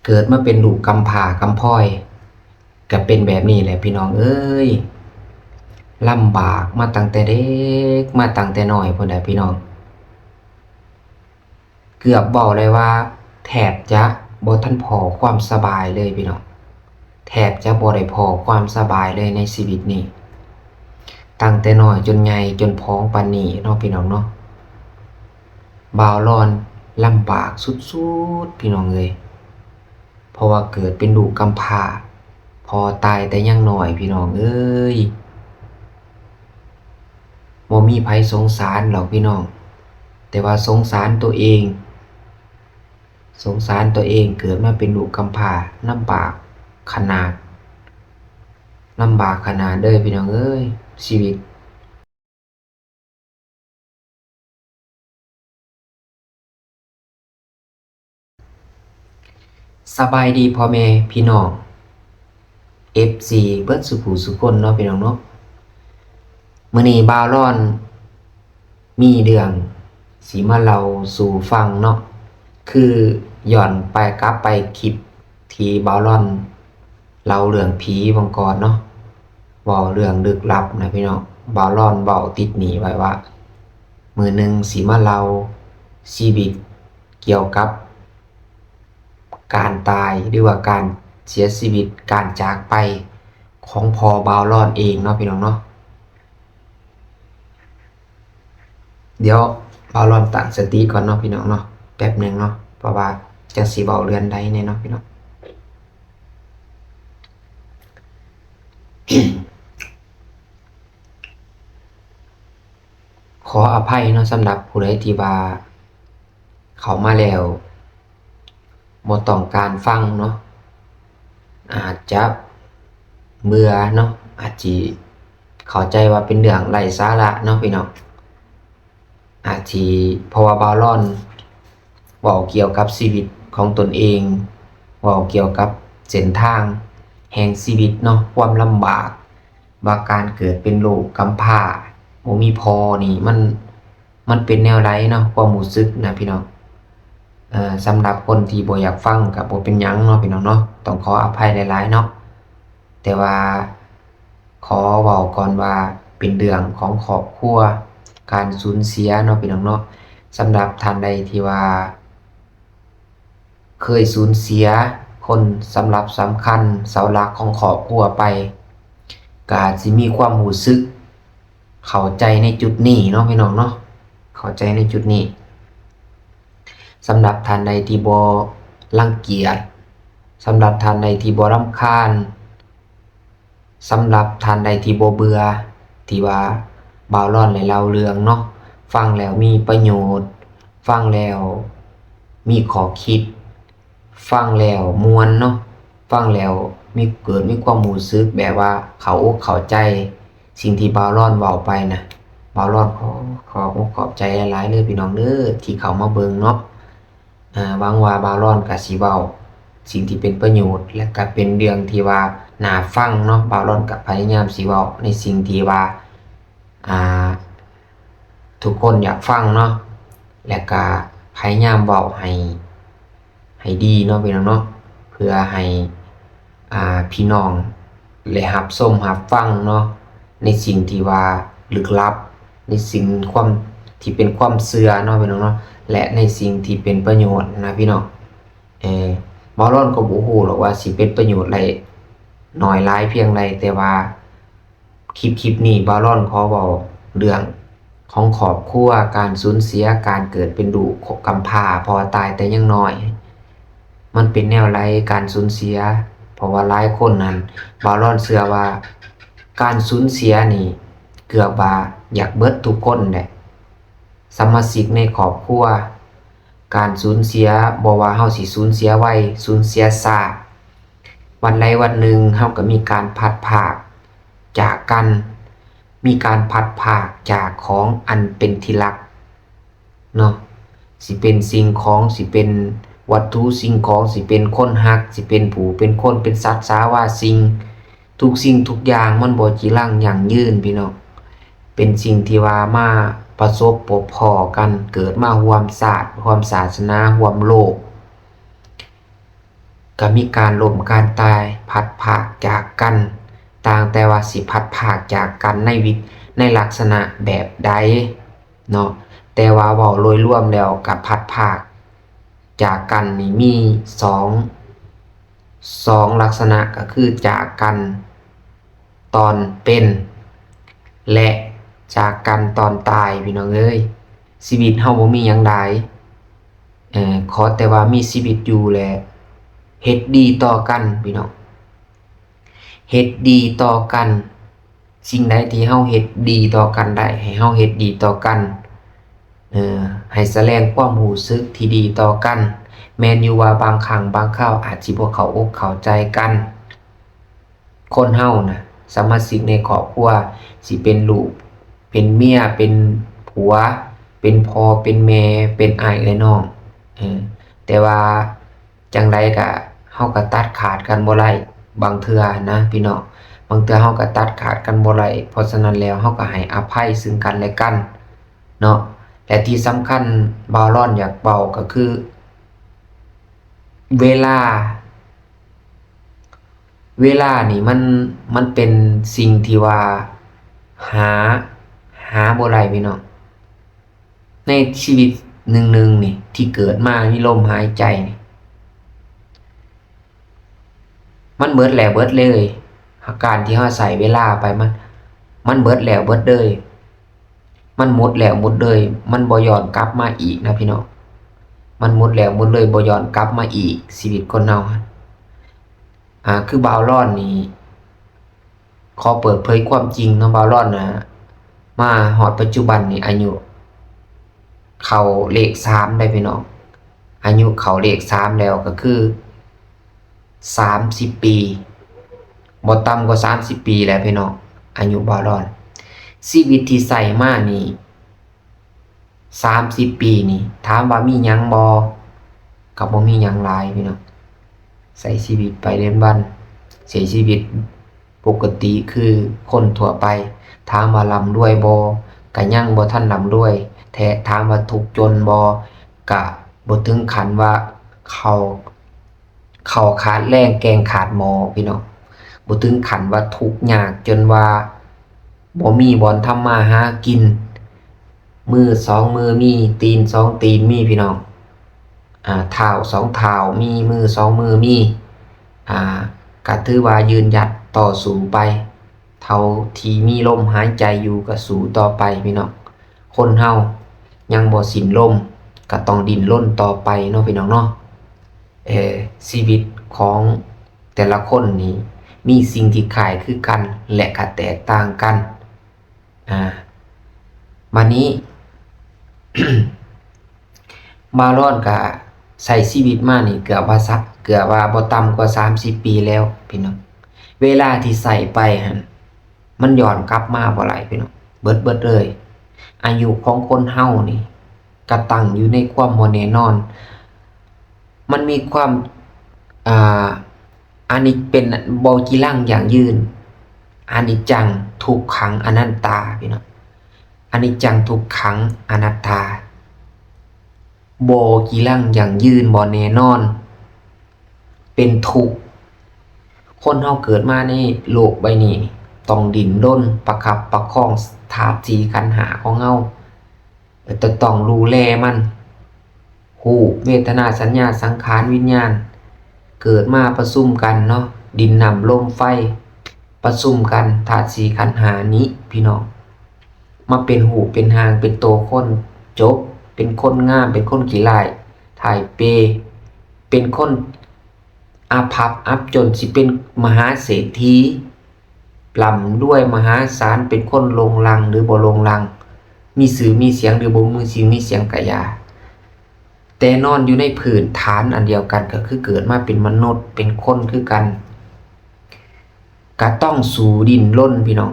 ເກີດມາເປັນລູກກຳພ້າກຳພອຍ ກະເປັນແບບນີ້ແຫຼະພີ່ນ້ອງເອີຍ. ລຳບາກມາຕັ້ງແຕ່ເດັກ ມາຕັ້ງແຕ່ນ້ອຍພຸ້ນແຫຼະພີ່ນ້ອງ. ເກືອບເວົ້າໄດ້ວ່າແທບຈະບໍ່ທັນພໍ້ຄວາມສະບາຍເລີຍພີ່ນ້ອງ, ແທບຈະບໍ່ໄດ້ພໍ້ຄວາມສະບາຍເລີຍໃນຊີວິດນີ້, ຕັ້ງແຕ່ນ້ອຍຈົນໃຫຍ່ຈົນຜອງປານນີ້ເນາະພີ່ນ້ອງເນາະ. ບ່າວລອນລຳບາກສຸດໆ ພີ່ນ້ອງເອີຍ. ເພາະວ່າເກີດເປັນລູກກຳພ້າ, ພໍ່ຕາຍແຕ່ຍັງນ້ອຍພີ່ນ້ອງເອີຍ. ບໍ່ມີໃຜສົງສານດອກພີ່ນ້ອງ, ແຕ່ວ່າສົງສານຕົວເອງ, ສົງສານຕົວເອງ ເກີດມາເປັນລູກກຳພ້າ ລຳບາກຂະໜາດ, ລຳບາກຂະໜາດເດີ້ພີ່ນ້ອງເອີຍ ຊີວິດ. ສະບາຍດີພໍ່ແມ່ພີ່ນ້ອງ ເອັຟຊີ ເບິດສູ່ຜູ້ສູ່ຄົນເນາະພີ່ນ້ອງເນາະ. ມື້ນີ້ບ່າວລອນມີເລື່ອງຊິມາເລົ່າສູ່ຟັງເນາະ, ຄືຍ້ອນໄປ ກັບໄປຄລິບ ທີ່ບ່າວລອນເລົ່າເລື່ອງຜີວັງກ່ອນເນາະ, ເວົ້າເລື່ອງລຶກລັບນະພີ່ນ້ອງ. ບ່າວລອນເວົ້າຕິດໜີ້ໄວ້ວ່າ ມື້ໜຶ່ງຊິມາເລົ່າຊີວິດກ່ຽວກັບການຕາຍ ຫຼືວ່າການເສຍຊີວິດ, ການຈາກໄປຂອງພໍ່ບ່າວລອນເອງເນາະພີ່ນ້ອງເນາະ. ດຽວບ່າວລອນຕັ້ງສະຕິກ່ອນເນາະພີ່ນ້ອງເນາະ, ແປັບໜຶ່ງເນາະ, ເພາະວ່າຈັກຊິເວົ້າເລື່ອງໃດແດ່ເນາະພີ່ນ້ອງ. ຂໍອະໄພເນາະ ສຳລັບຜູ້ໃດທີ່ວ່າເຂົ້າມາແລ້ວ ບໍ່ຕ້ອງການຟັງເນາະ, ອາດຈະເບື່ອເນາະ, ອາດຊິເຂົ້າໃຈວ່າເປັນເລື່ອງໄຮ້ສາລະເນາະພີ່ນ້ອງ. ອາດຊິ ເພາະວ່າບ່າວລອນເວົ້າກ່ຽວກັບຊີວິດຂອງຕົນເອງ, ເວົ້າກ່ຽວກັບເສັ້ນທາງແຫ່ງຊີວິດເນາະ, ຄວາມລຳບາກ ວ່າການເກີດເປັນລູກກຳພ້າ ບໍ່ມີພໍ່ນີ້ ມັນ ມັນເປັນແນວໃດເນາະ ຄວາມຮູ້ສຶກນະພີ່ນ້ອງ. ເອີ ສຳລັບຄົນທີ່ບໍ່ຢາກຟັງກະບໍ່ເປັນຫຍັງເນາະພີ່ນ້ອງເນາະ, ຕ້ອງຂໍອະໄພຫຼາຍໆເນາະ. ແຕ່ວ່າຂໍເວົ້າກ່ອນວ່າເປັນເລື່ອງຂອງຄອບຄົວ, ການສູນເສຍເນາະພີ່ນ້ອງເນາະ. ສຳລັບທ່ານໃດທີ່ວ່າ ເຄີຍສູນເສຍຄົນສຳລັບສຳຄັນ ເສົາຫຼັກຂອງຄອບຄົວໄປ ກະອາດຊິມີຄວາມຮູ້ສຶກເຂົ້າໃຈໃນຈຸດນີ້ເນາະພີ່ນ້ອງເນາະ, ເຂົ້າໃຈໃນຈຸດນີ້. ສຳລັບທ່ານໃດທີ່ບໍ່ລັງກຽດ, ສຳລັບທ່ານໃດທີ່ບໍ່ລຳຄານ, ສຳລັບທ່ານໃດທີ່ບໍ່ເບື່ອ ທີ່ວ່າບ່າວລອນໄດ້ເລົ່າເລື່ອງເນາະ, ຟັງແລ້ວມີປະໂຫຍດ, ຟັງແລ້ວມີຂໍ້ຄິດ, ຟັງແລ້ວມ່ວນເນາະ, ຟັງແລ້ວມີ ເກີດມີຄວາມຮູ້ສຶກແບບວ່າເຂົ້າອົກເຂົ້າໃຈສິ່ງທີ່ບ່າວລອນເວົ້າໄປນະ. ບ່າວລອນຂໍຂອບອົກຂອບໃຈຫຼາຍໆເດີພີ່ນ້ອງເດີ ທີ່ເຂົ້າມາເບິ່ງເນາະ. ອາ ຫວັງວ່າບ່າວລອນກະຊິເວົ້າສິ່ງທີ່ເປັນປະໂຫຍດ ແລະກະເປັນເລື່ອງທີ່ວ່າໜ້າຟັງເນາະ. ບ່າວລອນກະພະຍາຍາມຊິເວົ້າໃນສິ່ງທີ່ວ່າ ອາ ທຸກຄົນຢາກຟັງເນາະ ແລະກະພະຍາຍາມເວົ້າໃຫ້ ໃຫ້ດີເນາະພີ່ນ້ອງເນາະ ເພື່ອໃຫ້ ອາ ພີ່ນ້ອງໄດ້ຮັບຊົມຮັບຟັງເນາະ ໃນສິ່ງທີ່ວ່າລຶກລັບ ໃນສິ່ງຄວາມ ທີ່ເປັນຄວາມເຊື່ອເນາະພີ່ນ້ອງເນາະ ແລະໃນສິ່ງທີ່ເປັນປະໂຫຍດນະພີ່ນ້ອງ. ເອີ ບ່າວລອນກໍບໍ່ຮູ້ດອກວ່າຊິເປັນປະໂຫຍດໄດ້ໜ້ອຍຫຼາຍພຽງໃດ ແຕ່ວ່າ ຄລິບ ຄລິບນີ້ບ່າວລອນຂໍເວົ້າເລື່ອງຂອງຄອບຄົວ, ການສູນເສຍ, ການເກີດເປັນລູກກຳພ້າ, ພໍ່ຕາຍແຕ່ຍັງນ້ອຍ ມັນເປັນແນວໃດການສູນເສຍ. ເພາະວ່າຫຼາຍຄົນນັ້ນ ບ່າວລອນເຊື່ອວ່າການສູນເສຍນີ້ເກືອບວ່າຢາກເບິດທຸກຄົນແຫຼະ ສະມາຊິກໃນຄອບຄົວ. ການສູນເສຍ ບໍ່ວ່າເຮົາຊິສູນເສຍໄວ ສູນເສຍຊ້າ ວັນໃດວັນໜຶ່ງເຮົາກໍມີການພັດພາກຈາກກັນ, ມີການພັດພາກຈາກຂອງອັນເປັນທີ່ຮັກເນາະ, ຊິເປັນສິ່ງຂອງ, ຊິເປັນວັດຖຸສິ່ງຂອງ, ຊິເປັນຄົນຮັກ, ຊິເປັນຜູ້ເປັນຄົນ, ເປັນສັດສາວາສິ່ງ, ທຸກສິ່ງທຸກຢ່າງມັນບໍ່ຈີລັງຢັ້ງຢືນ ພີ່ນ້ອງ, ເປັນສິ່ງທີ່ວ່າມາປະສົບພົບພໍ້ກັນ, ເກີດມາຮ່ວມຊາດ, ຮ່ວມສາສະໜາ, ຮ່ວມໂລກ. ກໍມີການລົ້ມການຕາຍ ພັດພາກຈາກກັນ, ຕ່າງແຕ່ວ່າຊິພັດພາກຈາກກັນໃນວິ ໃນລັກສະນະແບບໃດເນາະ, ແຕ່ວ່າເວົ້າໂດຍລວມແລ້ວກໍພັດພາກຈາກກັນນີ້ມີສອງ ສອງລັກສະນະ ກໍຄືຈາກກັນຕອນເປັນ ແລະ ຈາກກັນຕອນຕາຍ ພີ່ນ້ອງເອີຍ. ຊີວິດເຮົາບໍ່ມີຫຍັງຫຼາຍ ເອີ ຂໍແຕ່ວ່າມີຊີວິດຢູ່ ແລະ ເຮັດດີຕໍ່ກັນ ພີ່ນ້ອງ, ເຮັດດີຕໍ່ກັນ. ສິ່ງໃດທີ່ເຮົາເຮັດດີຕໍ່ກັນໄດ້ ໃຫ້ເຮົາເຮັດດີຕໍ່ກັນ. ເອີ ໃຫ້ສະແດງຄວາມຮູ້ສຶກທີ່ດີຕໍ່ກັນ. ແມ່ນຢູ່ວ່າບາງຄັ້ງບາງຄາວອາດຊິບໍ່ເຂົ້າອົກເຂົ້າໃຈກັນ. ຄົນເຮົານະ ສະມາຊິກໃນຄອບຄົວ ຊິເປັນລູກ ເປັນເມຍ ເປັນຜົວ ເປັນພໍ່ ເປັນແມ່ ເປັນອ້າຍເອື້ອຍນ້ອງ ເອີ ແຕ່ວ່າ ຈັ່ງໃດກະເຮົາກະຕັດຂາດກັນບໍ່ໄດ້ ບາງເທື່ອນະພີ່ນ້ອງ, ບາງເທື່ອເຮົາກະຕັດຂາດກັນບໍ່ໄດ້. ເພາະສະນັ້ນແລ້ວ ເຮົາກະໃຫ້ອະໄພຊຶ່ງກັນແລະກັນເນາະ. ແລະທີ່ສຳຄັນບ່າວລອນຢາກເວົ້າກະຄື ເວລາ ເວລານີ້ມັນ ມັນເປັນສິ່ງທີ່ວ່າຫາ ຫາບໍ່ໄດ້ພີ່ນ້ອງ. ໃນຊີວິດໜຶ່ງໆນີ້ ທີ່ເກີດມາມີລົມຫາຍໃຈນີ້ ມັນເບິດແລ້ວເບິດເລີຍ. ການທີ່ເຮົາໃຊ້ເວລາໄປ ມັນ ມັນເບິດແລ້ວເບິດເລີຍ, ມັນໝົດແລ້ວໝົດເລີຍ, ມັນບໍ່ຍ້ອນກັບມາອີກນະພີ່ນ້ອງ. ມັນໝົດແລ້ວໝົດເລີຍ ບໍ່ຍ້ອນກັບມາອີກ. ຊີວິດຄົນເຮົາ ອາ ຄືບ່າວລອນນີ້ ຂໍເປີດເຜີຍຄວາມຈິງເນາະ ບ່າວລອນນະ ມາຮອດປັດຈຸບັນນີ້ ອາຍຸເຂົ້າເລກສາມໄດ໋ພີ່ນ້ອງ. ອາຍຸເຂົ້າເລກສາມແລ້ວ ກໍຄືສາມສິບປີ, ບໍ່ຕ່ຳກວ່າສາມສິບປີແລ້ວພີ່ນ້ອງ ອາຍຸບ່າວລອນ. ຊີວິດທີ່ໃຊ້ມານີ້ ສາມສິບປີນີ້ ຖາມວ່າມີຫຍັງບໍ່? ກໍບໍ່ມີຫຍັງຫຼາຍພີ່ນ້ອງ, ໃຊ້ຊີວິດໄປເວັນໆ ໃຊ້ຊີວິດປົກກະຕິຄືຄົນທົ່ວໄປ. ຖາມວ່າລ່ຳລວຍບໍ່? ກໍຍັງບໍ່ທັນລ່ຳລວຍແທ້. ຖາມວ່າທຸກຈົນບໍ່? ກໍບໍ່ເຖິງຂັ້ນວ່າເຂົ້າ ເຂົ້າຂາດແລງແກງຂາດໝໍ້ພີ່ນ້ອງ, ບໍ່ເຖິງຂັ້ນວ່າທຸກຍາກຈົນວ່າບໍ່ມີບ່ອນທຳມາຫາກິນ, ມືສອງມືມີ ຕີນສອງຕີນມີພີ່ນ້ອງ, ອາ ເທົ້າສອງເທົ້າມີ ມືສອງມືມີ, ອາ ກະຖືວ່າຢືນຢັດຕໍ່ສູ້ໄປ ເທົ່າທີ່ມີລົມຫາຍໃຈຢູ່ກະສູ້ຕໍ່ໄປພີ່ນ້ອງ. ຄົນເຮົາຍັງບໍ່ສິ້ນລົມ ກະຕ້ອງດີ້ນລົນຕໍ່ໄປເນາະພີ່ນ້ອງເນາະ. ເອີ ຊີວິດຂອງແຕ່ລະຄົນນີ້ມີສິ່ງທີ່ຄ້າຍຄືກັນ ແລະ ກະແຕກຕ່າງກັນ. ອາ ບາດນີ້ ບ່າວລອນກະໃຊ້ຊີວິດມານີ້ເກືອບວ່າສະ ເກືອບວ່າບໍ່ຕ່ຳກວ່າສາມສິບປີແລ້ວພີ່ນ້ອງ. ເວລາທີ່ໃຊ້ໄປຫັ້ນ ມັນຍ້ອນກັບມາບໍ່ໄດ້ພີ່ນ້ອງ, ເບິດ ເບິດເລີຍ. ອາຍຸຂອງຄົນເຮົານີ້ກະຕັ້ງຢູ່ໃນຄວາມບໍ່ແນ່ນອນ, ມັນມີຄວາມ ອ່າ ອັນນີ້ເປັນບໍ່ຈີລັງຢັ້ງຢືນ, ອະນິດຈັງ ທຸກຂັງ ອະນັດຕາ ພີ່ນ້ອງ, ອະນິດຈັງ ທຸກຂັງ ອະນັດຕາ. ບໍ່ຈີລັງຢັ້ງຢືນ ບໍ່ແນ່ນອນ ເປັນທຸກ. ຄົນເຮົາເກີດມາໃນໂລກໃບນີ້ ຕ້ອງດິ້ນລົນປະຄັບປະຄອງທາດສີ່ຂັນຫ້າຂອງເຮົາ, ຈະຕ້ອງດູແລມັນ. ຮູບ ເວທະນາ ສັນຍາ ສັງຂານ ວິນຍານ ເກີດມາປະຊຸມກັນເນາະ, ດິນ ນ້ຳ ລົມ ໄຟ ປະຊຸມກັນ ທາດສີ່ຂັນຫ້ານີ້ພີ່ນ້ອງ, ມາເປັນຮູບເປັນຮ່າງ ເປັນໂຕຄົນຈົບ, ເປັນຄົນງາມ ເປັນຄົນຂີ້ຮ້າຍ ຖ່າຍເປ, ເປັນຄົນອັບພັບອັບຈົນ ຊິເປັນມະຫາເສດຖີ ລ່ຳລວຍມະຫາສານ ເປັນຄົນໂລງລັງ ຫຼື ບໍ່ໂລງລັງ, ມີຊື່ມີສຽງ ຫຼື ບໍ່ມີຊື່ມີສຽງກະຢ່າ, ແຕ່ນອນຢູ່ໃນພື້ນຖານອັນດຽວກັນ ກໍຄືເກີດມາເປັນມະນຸດ ເປັນຄົນຄືກັນ. ກະຕ້ອງສູ້ດີ້ນລົນພີ່ນ້ອງ,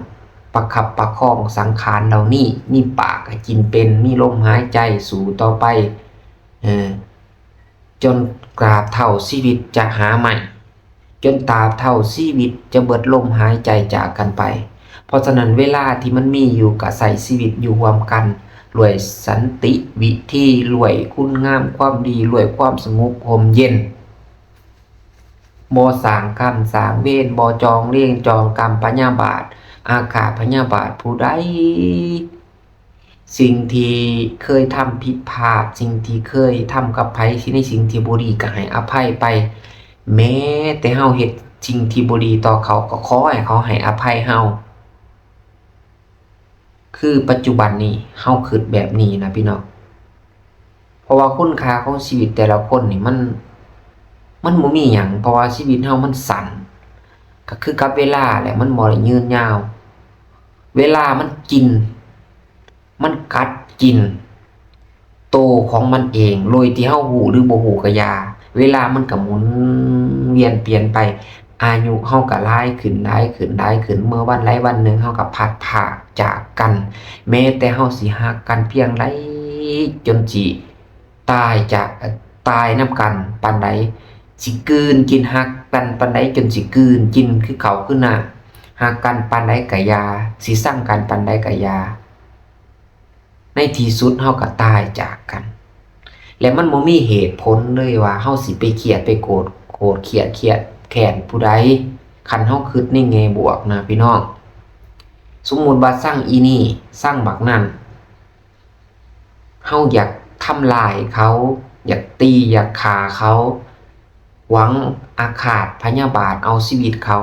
ປະຄັບປະຄອງສັງຂານເຫຼົ່ານີ້, ມີປາກກະກິນເປັນ, ມີລົມຫາຍໃຈ, ສູ້ຕໍ່ໄປ ເອີ ຈົນຕາບເທົ່າຊີວິດຈະຫາໄມ້, ຈົນຕາບເທົ່າຊີວິດຈະເບິດລົມຫາຍໃຈຈາກກັນໄປ. ເພາະສະນັ້ນ ເວລາທີ່ມັນມີຢູ່ ກະໃຊ້ຊີວິດຢູ່ຮ່ວມກັນດ້ວຍສັນຕິວິທີ, ດ້ວຍຄຸນງາມຄວາມດີ, ດ້ວຍຄວາມສະຫງົບຮົ່ມເຢັນ. ບໍ່ສ້າງກຳສ້າງເວນ, ບໍ່ຈອງເວນຈອງກຳພະຍາບາດ, ອາຄາດພະຍາບາດຜູ້ໃດ. ສິ່ງທີ່ເຄີຍທຳຜິດພາດ, ສິ່ງທີ່ເຄີຍທຳກັບໃຜ, ສິ່ງ ໃນສິ່ງທີ່ບໍ່ດີກໍໃຫ້ອະໄພໄປ. ແມ້ແຕ່ເຮົາເຮັດສິ່ງທີ່ບໍ່ດີຕໍ່ເຂົາ, ກໍຂໍໃຫ້ເຂົາໃຫ້ອະໄພເຮົາ. ຄືປັດຈຸບັນນີ້ເຮົາຄິດແບບນີ້ນະພີ່ນ້ອງ, ເພາະວ່າຄຸນຄ່າຂອງຊີວິດແຕ່ລະຄົນນີ້ມັນ, ມັນບໍ່ມີຫຍັງ, ເພາະວ່າຊີວິດເຮົາມັນສັ້ນ, ກໍຄືກັບເວລາແຫຼະ, ມັນບໍ່ໄດ້ຍືນຍາວ. ເວລາມັນກິນ, ມັນກັດກິນ ໂຕຂອງມັນເອງ ໂດຍທີ່ເຮົາຮູ້ຫຼືບໍ່ຮູ້ກໍຢ່າ, ເວລາມັນກໍໝູນວຽນປ່ຽນໄປ, ອາຍຸເຮົາກໍຫຼາຍຂຶ້ນ, ຫຼາຍຂຶ້ນ, ຫຼາຍຂຶ້ນ, ເມື່ອວັນໃດວັນໜຶ່ງເຮົາກໍພັດພາກຈາກກັນ. ແມ້ແຕ່ເຮົາຊິຮັກກັນພຽງໃດ ຈົນຊິຕາຍຈາກ, ຕາຍນຳກັນປານໃດ, ຊິກືນກິນຮັກກັນປານໃດ ຈົນຊິກືນກິນຄືເຂົ້າຄືນ້ຳ, ຮັກກັນປານໃດກໍຢ່າ, ຊິຊັງກັນປານໃດກໍຢ່າ. ໃນທີ່ສຸດເຮົາກໍຕາຍຈາກກັນ ແລະ ມັນບໍ່ມີເຫດຜົນເລີຍວ່າເຮົາຊິໄປຄຽດໄປໂກດ, ໂກດຄຽດຄຽດແຄ້ນຜູ້ໃດ, ຄັນເຮົາຄິດໃນແງ່ບວກນະພີ່ນ້ອງ. ສົມມຸດວ່າຊັງອີ່ນີ້, ຊັງບັກນັ້ນ, ເຮົາຢາກທຳລາຍເຂົາ, ຢາກຕີ, ຢາກຂ້າເຂົາ, ຫວັງອາຄາດພະຍາບາດເອົາຊີວິດເຂົາ.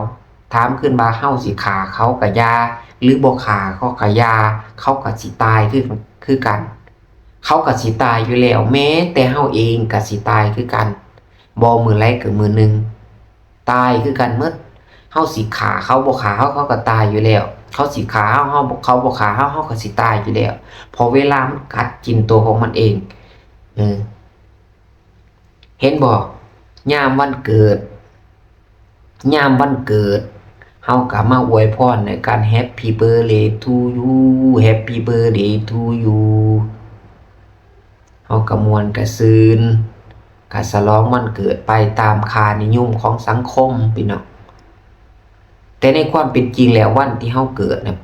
ຖາມຄືນວ່າເຮົາຊິຂ້າເຂົາກະຢ່າ ຫຼືບໍ່ຂ້າເຂົາກະຢ່າ, ເຂົາກະຊິຕາຍຄື, ຄືກັນ. ເຂົາກະຊິຕາຍຢູ່ແລ້ວ, ແມ້ແຕ່ເຮົາເອງກະຊິຕາຍຄືກັນ. ບໍ່ມື້ໃດກະມື້ໜຶ່ງ ຕາຍຄືກັນໝົດ. ເຮົາຊິຂ້າເຂົາ, ບໍ່ຂ້າເຂົາ, ເຂົາກະຕາຍຢູ່ແລ້ວ. ເຂົາຊິຂ້າເຮົາ, ເຮົາ, ເຂົາບໍ່ຂ້າເຮົາ, ເຮົາກະຊິຕາຍຢູ່ແລ້ວ. ເພາະເວລາມັນກັດກິນໂຕຂອງມັນເອງ. ເອີ. ເຫັນບໍ່? ຍາມວັນເກີດ, ຍາມວັນເກີດ ເຮົາກໍມາອວຍພອນໃນການ Happy birthday to you, Happy birthday to you. ເຮົາກໍມ່ວນກໍຊື່ນ, ກໍສະຫຼອງວັນເກີດໄປຕາມຄ່ານິຍົມຂອງສັງຄົມ, ພີ່ນ້ອງ. ແຕ່ໃນຄວາມເປັນຈິງແລ້ວ ວັນທີ່ເຮົາເກີດນະ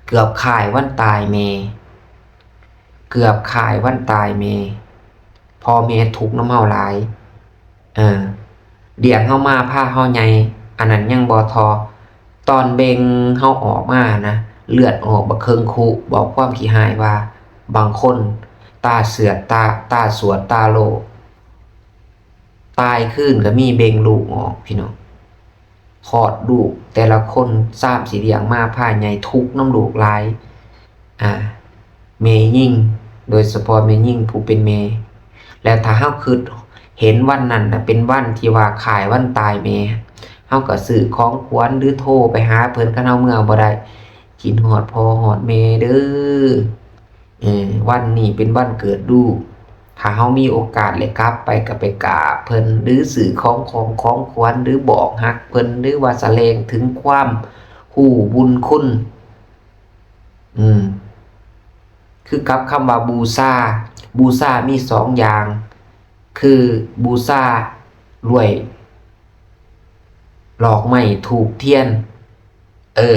ເກືອບຄ້າຍວັນຕາຍແມ່, ເກືອບຄ້າຍວັນຕາຍແມ່. ພໍ່ແມ່ທຸກນຳເຮົາຫຼາຍ, ເອີ, ລ້ຽງເຮົາມາ ພາເຮົາໃຫຍ່, ອັນນັ້ນຍັງບໍ່ທໍ່. ຕອນເບັ່ງເຮົາອອກມານະ, ເລືອດອອກບັກເຄິ່ງຄຸ, ເວົ້າຄວາມຂີ້ຮ້າຍວ່າ ບາງຄົນຕາເສືອດ, ຕາ, ຕາສວດ, ຕາໂລ, ຕາຍຄືນກໍມີ, ເບັ່ງລູກອອກ, ພີ່ນ້ອງ. ຄອດລູກແຕ່ລະຄົນ ສາມສີ່ລ້ຽງມາພາໃຫຍ່ ທຸກນຳລູກຫຼາຍ, ອາ, ແມ່ຍິງ, ໂດຍສະເພາະແມ່ຍິງຜູ້ເປັນແມ່. ແລ້ວຖ້າເຮົາຄິດເຫັນວັນນັ້ນນະ ເປັນວັນທີ່ວ່າຄ້າຍວັນຕາຍແມ່, ເຮົາກໍຊື້ຂອງຂວັນ ຫຼື ໂທໄປຫາເພິ່ນ, ຄັນເຮົາເມືອບໍ່ໄດ້, ຄິດຮອດພໍ່ຮອດແມ່ເດີ້. ເອີ, ວັນນີ້ເປັນວັນເກີດລູກ, ຖ້າເຮົາມີໂອກາດໄດ້ກັບໄປກໍໄປກາບເພິ່ນ ຫຼື ຊື້ຂອງຂອງຂອງຂວັນ ຫຼື ບອກຮັກເພິ່ນ ຫຼືວ່າສະແດງເຖິງຄວາມຮູ້ບຸນຄຸນ. ອືມ, ຄືກັບຄຳວ່າບູຊາ, ບູຊາມີສອງຢ່າງ, ຄືບູຊາດ້ວຍດອກໄມ້ທູບທຽນ, ເອີ,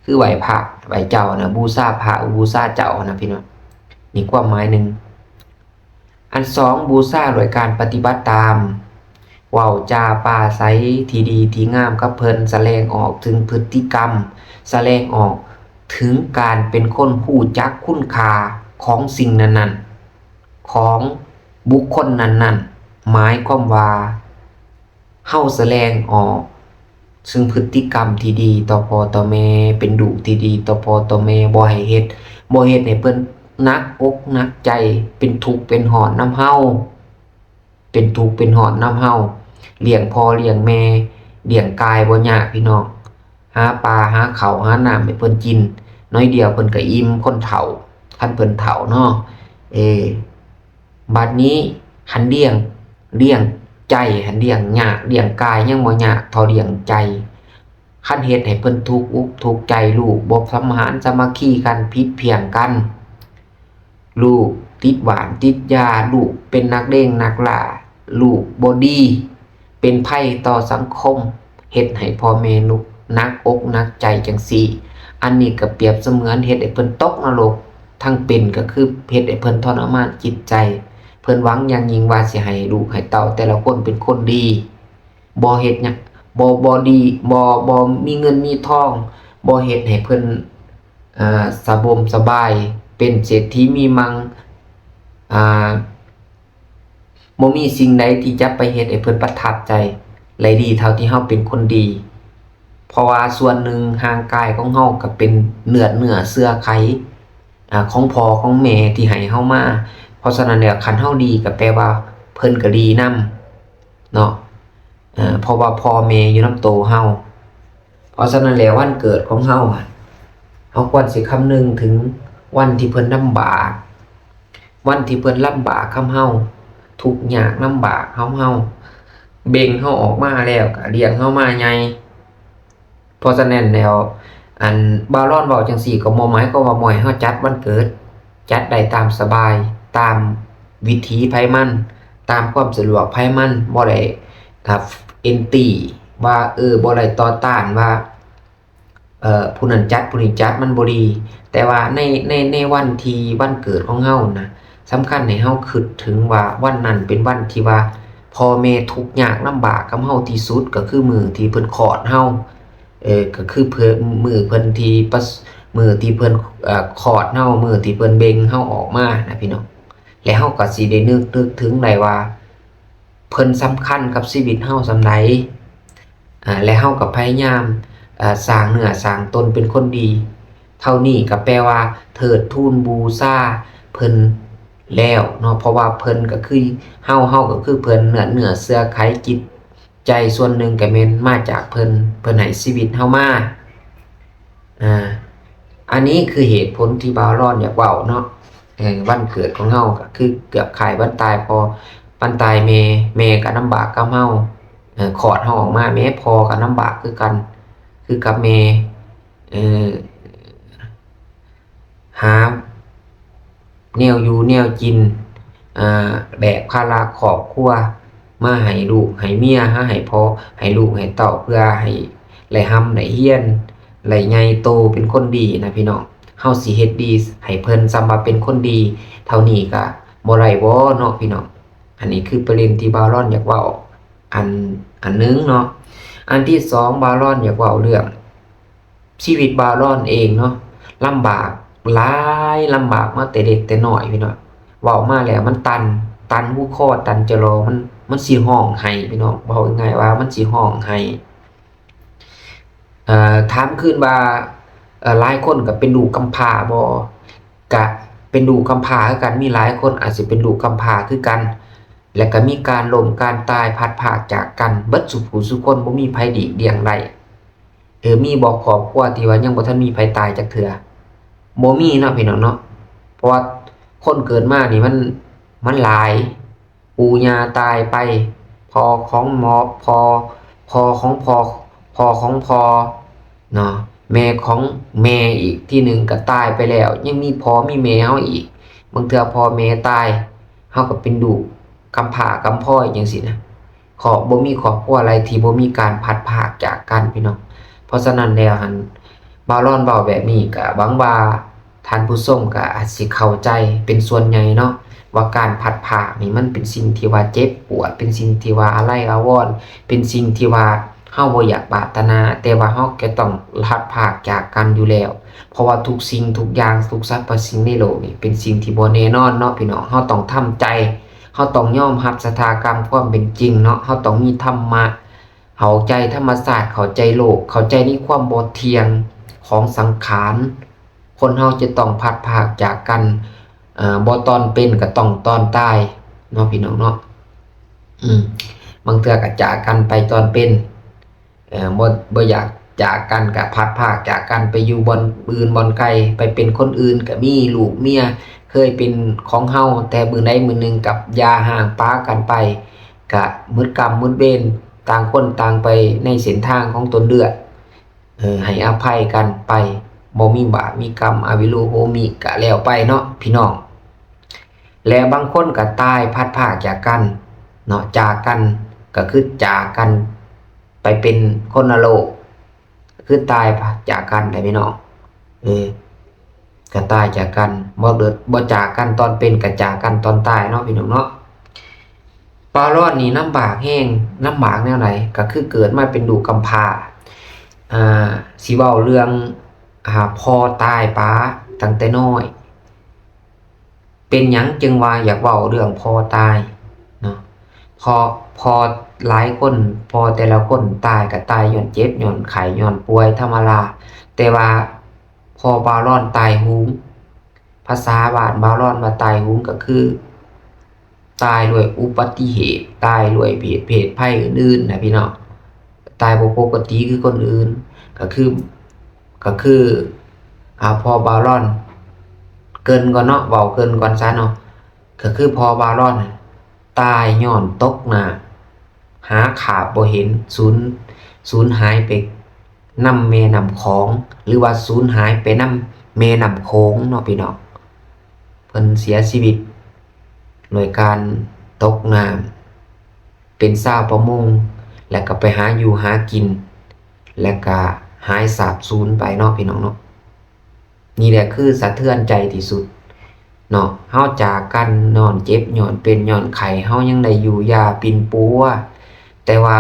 ຄືໄຫວ້ພະໄຫວ້ເຈົ້ານະ, ບູຊາພະ ບູຊາເຈົ້ານະ ພີ່ນ້ອງ. ນີ້ຄວາມໝາຍໜຶ່ງ. ອັນສອງ, ບູຊາດ້ວຍການປະຕິບັດຕາມ, ເວົ້າຈາປາໄສທີ່ດີທີ່ງາມກັບເພິ່ນ, ສະແດງອອກເຖິງພຶດຕິກຳ, ສະແດງອອກເຖິງການເປັນຄົນຮູ້ຈັກຄຸນຄ່າຂອງສິ່ງນັ້ນໆ, ຂອງບຸກຄົນນັ້ນໆ. ໝາຍຄວາມວ່າ ເຮົາສະແດງອອກເຊິ່ງພຶດຕິກຳທີ່ດີຕໍ່ພໍ່ຕໍ່ແມ່, ເປັນລູກທີ່ດີຕໍ່ພໍ່ຕໍ່ແມ່, ບໍ່ໃຫ້ເຮັດ, ບໍ່ເຮັດໃຫ້ເພິ່ນໜັກອົກໜັກໃຈ, ເປັນທຸກເປັນຮ້ອນນຳເຮົາ, ເປັນທຸກເປັນຮ້ອນນຳເຮົາ. ລ້ຽງພໍ່ລ້ຽງແມ່, ລ້ຽງກາຍບໍ່ຍາກ ພີ່ນ້ອງ, ຫາປາຫາເຂົ້າຫານ້ຳໃຫ້ເພິ່ນກິນ, ໜ້ອຍດຽວເພິ່ນກໍອີ່ມ, ຄົນເຖົ້າ, ຄັນເພິ່ນເຖົ້າເນາະ. ເອີ, ບາດນີ້ຫັ້ນລ້ຽງ, ລ້ຽງໃຈຫັ້ນລ້ຽງຍາກ, ລ້ຽງກາຍຍັງບໍ່ຍາກເທົ່າລ້ຽງໃຈ. ຄັນເຮັດໃຫ້ເພິ່ນທຸກອົກທຸກໃຈ, ລູກບໍ່ສະມານສາມັກຄີກັນ, ຜິດພຽງກັນ, ລູກຕິດຫວ້ານຕິດຢາ, ລູກເປັນນັກເລງນັກລ່າ, ລູກບໍ່ດີ, ເປັນໄພຕໍ່ສັງຄົມ, ເຮັດໃຫ້ພໍ່ແມ່ໜັກອົກໜັກໃຈຈັ່ງຊີ້. ອັນນີ້ກໍປຽບສະເໝືອນເຮັດໃຫ້ເພິ່ນຕົກນະລົກ, ທັງເປັນກໍຄືເຮັດໃຫ້ເພິ່ນທໍລະມານຈິດໃຈ. ເພິ່ນຫວັງຢ່າງຍິ່ງວ່າຊິໃຫ້ລູກໃຫ້ເຕົ້າແຕ່ລະຄົນເປັນຄົນດີ, ບໍ່ເຮັດຫຍັງ ບໍ່ ບໍ່ດີ ບໍ່ ບໍ່ມີເງິນມີທອງ ບໍ່ເຮັດໃຫ້ເພິ່ນ ເອີ ສະບົມສະບາຍ ເປັນເສດຖີມີມັງ ອ່າ ບໍ່ມີສິ່ງໃດທີ່ຈະໄປເຮັດໃຫ້ເພິ່ນປະທັບໃຈ ແລະ ດີເທົ່າທີ່ເຮົາເປັນຄົນດີ. ເພາະວ່າສ່ວນໜຶ່ງຮ່າງກາຍຂອງເຮົາກໍເປັນເລືອດເນື້ອເຊື້ອໄຂ ອາ ຂອງພໍ່ຂອງແມ່ທີ່ໃຫ້ເຮົາມາ. ເພາະສະນັ້ນແລ້ວ ຄັນເຮົາດີກໍແປວ່າເພິ່ນກໍດີນຳເນາະ ເພາະວ່າພໍ່ແມ່ຢູ່ນຳໂຕເຮົາ. ເພາະສະນັ້ນແລ້ວ ວັນເກີດຂອງເຮົາ ເຮົາຄວນຊິຄຳນຶງເຖິງວັນທີ່ເພິ່ນລຳບາກ ວັນທີ່ເພິ່ນລຳບາກກັບເຮົາ ທຸກຍາກລຳບາກກັບເຮົາ ເບັ່ງເຮົາອອກມາແລ້ວກໍລ້ຽງເຮົາມາໃຫຍ່. ເພາະສະນັ້ນແລ້ວ ອັນ ບ່າວລອນເວົ້າຈັ່ງຊີ້ ກໍບໍ່ໝາຍຄວາມວ່າບໍ່ໃຫ້ເຮົາຈັດວັນເກີດ, ຈັດໄດ້ຕາມສະບາຍ ຕາມວິຖີໃຜມັນ ຕາມຄວາມສະດວກໃຜມັນ ບໍ່ໄດ້ ອ່າ ແອນຕີ ວ່າ ເອີ ບໍ່ໄດ້ຕໍ່ຕ້ານວ່າ ເອີ ຜູ້ນັ້ນຈັດ ຜູ້ນີ້ຈັດ ມັນບໍ່ດີ. ແຕ່ວ່າໃນ ໃນ ໃນວັນທີ່ ວັນເກີດຂອງເຮົານະ ສຳຄັນໃຫ້ເຮົາຄິດເຖິງວ່າ ວັນນັ້ນເປັນວັນທີ່ວ່າ ພໍ່ແມ່ທຸກຍາກລຳບາກກັບເຮົາທີ່ສຸດ ກໍຄືມື້ທີ່ເພິ່ນຄອດເຮົາ ເອີ ກໍຄືເພິ່ນ ມື້ເພິ່ນທີ່ປະ ມື້ທີ່ເພິ່ນ ເອີ ຄອດເຮົາ ມື້ທີ່ເພິ່ນເບັ່ງເຮົາອອກມານະພີ່ນ້ອງ. ແລະ ເຮົາກໍຊິໄດ້ນຶກ ນຶກເຖິງໄດ້ວ່າ ເພິ່ນສຳຄັນກັບຊີວິດເຮົາສ່ຳໃດ ອາ ແລະ ເຮົາກໍພະຍາຍາມ ເອີ ສ້າງເນື້ອສ້າງຕົນເປັນຄົນດີ ເທົ່ານີ້ກໍແປວ່າເທີດທູນບູຊາເພິ່ນແລ້ວເນາະ ເພາະວ່າເພິ່ນກໍຄືເຮົາ ເຮົາກໍຄືເພິ່ນ ເນື້ອ ເນື້ອເຊື້ອໄຂຈິດໃຈສ່ວນໜຶ່ງກໍແມ່ນມາຈາກເພິ່ນ ເພິ່ນໃຫ້ຊີວິດເຮົາມາ. ອາ ອັນນີ້ຄືເຫດຜົນທີ່ບ່າວລອນຢາກເວົ້າເນາະ. ເອີ ວັນເກີດຂອງເຮົາກໍຄືເກືອບຄ້າຍວັນຕາຍພໍ່ ວັນຕາຍແມ່ ແມ່ກໍລຳບາກກັບເຮົາ ເອີ ຄອດເຮົາອອກມາແມ່ ພໍ່ກໍລຳບາກຄືກັນ ຄືກັບແມ່ ເອີ ຫາແນວຢູ່ແນວກິນ ອາ ແບກພາລະຄອບຄົວມາໃຫ້ລູກໃຫ້ເມຍ ຫາໃຫ້ພໍ່ໃຫ້ລູກໃຫ້ເຕົ້າ ເພື່ອໃຫ້ໄດ້ຮ່ຳໄດ້ຮຽນ ໄດ້ໃຫຍ່ໂຕເປັນຄົນດີນະພີ່ນ້ອງ. ເຮົາຊິເຮັດດີໃຫ້ເພິ່ນສ່ຳວ່າເປັນຄົນດີເທົ່ານີ້ກະບໍ່ໄດ້ບໍ່ເນາະພີ່ນ້ອງ? ອັນນີ້ຄືປະເດັນທີ່ບ່າວລອນຢາກເວົ້າ ອັນ ອັນໜຶ່ງເນາະ. ອັນທີສອງ ບ່າວລອນຢາກເວົ້າເລື່ອງຊີວິດບ່າວລອນເອງເນາະ ລຳບາກຫຼາຍ ລຳບາກມາແຕ່ເລັກແຕ່ນ້ອຍພີ່ນ້ອງ. ເວົ້າມາແລ້ວມັນຕັນ ຕັນຫູຄໍ ຕັນຈະລໍ ມັນ ມັນຊິຮ້ອງໄຫ້ພີ່ນ້ອງ. ເວົ້າງ່າຍໆວ່າມັນຊິຮ້ອງໄຫ້. ເອີ ຖາມຄືນວ່າ ເອີ ຫຼາຍຄົນກໍເປັນລູກກຳພ້າບໍ່? ກະເປັນລູກກຳພ້າຄືກັນ ມີຫຼາຍຄົນອາດຊິເປັນລູກກຳພ້າຄືກັນ ແລະ ກະມີການລົ້ມການຕາຍ ພັດພາກຈາກກັນ ເບິດສູ່ຜູ້ສູ່ຄົນ ບໍ່ມີໃຜຫຼີກລ່ຽງໄດ້. ເອີ ມີບໍ່ຄອບຄົວທີ່ວ່າຍັງບໍ່ທັນມີໃຜຕາຍຈັກເທື່ອ? ບໍ່ມີເນາະພີ່ນ້ອງເນາະ. ເພາະວ່າຄົນເກີດມານີ້ມັນ ມັນຫຼາຍ ປູ່ຍ່າຕາຍໄປ ພໍ່ຂອງໝໍ ພໍ່ ພໍ່ຂອງພໍ່ ພໍ່ຂອງພໍ່ເນາະ ແມ່ຂອງແມ່ອີກທີໜຶ່ງກໍຕາຍໄປແລ້ວ ຍັງມີພໍ່ມີແມ່ເຮົາອີກ. ບາງເທື່ອພໍ່ແມ່ຕາຍ ເຮົາກໍເປັນລູກກຳພ້າກຳພ້ອຍຈັ່ງຊີ້ນະ ຄອບ ບໍ່ມີຄອບຄົວໃດທີ່ບໍ່ມີການພັດພາກຈາກກັນພີ່ນ້ອງ. ເພາະສະນັ້ນແລ້ວຫັ້ນ ບ່າວລອນເວົ້າແບບນີ້ ກໍຫວັງວ່າທ່ານຜູ້ຊົມກໍອາດຊິເຂົ້າໃຈເປັນສ່ວນໃຫຍ່ເນາະ ວ່າການພັດພາກນີ້ມັນເປັນສິ່ງທີ່ວ່າເຈັບປວດ ເປັນສິ່ງທີ່ວ່າອາໄລອາວອນ ເປັນສິ່ງທີ່ວ່າເຮົາບໍ່ຢາກປາດຖະໜາ ແຕ່ວ່າເຮົາກໍຕ້ອງພັດພາກຈາກກັນຢູ່ແລ້ວ. ເພາະວ່າທຸກສິ່ງທຸກຢ່າງ ທຸກສັບພະສິ່ງໃນໂລກນີ້ເປັນສິ່ງທີ່ບໍ່ແນ່ນອນເນາະພີ່ນ້ອງ. ເຮົາຕ້ອງທຳໃຈ ເຮົາຕ້ອງຍອມຮັບຊະຕາກຳຄວາມເປັນຈິງເນາະ. ເຮົາຕ້ອງມີທຳມະ ເຂົ້າໃຈທຳມະຊາດ ເຂົ້າໃຈໂລກ ເຂົ້າໃຈໃນຄວາມບໍ່ທ່ຽງຂອງສັງຂານ. ຄົນເຮົາຈະຕ້ອງພັດພາກຈາກກັນ ເອີ ບໍ່ຕອນເປັນກໍຕ້ອງຕອນຕາຍເນາະ ພີ່ນ້ອງເນາະ. ອືມ ບາງເທື່ອກໍຈາກກັນໄປຕອນເປັນ ເອີ ບໍ່ ບໍ່ຢາກຈາກກັນ ກໍພັດພາກຈາກກັນໄປຢູ່ບ່ອນອື່ນບ່ອນໄກ ໄປເປັນຄົນອື່ນກໍມີ. ລູກເມຍເຄີຍເປັນຂອງເຮົາແຕ່ມື້ໃດມື້ໜຶ່ງ ກັບຢ່າຮ້າງປາກັນໄປ ກະໝົດກຳໝົດເວນ ຕ່າງຄົນຕ່າງໄປໃນເສັ້ນທາງຂອງຕົນເລືອກ ເອີ ໃຫ້ອະໄພກັນໄປ ບໍ່ມີບາບມີກຳ ອະວິໂລໂຫມິ ກະແລ້ວໄປເນາະພີ່ນ້ອງ. ແລະ ບາງຄົນກະຕາຍພັດພາກຈາກກັນເນາະ ຈາກກັນ ກະຄືຈາກກັນໄປເປັນຄົນລະໂລກ ຄືຕາຍຈາກກັນແຫຼະພີ່ນ້ອງ. ເອີ ກະຕາຍຈາກກັນ ບໍ່ເດີ ບໍ່ຈາກກັນຕອນເປັນ ກະຈາກກັນຕອນຕາຍເນາະ ພີ່ນ້ອງເນາະ. ບ່າວລອນນີ້ລຳບາກແຮງ. ລຳບາກແນວໃດ? ກໍຄືເກີດມາເປັນລູກກຳພ້າ ອ່າ ຊິເວົ້າເລື່ອງ ອ່າ ພໍ່ຕາຍປ້າຕັ້ງແຕ່ນ້ອຍ. ເປັນຫຍັງຈຶ່ງວ່າຢາກເວົ້າເລື່ອງພໍ່ຕາຍເນາະ? ເພາະພໍ່ຫຼາຍຄົນ ພໍ່ແຕ່ລະຄົນຕາຍກໍຕາຍຍ້ອນເຈັບຍ້ອນໄຂ້ຍ້ອນປ່ວຍທຳມະດາ, ແຕ່ວ່າພໍ່ບ່າວລອນຕາຍໂຫງ. ພາສາບ້ານບ່າວລອນວ່າຕາຍໂຫງ ກໍຄືຕາຍດ້ວຍອຸບັດຕິເຫດ, ຕາຍດ້ວຍເຫດ ເຫດໄພອື່ນໆນະພີ່ນ້ອງ, ຕາຍບໍ່ປົກກະຕິຄືຄົນອື່ນ. ກໍຄື ກໍຄື ອ່າ ພໍ່ບ່າວລອນ ເກີ່ນກ່ອນເນາະ, ເວົ້າເກີ່ນກ່ອນຊະເນາະ, ກໍຄືພໍ່ບ່າວລອນ ຕາຍຍ້ອນຕົກນ້ຳ ຫາຂາບບໍ່ເຫັນ, ສູນ ສູນຫາຍໄປນຳແມ່ນ້ຳຂອງ ຫຼືວ່າສູນຫາຍໄປນຳແມ່ນ້ຳໂຂງເນາະພີ່ນ້ອງ. ເພິ່ນເສຍຊີວິດໂດຍການຕົກນ້ຳ ເປັນຊາວປະມົງ ແລ້ວກໍໄປຫາຢູ່ຫາກິນ ແລ້ວກໍຫາຍສາບສູນໄປເນາະພີ່ນ້ອງເນາະ. ນີ້ແຫຼະຄືສະເທືອນໃຈທີ່ສຸດເນາະ. ເຮົາຈາກກັນຍ້ອນເຈັບຍ້ອນເປັນຍ້ອນໄຂ້ ເຮົາຍັງໄດ້ຢູ່ຢາປິ່ນປົວ, ແຕ່ວ່າ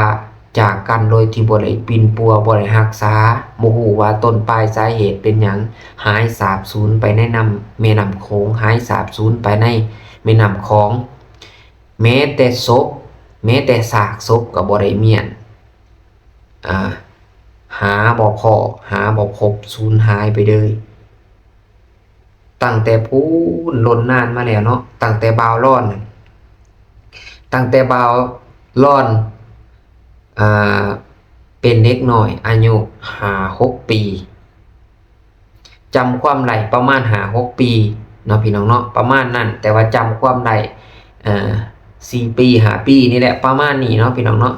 ຈາກກັນໂດຍທີ່ບໍ່ໄດ້ປິ່ນປົວ ບໍ່ໄດ້ຮັກສາ, ບໍ່ຮູ້ວ່າຕົ້ນປາຍສາເຫດເປັນຫຍັງ, ຫາຍສາບສູນໄປໃນນ້ຳ ແມ່ນ້ຳໂຂງ, ຫາຍສາບສູນໄປໃນແມ່ນ້ຳຂອງ. ແມ້ແຕ່ສົບ ແມ້ແຕ່ຊາກສົບກໍບໍ່ໄດ້ມ້ຽນ ອ່າ ຫາບໍ່ພໍ້ ຫາບໍ່ພົບ ສູນຫາຍໄປເລີຍ. ຕັ້ງແຕ່ພຸ້ນດົນນານມາແລ້ວເນາະ, ຕັ້ງແຕ່ບ່າວລອນ ຕັ້ງແຕ່ບ່າວລອນ ອ່າ ເປັນເດັກນ້ອຍອາຍຸຫ້າຫົກປີ ຈຳຄວາມໄດ້ປະມານຫ້າຫົກປີເນາະ ພີ່ນ້ອງເນາະ, ປະມານນັ້ນ, ແຕ່ວ່າຈຳຄວາມໄດ້ ເອີ ສີ່ປີ ຫ້າປີນີ້ແຫຼະ ປະມານນີ້ເນາະ ພີ່ນ້ອງເນາະ,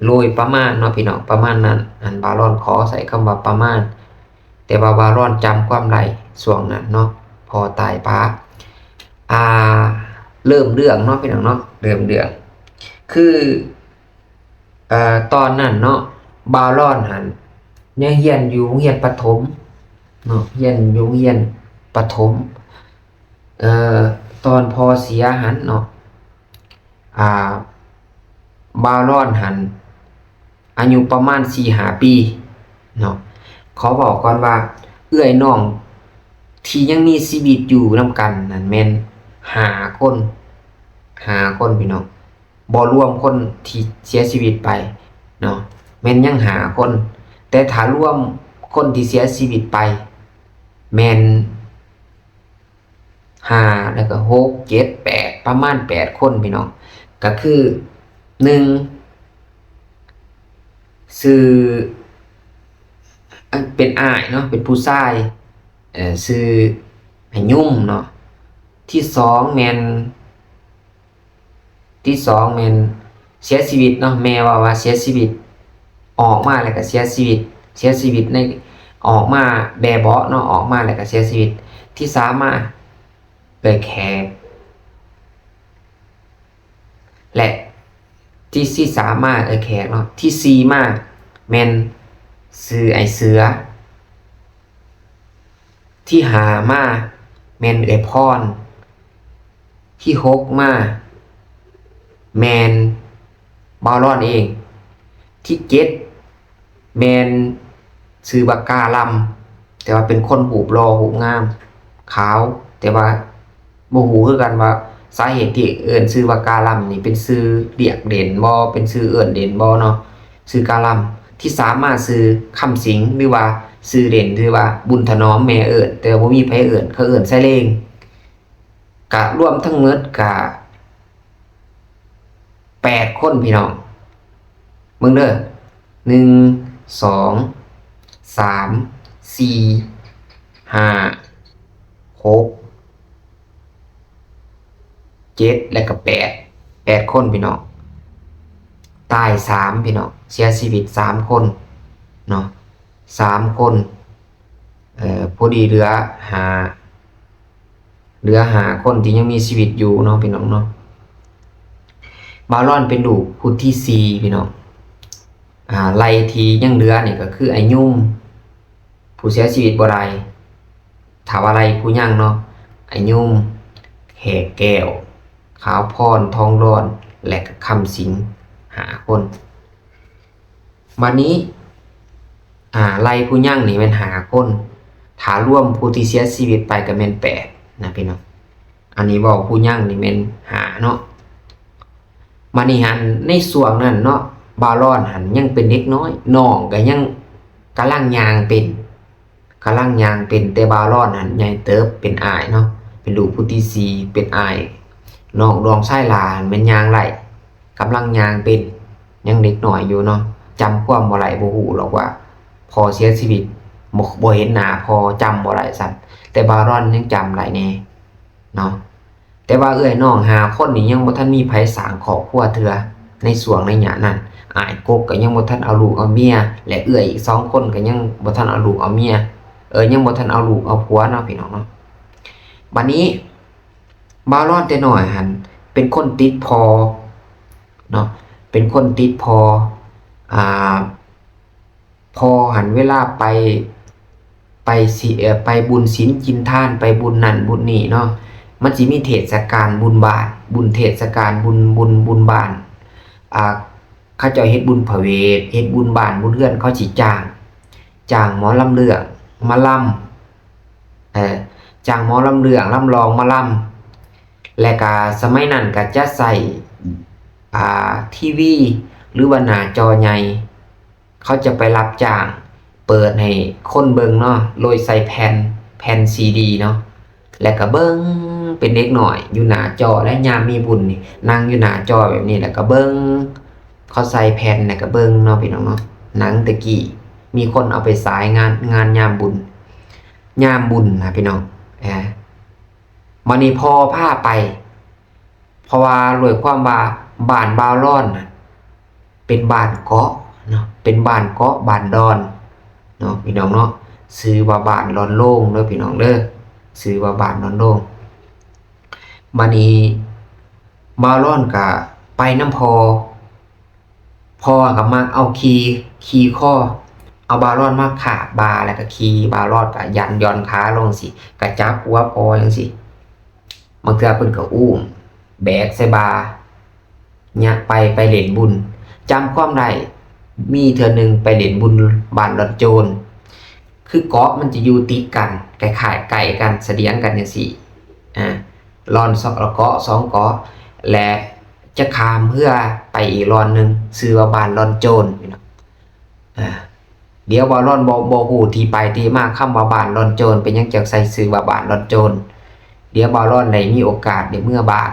ໂດຍປະມານເນາະ ພີ່ນ້ອງ, ປະມານນັ້ນ. ອັນບ່າວລອນຂໍໃຊ້ຄຳວ່າປະມານ, ແຕ່ວ່າບ່າວລອນຈຳຄວາມໄດ້ຊ່ວງນັ້ນເນາະ, ພໍ່ຕາຍປ້າ. ອ່າ ເລີ່ມເລື່ອງເນາະ ພີ່ນ້ອງເນາະ, ເລີ່ມເລື່ອງ ຄື ເອີ ຕອນນັ້ນເນາະ ບ່າວລອນຫັ້ນຍັງຮຽນຢູ່ໂຮງຮຽນປະຖົມເນາະ, ຮຽນຢູ່ໂຮງຮຽນປະຖົມ. ເອີ ຕອນພໍ່ເສຍຫັ້ນເນາະ ອ່າ ບ່າວລອນຫັ້ນອາຍຸປະມານສີ່ຫ້າປີເນາະ. ຂໍເວົ້າກ່ອນວ່າເອື້ອຍນ້ອງທີ່ຍັງມີຊີວິດຢູ່ນຳກັນນັ້ນແມ່ນຫ້າຄົນ, ຫ້າຄົນ ພີ່ນ້ອງ. ບໍ່ລວມຄົນທີ່ເສຍຊີວິດໄປເນາະ ແມ່ນຍັງຫ້າຄົນ, ແຕ່ຖ້າລວມຄົນທີ່ເສຍຊີວິດໄປແມ່ນຫ້າ ແລ້ວກໍຫົກ ເຈັດ ແປດ ປະມານແປດຄົນ ພີ່ນ້ອງ. ກໍຄື ໜຶ່ງ ຊື່ ເປັນອ້າຍເນາະ ເປັນຜູ້ຊາຍ ເອີ ຊື່ອ້າຍຍົມເນາະ. ທີສອງແມ່ນ ທີສອງແມ່ນເສຍຊີວິດເນາະ, ແມ່ເວົ້າວ່າເສຍຊີວິດ, ອອກມາແລ້ວກໍເສຍຊີວິດ, ເສຍຊີວິດໃນ ອອກມາແບເບາະເນາະ, ອອກມາແລ້ວກໍເສຍຊີວິດ. ທີສາມມາເອື້ອຍແຂກ ແລະ ທີ ທີສາມມາເອື້ອຍແຂກເນາະ, ທີສີ່ມາແມ່ນຊື່ອ້າຍເສືອ, ທີຫ້າມາແມ່ນເອື້ອຍພອນ, ທີຫົກມາແມ່ນບ່າວລອນເອງ, ທີເຈັດແມ່ນຊື່ວ່າກາລຳ, ແຕ່ວ່າເປັນຄົນຮູບຫຼໍ່ຮູບງາມຂາວ, ແຕ່ວ່າບໍ່ຮູ້ຄືກັນວ່າສາເຫດທີ່ເອີ້ນຊື່ວ່າກາລຳນີ້ເປັນຊື່ລຽກເຫຼັ້ນບໍ່ ເປັນຊື່ເອີ້ນເຫຼັ້ນບໍ່ເນາະ, ຊື່ກາລຳ. ທີສາມມາຊື່ຄຳສິງ ຫຼືວ່າຊື່ເຫຼັ້ນ ຫຼືວ່າບຸນຖະໜອມແມ່ເອີ້ນ, ແຕ່ວ່າບໍ່ມີໃຜເອີ້ນ, ເຂົາເອີ້ນໃສ່ເລງ. ກະລວມທັງໝົດກະແປດຄົນພີ່ນ້ອງ. ເບິ່ງເດີ ໜຶ່ງ ສອງ ສາມ ສີ່ ຫ້າ ຫົກ ເຈັດ ແລະກະແປດ ແປດຄົນພີ່ນ້ອງ. ຕາຍສາມພີ່ນ້ອງ, ເສຍຊີວິດສາມຄົນເນາະ, ສາມຄົນ. ເອີ ພໍດີເຫຼືອຫ້າ ເຫຼືອຫ້າຄົນທີ່ຍັງມີຊີວິດຢູ່ເນາະ ພີ່ນ້ອງເນາະ. ບ່າວລອນເປັນລູກຜູ້ທີສີ່ພີ່ນ້ອງ. ອ່າ ໄລ່ທີ່ຍັງເຫຼືອນີ້ກໍຄືອ້າຍຍົມ ຜູ້ເສຍຊີວິດບໍ່ໄດ້, ຖ້າວ່າໄລ່ຜູ້ຍັງເນາະ, ອ້າຍຍົມ, ແຂກແກ້ວ, ຂາວພອນ, ທອງດອນ, ແລະກໍຄ້ຳສິງຫ້າຄົນ. ບາດນີ້ ອ່າ ໄລ່ຜູ້ຍັງນີ້ແມ່ນຫ້າຄົນ, ຖ້າລວມຜູ້ທີ່ເສຍຊີວິດໄປກໍແມ່ນແປດນະພີ່ນ້ອງ. ອັນນີ້ເວົ້າຜູ້ຍັງນີ້ແມ່ນຫ້າເນາະ. ບາດນີ້ຫັ້ນ ໃນຊ່ວງນັ້ນເນາະ ບ່າວລອນຫັ້ນຍັງເປັນເດັກນ້ອຍ, ນ້ອງກໍຍັງກຳລັງຍ່າງເປັນ, ກຳລັງຍ່າງເປັນ, ແຕ່ບ່າວລອນຫັ້ນໃຫຍ່ເຕີບ ເປັນອ້າຍເນາະ, ເປັນລູກຜູ້ທີສີ່ ເປັນອ້າຍ, ນ້ອງ ນ້ອງຊາຍຫຼ້າຫັ້ນແມ່ນຍ່າງໄດ້, ກຳລັງຍ່າງເປັນ, ຍັງເດັກນ້ອຍຢູ່ເນາະ, ຈຳຄວາມບໍ່ໄດ້ ບໍ່ຮູ້ດອກວ່າພໍ່ເສຍຊີວິດ, ບໍ່ ບໍ່ເຫັນໜ້າພໍ່ ຈຳບໍ່ໄດ້ຊ້ຳ, ແຕ່ບ່າວລອນຍັງຈຳໄດ້ແດ່ເນາະ. ແຕ່ວ່າເອື້ອຍນ້ອງຫ້າຄົນນີ້ຍັງບໍ່ທັນມີໃຜສ້າງຄອບຄົວເທື່ອ ໃນຊ່ວງໄລຍະນັ້ນ. ອ້າຍກົກກໍຍັງບໍ່ທັນເອົາລູກເອົາເມຍ ແລະເອື້ອຍອີກສອງຄົນກໍຍັງບໍ່ທັນເອົາລູກເອົາເມຍ, ເອີ ຍັງບໍ່ທັນເອົາລູກເອົາຜົວເນາະ ພີ່ນ້ອງເນາະ. ບາດນີ້ ບ່າວລອນແຕ່ນ້ອຍຫັ້ນເປັນຄົນຕິດພໍ່ເນາະ, ເປັນຄົນຕິດພໍ່ ອ່າ ພໍ່ຫັ້ນເວລາໄປ ໄປສິ ເອີ ໄປບຸນສິນກິນທານ ໄປບຸນນັ້ນບຸນນີ້ເນາະ, ມັນຊິມີເທດສະການບຸນບ້ານ, ບຸນເທດສະການ ບຸນ ບຸນ ບຸນບ້ານ, ອ່າ ເຂົາເຈົ້າເຮັດບຸນພະເວດ ເຮັດບຸນບ້ານບຸນເຮືອນ ເຂົາຊິຈ້າງ ຈ້າງໝໍລຳເລື່ອງມາລຳ ເອີ ຈ້າງໝໍລຳເລື່ອງລຳລອງມາລຳ. ແລະກະສະໄໝນັ້ນກະຈະໃຊ້ ອ່າ ທີວີ ຫຼືວ່າໜ້າຈໍໃຫຍ່ ເຂົາຈະໄປຮັບຈ້າງເປີດໃຫ້ຄົນເບິ່ງເນາະ ໂດຍໃສ່ແຜ່ນ ແຜ່ນຊີດີເນາະ, ແລ້ວກໍເບິ່ງເປັນເດັກນ້ອຍຢູ່ໜ້າຈໍ ແລະຍາມມີບຸນນີ້ ນັ່ງຢູ່ໜ້າຈໍແບບນີ້ ແລ້ວກໍເບິ່ງ ເຂົາໃສ່ແຜ່ນ ແລ້ວກໍເບິ່ງເນາະ ພີ່ນ້ອງເນາະ. ໜັງແຕ່ກີ້ມີຄົນເອົາໄປສາຍງານ ງານຍາມບຸນ ຍາມບຸນນະ ພີ່ນ້ອງ. ເອີ ບາດນີ້ພໍ່ພາໄປ ເພາະວ່າດ້ວຍຄວາມວ່າບ້ານບ່າວລອນນະ ເປັນບ້ານເກາະເນາະ ເປັນບ້ານເກາະ ບ້ານດອນເນາະ ພີ່ນ້ອງເນາະ, ຊື່ວ່າບ້ານດອນໂລງເດີ ພີ່ນ້ອງເດີ, ຊື່ວ່າບ້ານດອນໂລງ. ບາດນີ້ບ່າວລອນກະໄປນຳພໍ່, ພໍ່ກໍມັກເອົາຂີ່ ຂີ່ຄໍ ເອົາບ່າວລອນມາຄາບບ່າ ແລ້ວກໍຂີ່, ບ່າວລອນກໍຢັນຢ່ອນຂາລົງຊີ້ ກໍຈັບຫົວພໍ່ຈັ່ງຊີ້. ບາງເທື່ອເພິ່ນກໍອຸ້ມແບກໃສ່ບ່າ ຍະ ໄປ ໄປຫຼິ້ນບຸນ. ຈຳຄວາມໄດ້ ມີເທື່ອໜຶ່ງໄປຫຼິ້ນບຸນບ້ານດອນໂຈນ, ຄືເກາະມັນຈະຢູ່ຕິດກັນ ຄ້າຍໆໃກ້ກັນ ສະດຽງກັນຈັ່ງຊີ້ ອາ ລອນສອງ ເກາະສອງເກາະ ແລະ ຈະຂ້າມເຮືອໄປອີກລອນໜຶ່ງ ຊື່ວ່າບ້ານດອນໂຈນ ພີ່ນ້ອງ. ອາ ດຽວບ່າວລອນບໍ່ ບໍ່ຮູ້ທີ່ໄປທີ່ມາຄຳວ່າບ້ານດອນໂຈນ ເປັນຫຍັງຈັ່ງໃສ່ຊື່ວ່າບ້ານດອນໂຈນ. ດຽວບ່າວລອນໄດ້ມີໂອກາດໄດ້ເມືອບ້ານ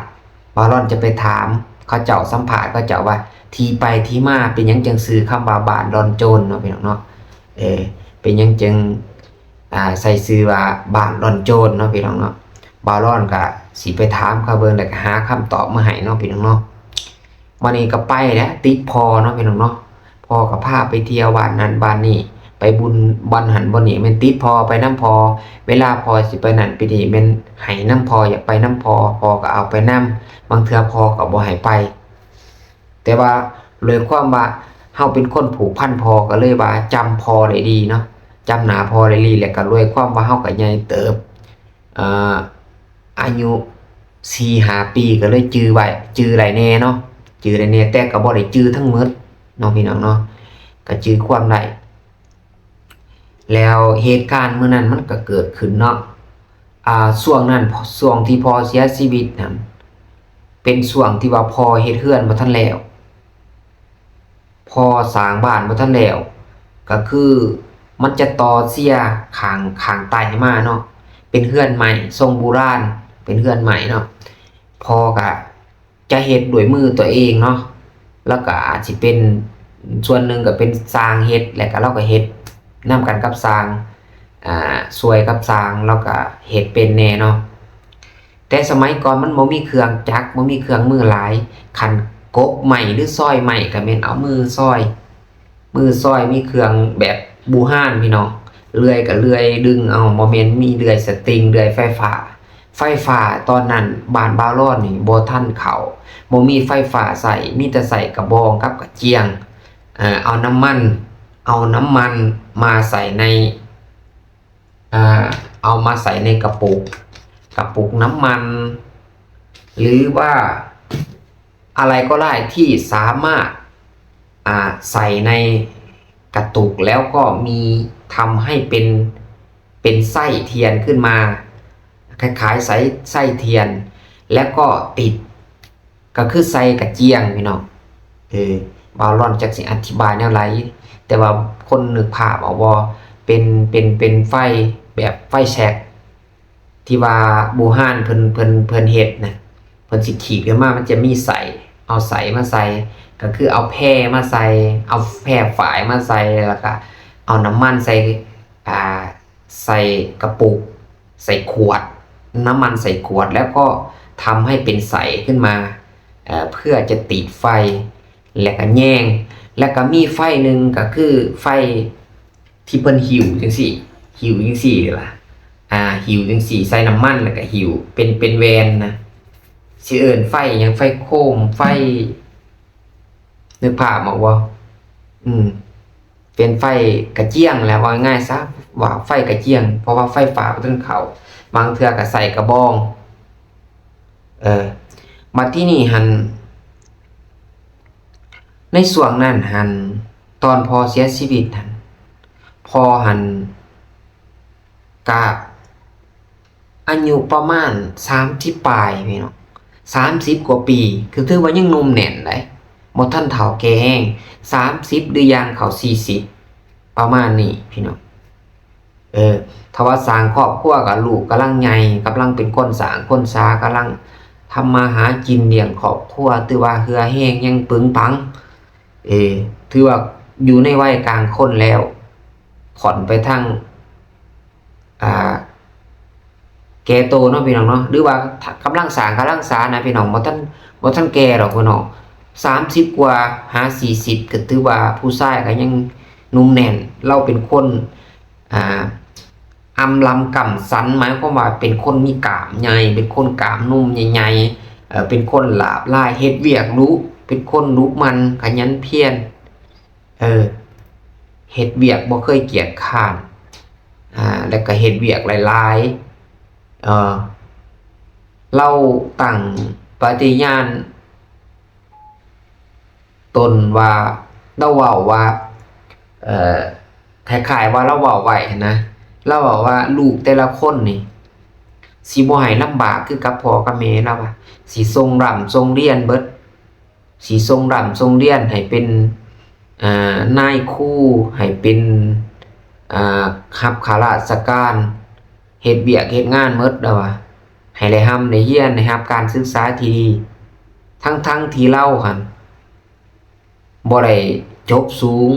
ບ່າວລອນຈະໄປຖາມເຂົາເຈົ້າ ສຳພາດເຂົາເຈົ້າວ່າ ທີ່ໄປທີ່ມາເປັນຫຍັງຈັ່ງຊື່ຄຳວ່າບ້ານດອນໂຈນເນາະ ພີ່ນ້ອງເນາະ. ເອີ ເປັນຫຍັງຈຶ່ງ ອ່າ ໃສ່ຊື່ວ່າບ້ານດອນໂຈນເນາະ ພີ່ນ້ອງເນາະ. ບ່າວລອນກະຊິໄປຖາມເຂົາເບິ່ງ ແລ້ວກະຫາຄຳຕອບມາໃຫ້ເນາະ ພີ່ນ້ອງເນາະ. ບາດນີ້ກໍໄປແຫຼະ ຕິດພໍ່ເນາະ ພີ່ນ້ອງເນາະ. ພໍ່ກໍພາໄປທ່ຽວບ້ານນັ້ນບ້ານນີ້ ໄປບຸນບ່ອນຫັ້ນບ່ອນນີ້ ແມ່ນຕິດພໍ່ ໄປນຳພໍ່. ເວລາພໍ່ຊິໄປນັ້ນໄປນີ້ ແມ່ນໃຫ້ນຳພໍ່ ຢາກໄປນຳພໍ່ ພໍ່ກໍເອົາໄປນຳ. ບາງເທື່ອພໍ່ກໍບໍ່ໃຫ້ໄປ. ແຕ່ວ່າດ້ວຍຄວາມວ່າເຮົາເປັນຄົນຜູກພັນພໍ່ ກໍເລີຍວ່າຈຳພໍ່ໄດ້ດີເນາະ ຈຳໜ້າພໍ່ໄດ້ດີ. ແລ້ວກໍດ້ວຍຄວາມວ່າເຮົາກໍໃຫຍ່ເຕີບ ເອີ ອາຍຸສີ່ຫ້າປີ ກໍເລີຍຈື່ໄວ້ ຈື່ໄດ້ແດ່ເນາະ ຈື່ໄດ້ແດ່ ແຕ່ກໍບໍ່ໄດ້ຈື່ທັງໝົດເນາະ ພີ່ນ້ອງເນາະ ກໍຈື່ຄວາມໄດ້. ແລ້ວເຫດການມື້ນັ້ນມັນກໍເກີດຂຶ້ນເນາະ. ອ່າ ຊ່ວງນັ້ນ ຊ່ວງທີ່ພໍ່ເສຍຊີວິດນັ້ນ ເປັນຊ່ວງທີ່ວ່າພໍ່ເຮັດເຮືອນບໍ່ທັນແລ້ວ ພໍ່ສ້າງບ້ານບໍ່ທັນແລ້ວ ກໍຄືມັນຈະຕໍ່ເຊຍຂ້າງ ຂ້າງໃຕ້ມາເນາະ ເປັນເຮືອນໄມ້ຊົງບູຮານ ເປັນເຮືອນໄມ້ເນາະ. ພໍ່ກໍ ຈະເຮັດດ້ວຍມືຕົວເອງເນາະ ແລ້ວກໍອາດຊິເປັນ ສ່ວນໜຶ່ງກໍເປັນຊ່າງເຮັດ ແລ້ວກໍລາວກໍເຮັດນຳກັນກັບຊ່າງ ອ່າ ຊ່ວຍກັບຊ່າງ ລາວກໍເຮັດເປັນແດ່ເນາະ. ແຕ່ສະໄໝກ່ອນມັນບໍ່ມີເຄື່ອງຈັກ ບໍ່ມີເຄື່ອງມືຫຼາຍ ຄັນກົບໄມ້ ຫຼື ຊອຍໄມ້ ກໍແມ່ນເອົາມືຊອຍ ມືຊອຍ ມີເຄື່ອງແບບບູຮານ ພີ່ນ້ອງ ເລື່ອຍກໍເລື່ອຍດຶງເອົາ ບໍ່ແມ່ນມີເລື່ອຍສະຕິງ ເລື່ອຍໄຟຟ້າ. ໄຟຟ້າຕອນນັ້ນບ້ານບ່າວລອນນີ້ບໍ່ທັນເຂົ້າ ບໍ່ມີໄຟຟ້າໃຊ້ ມີແຕ່ໃຊ້ກະບອງກັບກະຈຽງ ເອົານ້ຳມັນ ເອົານ້ຳມັນມາໃສ່ໃນ ເອົາມາໃສ່ໃນກະປຸກ ກະປຸກນ້ຳມັນ ຫຼືວ່າ อะไรก็ได้ที่สามารถ อ่า ใส่ในกระตุกแล้วก็มี ทำให้เป็น เป็นไส้เทียนขึ้นมา คล้ายๆ ไส้ ไส้เทียน แล้วก็ติด ก็คือใส่กระเจียงพี่น้อง เออ บ่าวลอนจักสิอธิบายแนวใด แต่ว่าคนนึกภาพออกบ่ เป็น เป็น เป็นไฟแบบไฟแช็ก ที่ว่าบู่ฮั่นเพิ่น เพิ่น เพิ่นเฮ็ดนะ เพิ่นสิขีดขึ้นมา มันจะมีไส้ เอาไส้มาใส่ ก็คือเอาแพมาใส่ เอาแพฝายมาใส่ แล้วก็เอาน้ำมันใส่ อ่า ใส่กระปุก ใส่ขวด น้ำมันใส่ขวด แล้วก็ทำให้เป็นไส้ขึ้นมา เอ่อ เพื่อจะติดไฟ แล้วก็แยง แล้วก็มีไฟหนึ่งก็คือไฟที่เพิ่นหิ้วจั่งซี้ หิ้วจั่งซี้ล่ะ อ่า หิ้วจั่งซี้ ใส่น้ำมันแล้วก็หิ้ว เป็น เป็นแหวนนะ สิเอิ้นไฟหยัง ไฟโคม ไฟ นึกภาพออกบ่ อืม เป็นไฟกระเจียงแหละ เว้าง่ายๆ ซะ ว่าไฟกระเจียง เพราะว่าไฟฟ้าบ่ทันเข้า บางเทื่อก็ใส่กระบอง เออ บัดทีนี้หั้น ในช่วงนั้นหั้น ตอนพ่อเสียชีวิตหั้น พ่อหั้น กะอายุประมาณสามสิบปลายพี่น้อง สามสิบกว่าปี ก็ถือว่ายังหนุ่มแน่นได๋ บ่ทันเฒ่าแก่แฮง สามสิบ หรือย่างเข้าสี่สิบ ประมาณนี้พี่น้อง เออ ถ้าว่าสร้างครอบครัวก็ลูกกำลังใหญ่ กำลังเป็นคนสร้างคนสา กำลังทำมาหากินเลี้ยงครอบครัว ถือว่าเหื่อแฮงยังปึงปัง เออ ถือว่าอยู่ในวัยกลางคนแล้ว ผ่อนไปทาง อ่า แก่โตเนาะพี่น้องเนาะ หรือว่ากำลังสร้างกำลังสานะพี่น้อง บ่ทัน บ่ทันแก่ดอกพี่น้อง สามสิบกว่าหาสี่สิบ ก็ถือว่าผู้ชายก็ยังหนุ่มแน่น ลาวเป็นคน อ่า อำลำกำสัน หมายความว่าเป็นคนมีกล้ามใหญ่ เป็นคนกล้ามหนุ่มใหญ่ๆ เอ่อ เป็นคนหลาบหลาย เฮ็ดเวียกดุ เป็นคนดุหมั่น ขยันเพียร เออ เฮ็ดเวียกบ่เคยเกียจคร้าน อ่า แล้วก็เฮ็ดเวียกหลายๆ เอ่อ ลาวตั้งปฏิญาณ ตนว่า ลาวเว้าว่า เอ่อ คล้ายๆ ว่าลาวเว้าไว้หั้นนะ ลาวเว้าว่า ลูกแต่ละคนนี่ สิบ่ให้ลำบากคือกับพ่อกับแม่ ลาวว่า สิส่งร่ำส่งเรียนเบิด สิส่งร่ำส่งเรียนให้เป็น เอ่อ นายครู ให้เป็น อ่า รับข้าราชการ เฮ็ดเวียกเฮ็ดงานหมด ลาวว่า ให้ได้ร่ำได้เรียน ได้รับการศึกษาที่ดี ทั้งๆ ที่ลาวหั้นบ่ได้จบสูง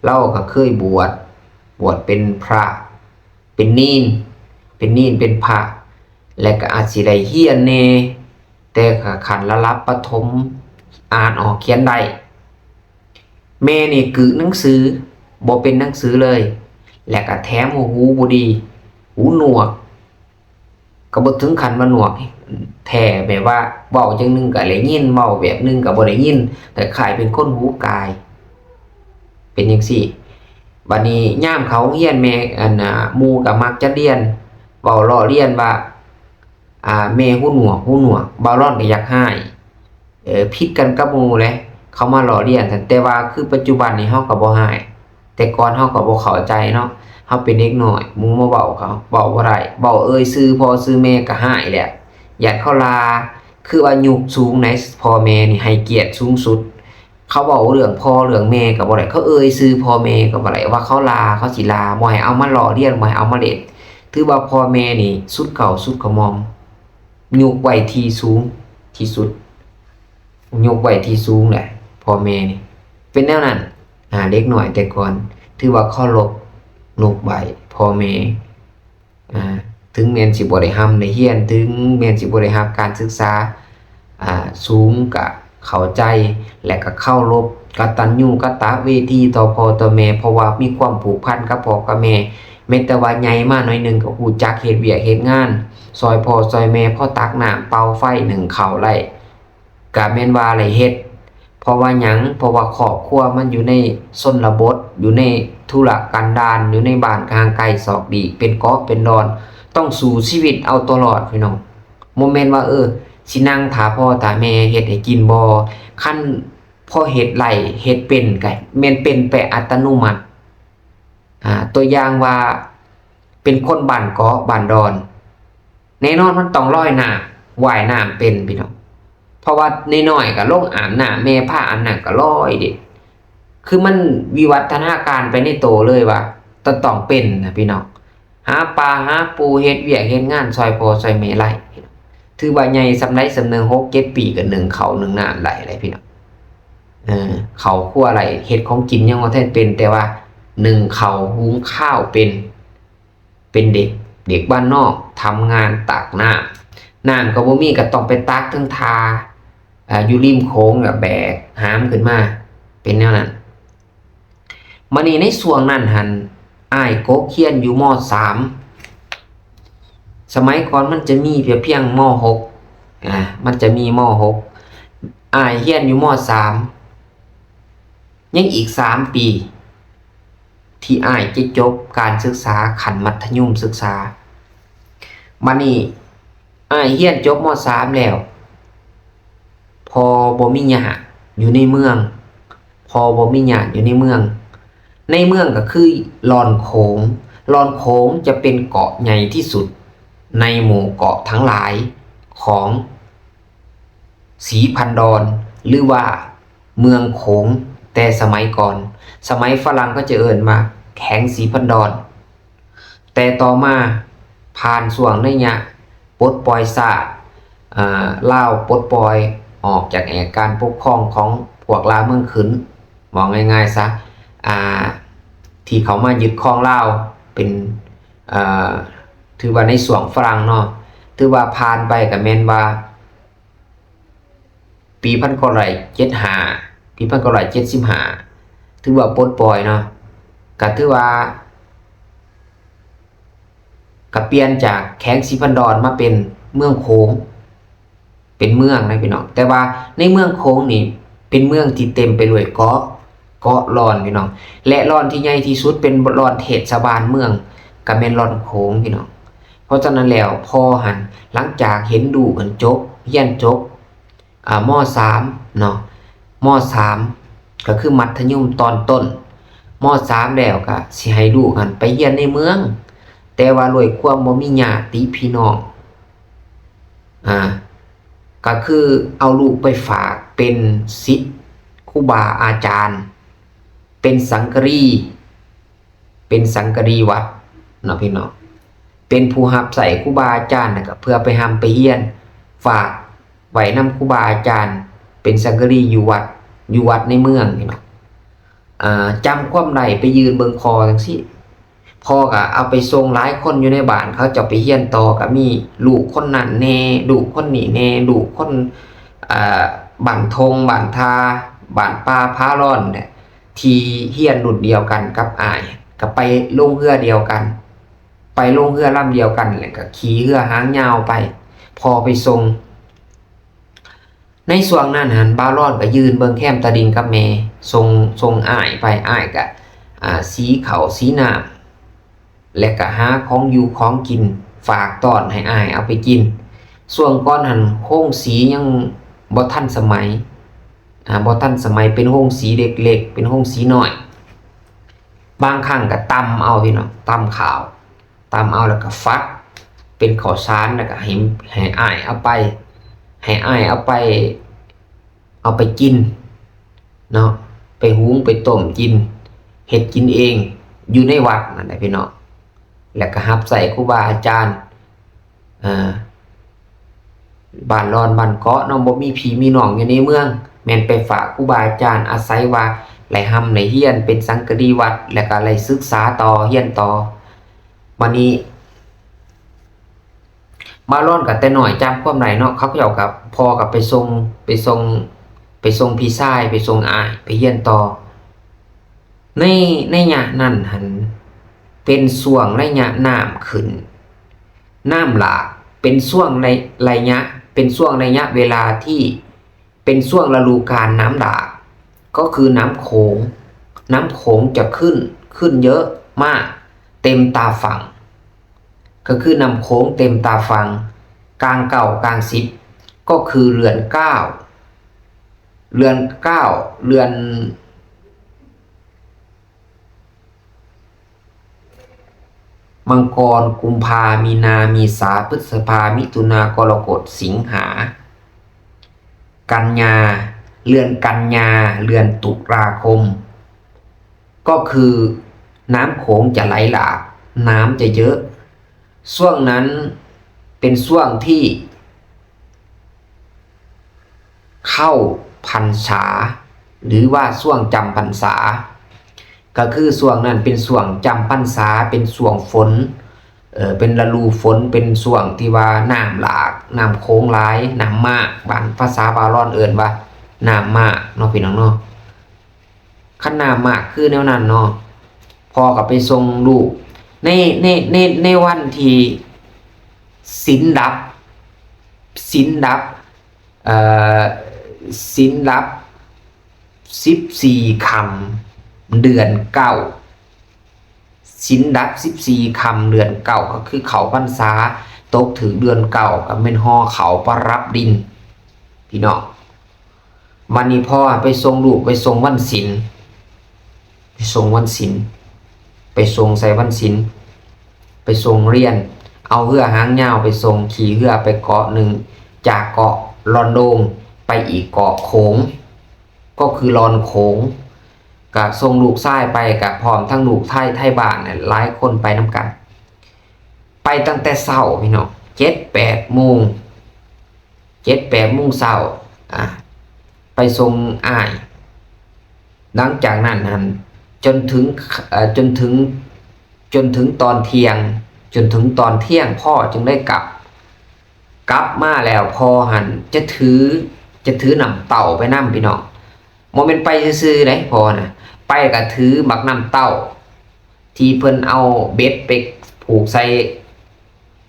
ลาวก็เคยบวช บวชเป็นพระ เป็นเณร เป็นเณรเป็นพระ และก็อาจสิได้เรียนแหน่ แต่ก็ขั้นระดับประถม อ่านออกเขียนได้ แม่นี่กึหนังสือ บ่เป็นหนังสือเลย และก็แถมว่าหูบ่ดี หูหนวก ก็บ่ถึงขั้นว่าหนวกแท้ แบบว่าเว้าจั่งหนึ่งก็ได้ยิน เว้าแบบหนึ่งก็บ่ได้ยิน คล้ายๆ เป็นคนหูกาย เป็นจั่งซี้ บัดนี้ยามเข้าโรงเรียน แม่ อันน่ะ หมู่ก็มักจะเลียน เว้าล้อเลียนว่า อ่า แม่หูหนวก หูหนวก บ่าวลอนก็อยากฮ้าย เอ่อ ผิดกันกับหมู่แหละ เขามาล้อเลียน แต่ว่าคือปัจจุบันนี้เฮาก็บ่ฮ้าย แต่ก่อนเฮาก็บ่เข้าใจเนาะ เฮาเป็นเด็กน้อย หมู่มาเว้า ก็เว้าบ่ได้ เว้าเอ่ยชื่อพ่อชื่อแม่ก็ฮ้ายแหละ ย้านเขาด่า คือว่ายุคสูงได๋ พ่อแม่นี่ให้เกียรติสูงสุด เขาเว้าเรื่องพ่อเรื่องแม่ก็บ่ได้ เขาเอ่ยชื่อพ่อแม่ก็บ่ได้ ว่าเขาด่า เขาสิด่า บ่ให้เอามาล้อเลียน บ่ให้เอามาเล่น ถือว่าพ่อแม่นี่สุดเก๊าสุดขะหม่อม ยกไว้ที่สูงที่สุด ยกไว้ที่สูงแหละ พ่อแม่นี่ เป็นแนวนั้น อ่า เด็กน้อยแต่ก่อน ถือว่าเคารพนบไหว้พ่อแม่ อ่า ถึงแม่นสิบ่ได้ร่ำได้เรียน ถึงแม่นสิบ่ได้รับการศึกษา อ่า สูง ก็เข้าใจ และก็เคารพ กตัญญูกตเวทีต่อพ่อต่อแม่ เพราะว่ามีความผูกพันกับพ่อกับแม่ แม้แต่ว่าใหญ่มาหน่อยหนึ่งก็รู้จักเฮ็ดเวียกเฮ็ดงาน ซ่อยพ่อซ่อยแม่ พอตักน้ำเป่าไฟนึ่งข้าวได้ ก็แม่นว่าได้เฮ็ด เพราะว่าหยัง เพราะว่าครอบครัวมันอยู่ในชนบท อยู่ในทุรกันดาร อยู่ในบ้านห่างไกลซอกหลีก เป็นเกาะเป็นดอน ต้องสู้ชีวิตเอาตัวรอดพี่น้อง บ่แม่นว่า เออ ส ຊິນັ່ງຖ້າພໍ່ຖ້າແມ່ເຮັດໃຫ້ກິນບໍ່? ຄັນພໍເຮັດໄດ້ເຮັດເປັນ ກະແມ່ນເປັນໄປອັດຕະໂນມັດ. ອາ ຕົວຢ່າງວ່າ ເປັນຄົນບ້ານເກາະ ບ້ານດອນ ແນ່ນອນມັນຕ້ອງລອຍນ້ຳ ວ່າຍນ້ຳເປັນພີ່ນ້ອງ. ເພາະວ່ານ້ອຍໆກໍລົງອາບນ້ຳ ແມ່ພາອາບນ້ຳກໍລອຍເດ້. ຄືມັນວິວັດທະນາການໄປໃນໂຕເລີຍວ່າ ຕ້ອງ ຕ້ອງເປັນນະພີ່ນ້ອງ. ຫາປາຫາປູ ເຮັດວຽກເຮັດງານຊ່ອຍພໍ່ຊ່ອຍແມ່ໄດ້. ຖືວ່າໃຫຍ່ສ່ຳໃດສ່ຳໜຶ່ງ ຫົກເຈັດປີກໍໜຶ້ງເຂົ້າໜຶ້ງນ້ຳໄດ້ແລ້ວພີ່ນ້ອງ. ເອີ ເຂົ້າຄົວໄດ້ ເຮັດຂອງກິນຍັງບໍ່ທັນເປັນ ແຕ່ວ່າໜຶ້ງເຂົ້າ ຫຸງຂ້າວເປັນ ເປັນເດັກ ເດັກບ້ານນອກ ທຳງານຕັກນ້ຳ ນ້ຳກໍບໍ່ມີ ກໍຕ້ອງໄປຕັກເທິງທ່າ ອາ ຢູ່ລິມໂຂງ ແລ້ວແບກຫາມຂຶ້ນມາ ເປັນແນວນັ້ນ. ບາດນີ້ໃນຊ່ວງນັ້ນຫັ້ນ ອ້າຍກົກຮຽນຢູ່ ມໍສາມ. ສະໄໝກ່ອນມັນຈະມີແຕ່ພຽງ ມໍຫົກ ອາ ມັນຈະມີ ມໍຫົກ ອ້າຍຮຽນຢູ່ ມໍສາມ. ຍັງອີກສາມປີ ທີ່ອ້າຍຈະຈົບການສຶກສາຂັ້ນມັດທະຍົມສຶກສາ. ບາດນີ້ອ້າຍຮຽນຈົບ ມໍສາມ ແລ້ວ ພໍ່ບໍ່ມີຍາດຢູ່ໃນເມືອງ ພໍ່ບໍ່ມີຍາດຢູ່ໃນເມືອງ. ໃນເມືອງກໍຄືລອນໂຂງ ລອນໂຂງຈະເປັນເກາະໃຫຍ່ທີ່ສຸດໃນໝູ່ເກາະທັງຫຼາຍຂອງ ສີພັນດອນ ຫຼືວ່າເມືອງໂຂງແຕ່ສະໄໝກ່ອນ. ສະໄໝຝຣັ່ງເຂົາຈະເອີ້ນວ່າແຂວງສີພັນດອນ. ແຕ່ຕໍ່ມາຜ່ານຊ່ວງໄລຍະປົດປ່ອຍຊາດ ອາ ລາວປົດປ່ອຍອອກຈາກແອກການປົກຄອງຂອງພວກລ່າເມືອງຂຶ້ນ ເວົ້າງ່າຍໆຊະ ອາ ທີ່ເຂົາມາຍຶດຄອງລາວເປັນ ອາ ຖືວ່າໃນຊ່ວງຝຣັ່ງເນາະ ຖືວ່າຜ່ານໄປກໍແມ່ນວ່າ ປີພັນເກົ້າຮ້ອຍເຈັດສິບຫ້າ ປີພັນເກົ້າຮ້ອຍເຈັດສິບຫ້າ ຖືວ່າປົດປ່ອຍເນາະ ກະຖືວ່າ ກະປ່ຽນຈາກແຂວງສີພັນດອນມາເປັນເມືອງໂຂງ ເປັນເມືອງນະພີ່ນ້ອງ. ແຕ່ວ່າໃນເມືອງໂຂງນີ້ເປັນເມືອງທີ່ເຕັມໄປດ້ວຍເກາະ ເກາະລອນພີ່ນ້ອງ ແລະ ລອນທີ່ໃຫຍ່ທີ່ສຸດເປັນລອນເທດສະບານເມືອງ ກະແມ່ນລອນໂຂງພີ່ນ້ອງ. ເພາະສະນັ້ນແລ້ວ ພໍ່ຫັ້ນ ຫຼັງຈາກເຫັນລູກຫັ້ນຈົບ ຮຽນຈົບ ອາ ມໍສາມ ເນາະ ມໍສາມ ກໍຄືມັດທະຍົມຕອນຕົ້ນ ມໍສາມ ແລ້ວກໍຊິໃຫ້ລູກຫັ້ນໄປຮຽນໃນເມືອງ ແຕ່ວ່າດ້ວຍຄວາມບໍ່ມີຍາດຕິພີ່ນ້ອງ ອາ ກໍຄືເອົາລູກໄປຝາກເປັນສິດຄູບາອາຈານ ເປັນສັງກະລີ ເປັນສັງກະລີວັດເນາະພີ່ນ້ອງ ເປັນຜູ້ຮັບໃຊ້ຄູບາອາຈານ ແລ້ວກໍເພື່ອໄປຮ່ຳໄປຮຽນ ຝາກໄວ້ນຳຄູບາອາຈານ ເປັນສັງກະລີຢູ່ວັດ ຢູ່ວັດໃນເມືອງພີ່ນ້ອງ. ອາ ຈຳຄວາມໄດ້ໄປຍື່ນເບິ່ງພໍ່ຈັ່ງຊີ້ ພໍ່ກໍເອົາໄປສົ່ງຫຼາຍຄົນຢູ່ໃນບ້ານ ເຂົາເຈົ້າໄປຮຽນຕໍ່ ກໍມີລູກຄົນນັ້ນແດ່ ລູກຄົນນີ້ແດ່ ລູກຄົນ ອາ ບ້ານທົ່ງ ບ້ານທ່າ ບ້ານປ່າ ຜາລອນແຫຼະ ທີ່ຮຽນລຸ້ນດຽວກັນກັບອ້າຍ ກໍໄປລົງເຮືອດຽວກັນ ໄປລົງເຮືອລຳດຽວກັນ ແລ້ວກໍຂີ່ເຮືອຫາງຍາວໄປ ພໍ່ໄປສົ່ງ. ໃນຊ່ວງນັ້ນຫັ້ນ ບ່າວລອນກໍຢືນເບິ່ງແຄມຕາລິ່ງກັບແມ່ ສົ່ງ ສົ່ງອ້າຍໄປ ອ້າຍກໍ ອາ ສີເຂົ້າສີນ້ຳ ແລະກະຫາຂອງຢູ່ຂອງກິນຝາກຕ້ອນໃຫ້ອ້າຍເອົາໄປກິນ. ຊ່ວງກ່ອນຫັ້ນໂຮງສີຍັງບໍ່ທັນສະໄໝ ອາ ບໍ່ທັນສະໄໝ ເປັນໂຮງສີເລັກໆ ເປັນໂຮງສີນ້ອຍ. ບາງຄັ້ງກະຕຳເອົາພີ່ນ້ອງ ຕຳເຂົ້າ ຕຳເອົາແລ້ວກະຝັກເປັນເຂົ້າສານ ແລ້ວກະໃຫ້ ໃຫ້ອ້າຍເອົາໄປ ໃຫ້ອ້າຍເອົາໄປ ເອົາໄປກິນເນາະ ໄປຫຸງໄປຕົ້ມກິນ ເຮັດກິນເອງຢູ່ໃນວັດນັ້ນແຫຼະພີ່ນ້ອງ. ແລ້ວກໍຮັບໃຊ້ຄູບາອາຈານ ເອີ ບ້ານລອນບ້ານເກາະເນາະ ບໍ່ມີພີ່ມີນ້ອງຢູ່ໃນເມືອງ ແມ່ນໄປຝາກຄູບາອາຈານ ອາໄສວ່າໄດ້ຮ່ຳໄດ້ຮຽນເປັນສັງກະລີວັດ ແລ້ວກໍໄດ້ສຶກສາຕໍ່ ຮຽນຕໍ່. ບາດນີ້ ບ່າວລອນກໍແຕ່ນ້ອຍຈຳຄວາມໄດ້ເນາະ ເຂົາເຈົ້າກັບພໍ່ກໍໄປສົ່ງ ໄປສົ່ງ ໄປສົ່ງພີ່ຊາຍ ໄປສົ່ງອ້າຍໄປຮຽນຕໍ່. ໃນໄລຍະນັ້ນຫັ້ນ ເປັນຊ່ວງໄລຍະນ້ຳຂຶ້ນ ນ້ຳຫຼາກ ເປັນຊ່ວງໄລ ໄລຍະ ເປັນຊ່ວງໄລຍະເວລາທີ່ ເປັນຊ່ວງລະດູການນ້ຳຫຼາກ ກໍຄືນ້ຳໂຂງ ນ້ຳໂຂງຈະຂຶ້ນ ຂຶ້ນເຍອະມາກ ເຕັມຕາຝັ່ງ ກໍຄືນ້ຳໂຂງເຕັມຕາຝັ່ງ ກາງເກົ້າກາງສິບ. ກໍ ກໍຄືເດືອນເກົ້າ ເດືອນເກົ້າ ເດືອນ ມັງກອນ, ກຸມພາ, ມີນາ, ເມສາ, ພຶດສະພາ, ມິຖຸນາ, ກໍລະກົດ, ສິງຫາ, ກັນຍາ, ເດືອນກັນຍາ, ເດືອນຕຸລາຄົມ ກໍຄືນ້ຳໂຂງຈະໄຫຼຫຼາກ, ນ້ຳຈະເຍີະ. ຊ່ວງນັ້ນເປັນຊ່ວງທີ່ ເຂົ້າພັນສາ ຫຼືວ່າຊ່ວງຈຳພັນສາ ກໍຄືຊ່ວງນັ້ນເປັນຊ່ວງຈຳພັນສາ ເປັນຊ່ວງຝົນ ເອີ ເປັນລະດູຝົນ ເປັນຊ່ວງທີ່ວ່ານ້ຳຫຼາກ ນ້ຳໂຂງຫຼາຍ ນ້ຳມາກ ບາງພາສາບາລອນເອີ້ນວ່ານ້ຳມາກເນາະ ພີ່ນ້ອງເນາະ. ຄັນນ້ຳມາກຄືແນວນັ້ນເນາະ ພໍ່ກໍໄປສົ່ງລູກ ໃນ ໃນ ໃນ ໃນວັນທີ່ສິນດັບ ສິນດັບ ເອີ ສິນດັບສິບສີ່ຄ່ຳເດືອນເກົ້າ ສິນດັບສິບສີ່ຄ່ຳເດືອນເກົ້າ ກໍຄືເຂົ້າພັນສາ ຕົກຖືກເດືອນເກົ້າ ກໍແມ່ນຫໍ່ເຂົ້າປະດັບດິນ ພີ່ນ້ອງ. ບັດນີ້ພໍ່ໄປສົ່ງລູກ ໄປສົ່ງວັນສິນ ໄປສົ່ງວັນສິນ ໄປສົ່ງໃສ່ວັນສິນ ໄປສົ່ງຮຽນ ເອົາເຮືອຫາງຍາວໄປສົ່ງ ຂີ່ເຮືອໄປເກາະໜຶ່ງ ຈາກເກາະລອນໂດງໄປອີກເກາະໂຂງ ກໍຄືລອນໂຂງ ກະສົ່ງລູກຊາຍໄປ ກະພ້ອມທັງລູກໄທ ໄທບ້ານ ຫຼາຍຄົນໄປນຳກັນ. ໄປຕັ້ງແຕ່ເຊົ້າ ພີ່ນ້ອງ ເຈັດແປດໂມງ ເຈັດແປດໂມງເຊົ້າ ອາ ໄປສົ່ງອ້າຍ. ຫຼັງຈາກນັ້ນຫັ້ນ ຈົນເຖິງ ເອີ ຈົນເຖິງ ຈົນເຖິງຕອນທ່ຽງ ຈົນເຖິງຕອນທ່ຽງ ພໍ່ຈຶ່ງໄດ້ກັບ. ກັບມາແລ້ວ ພໍ່ຫັ້ນຈະຖື ຈະຖືນ້ຳເຕົ້າໄປນຳ ພີ່ນ້ອງ. ບໍ່ແມ່ນໄປຊື່ໆເດ້ ພໍ່ນະ ໄປກະຖືບັກນ້ຳເຕົ້າ ທີ່ເພິ່ນເອົາເບັດໄປຜູກໃສ່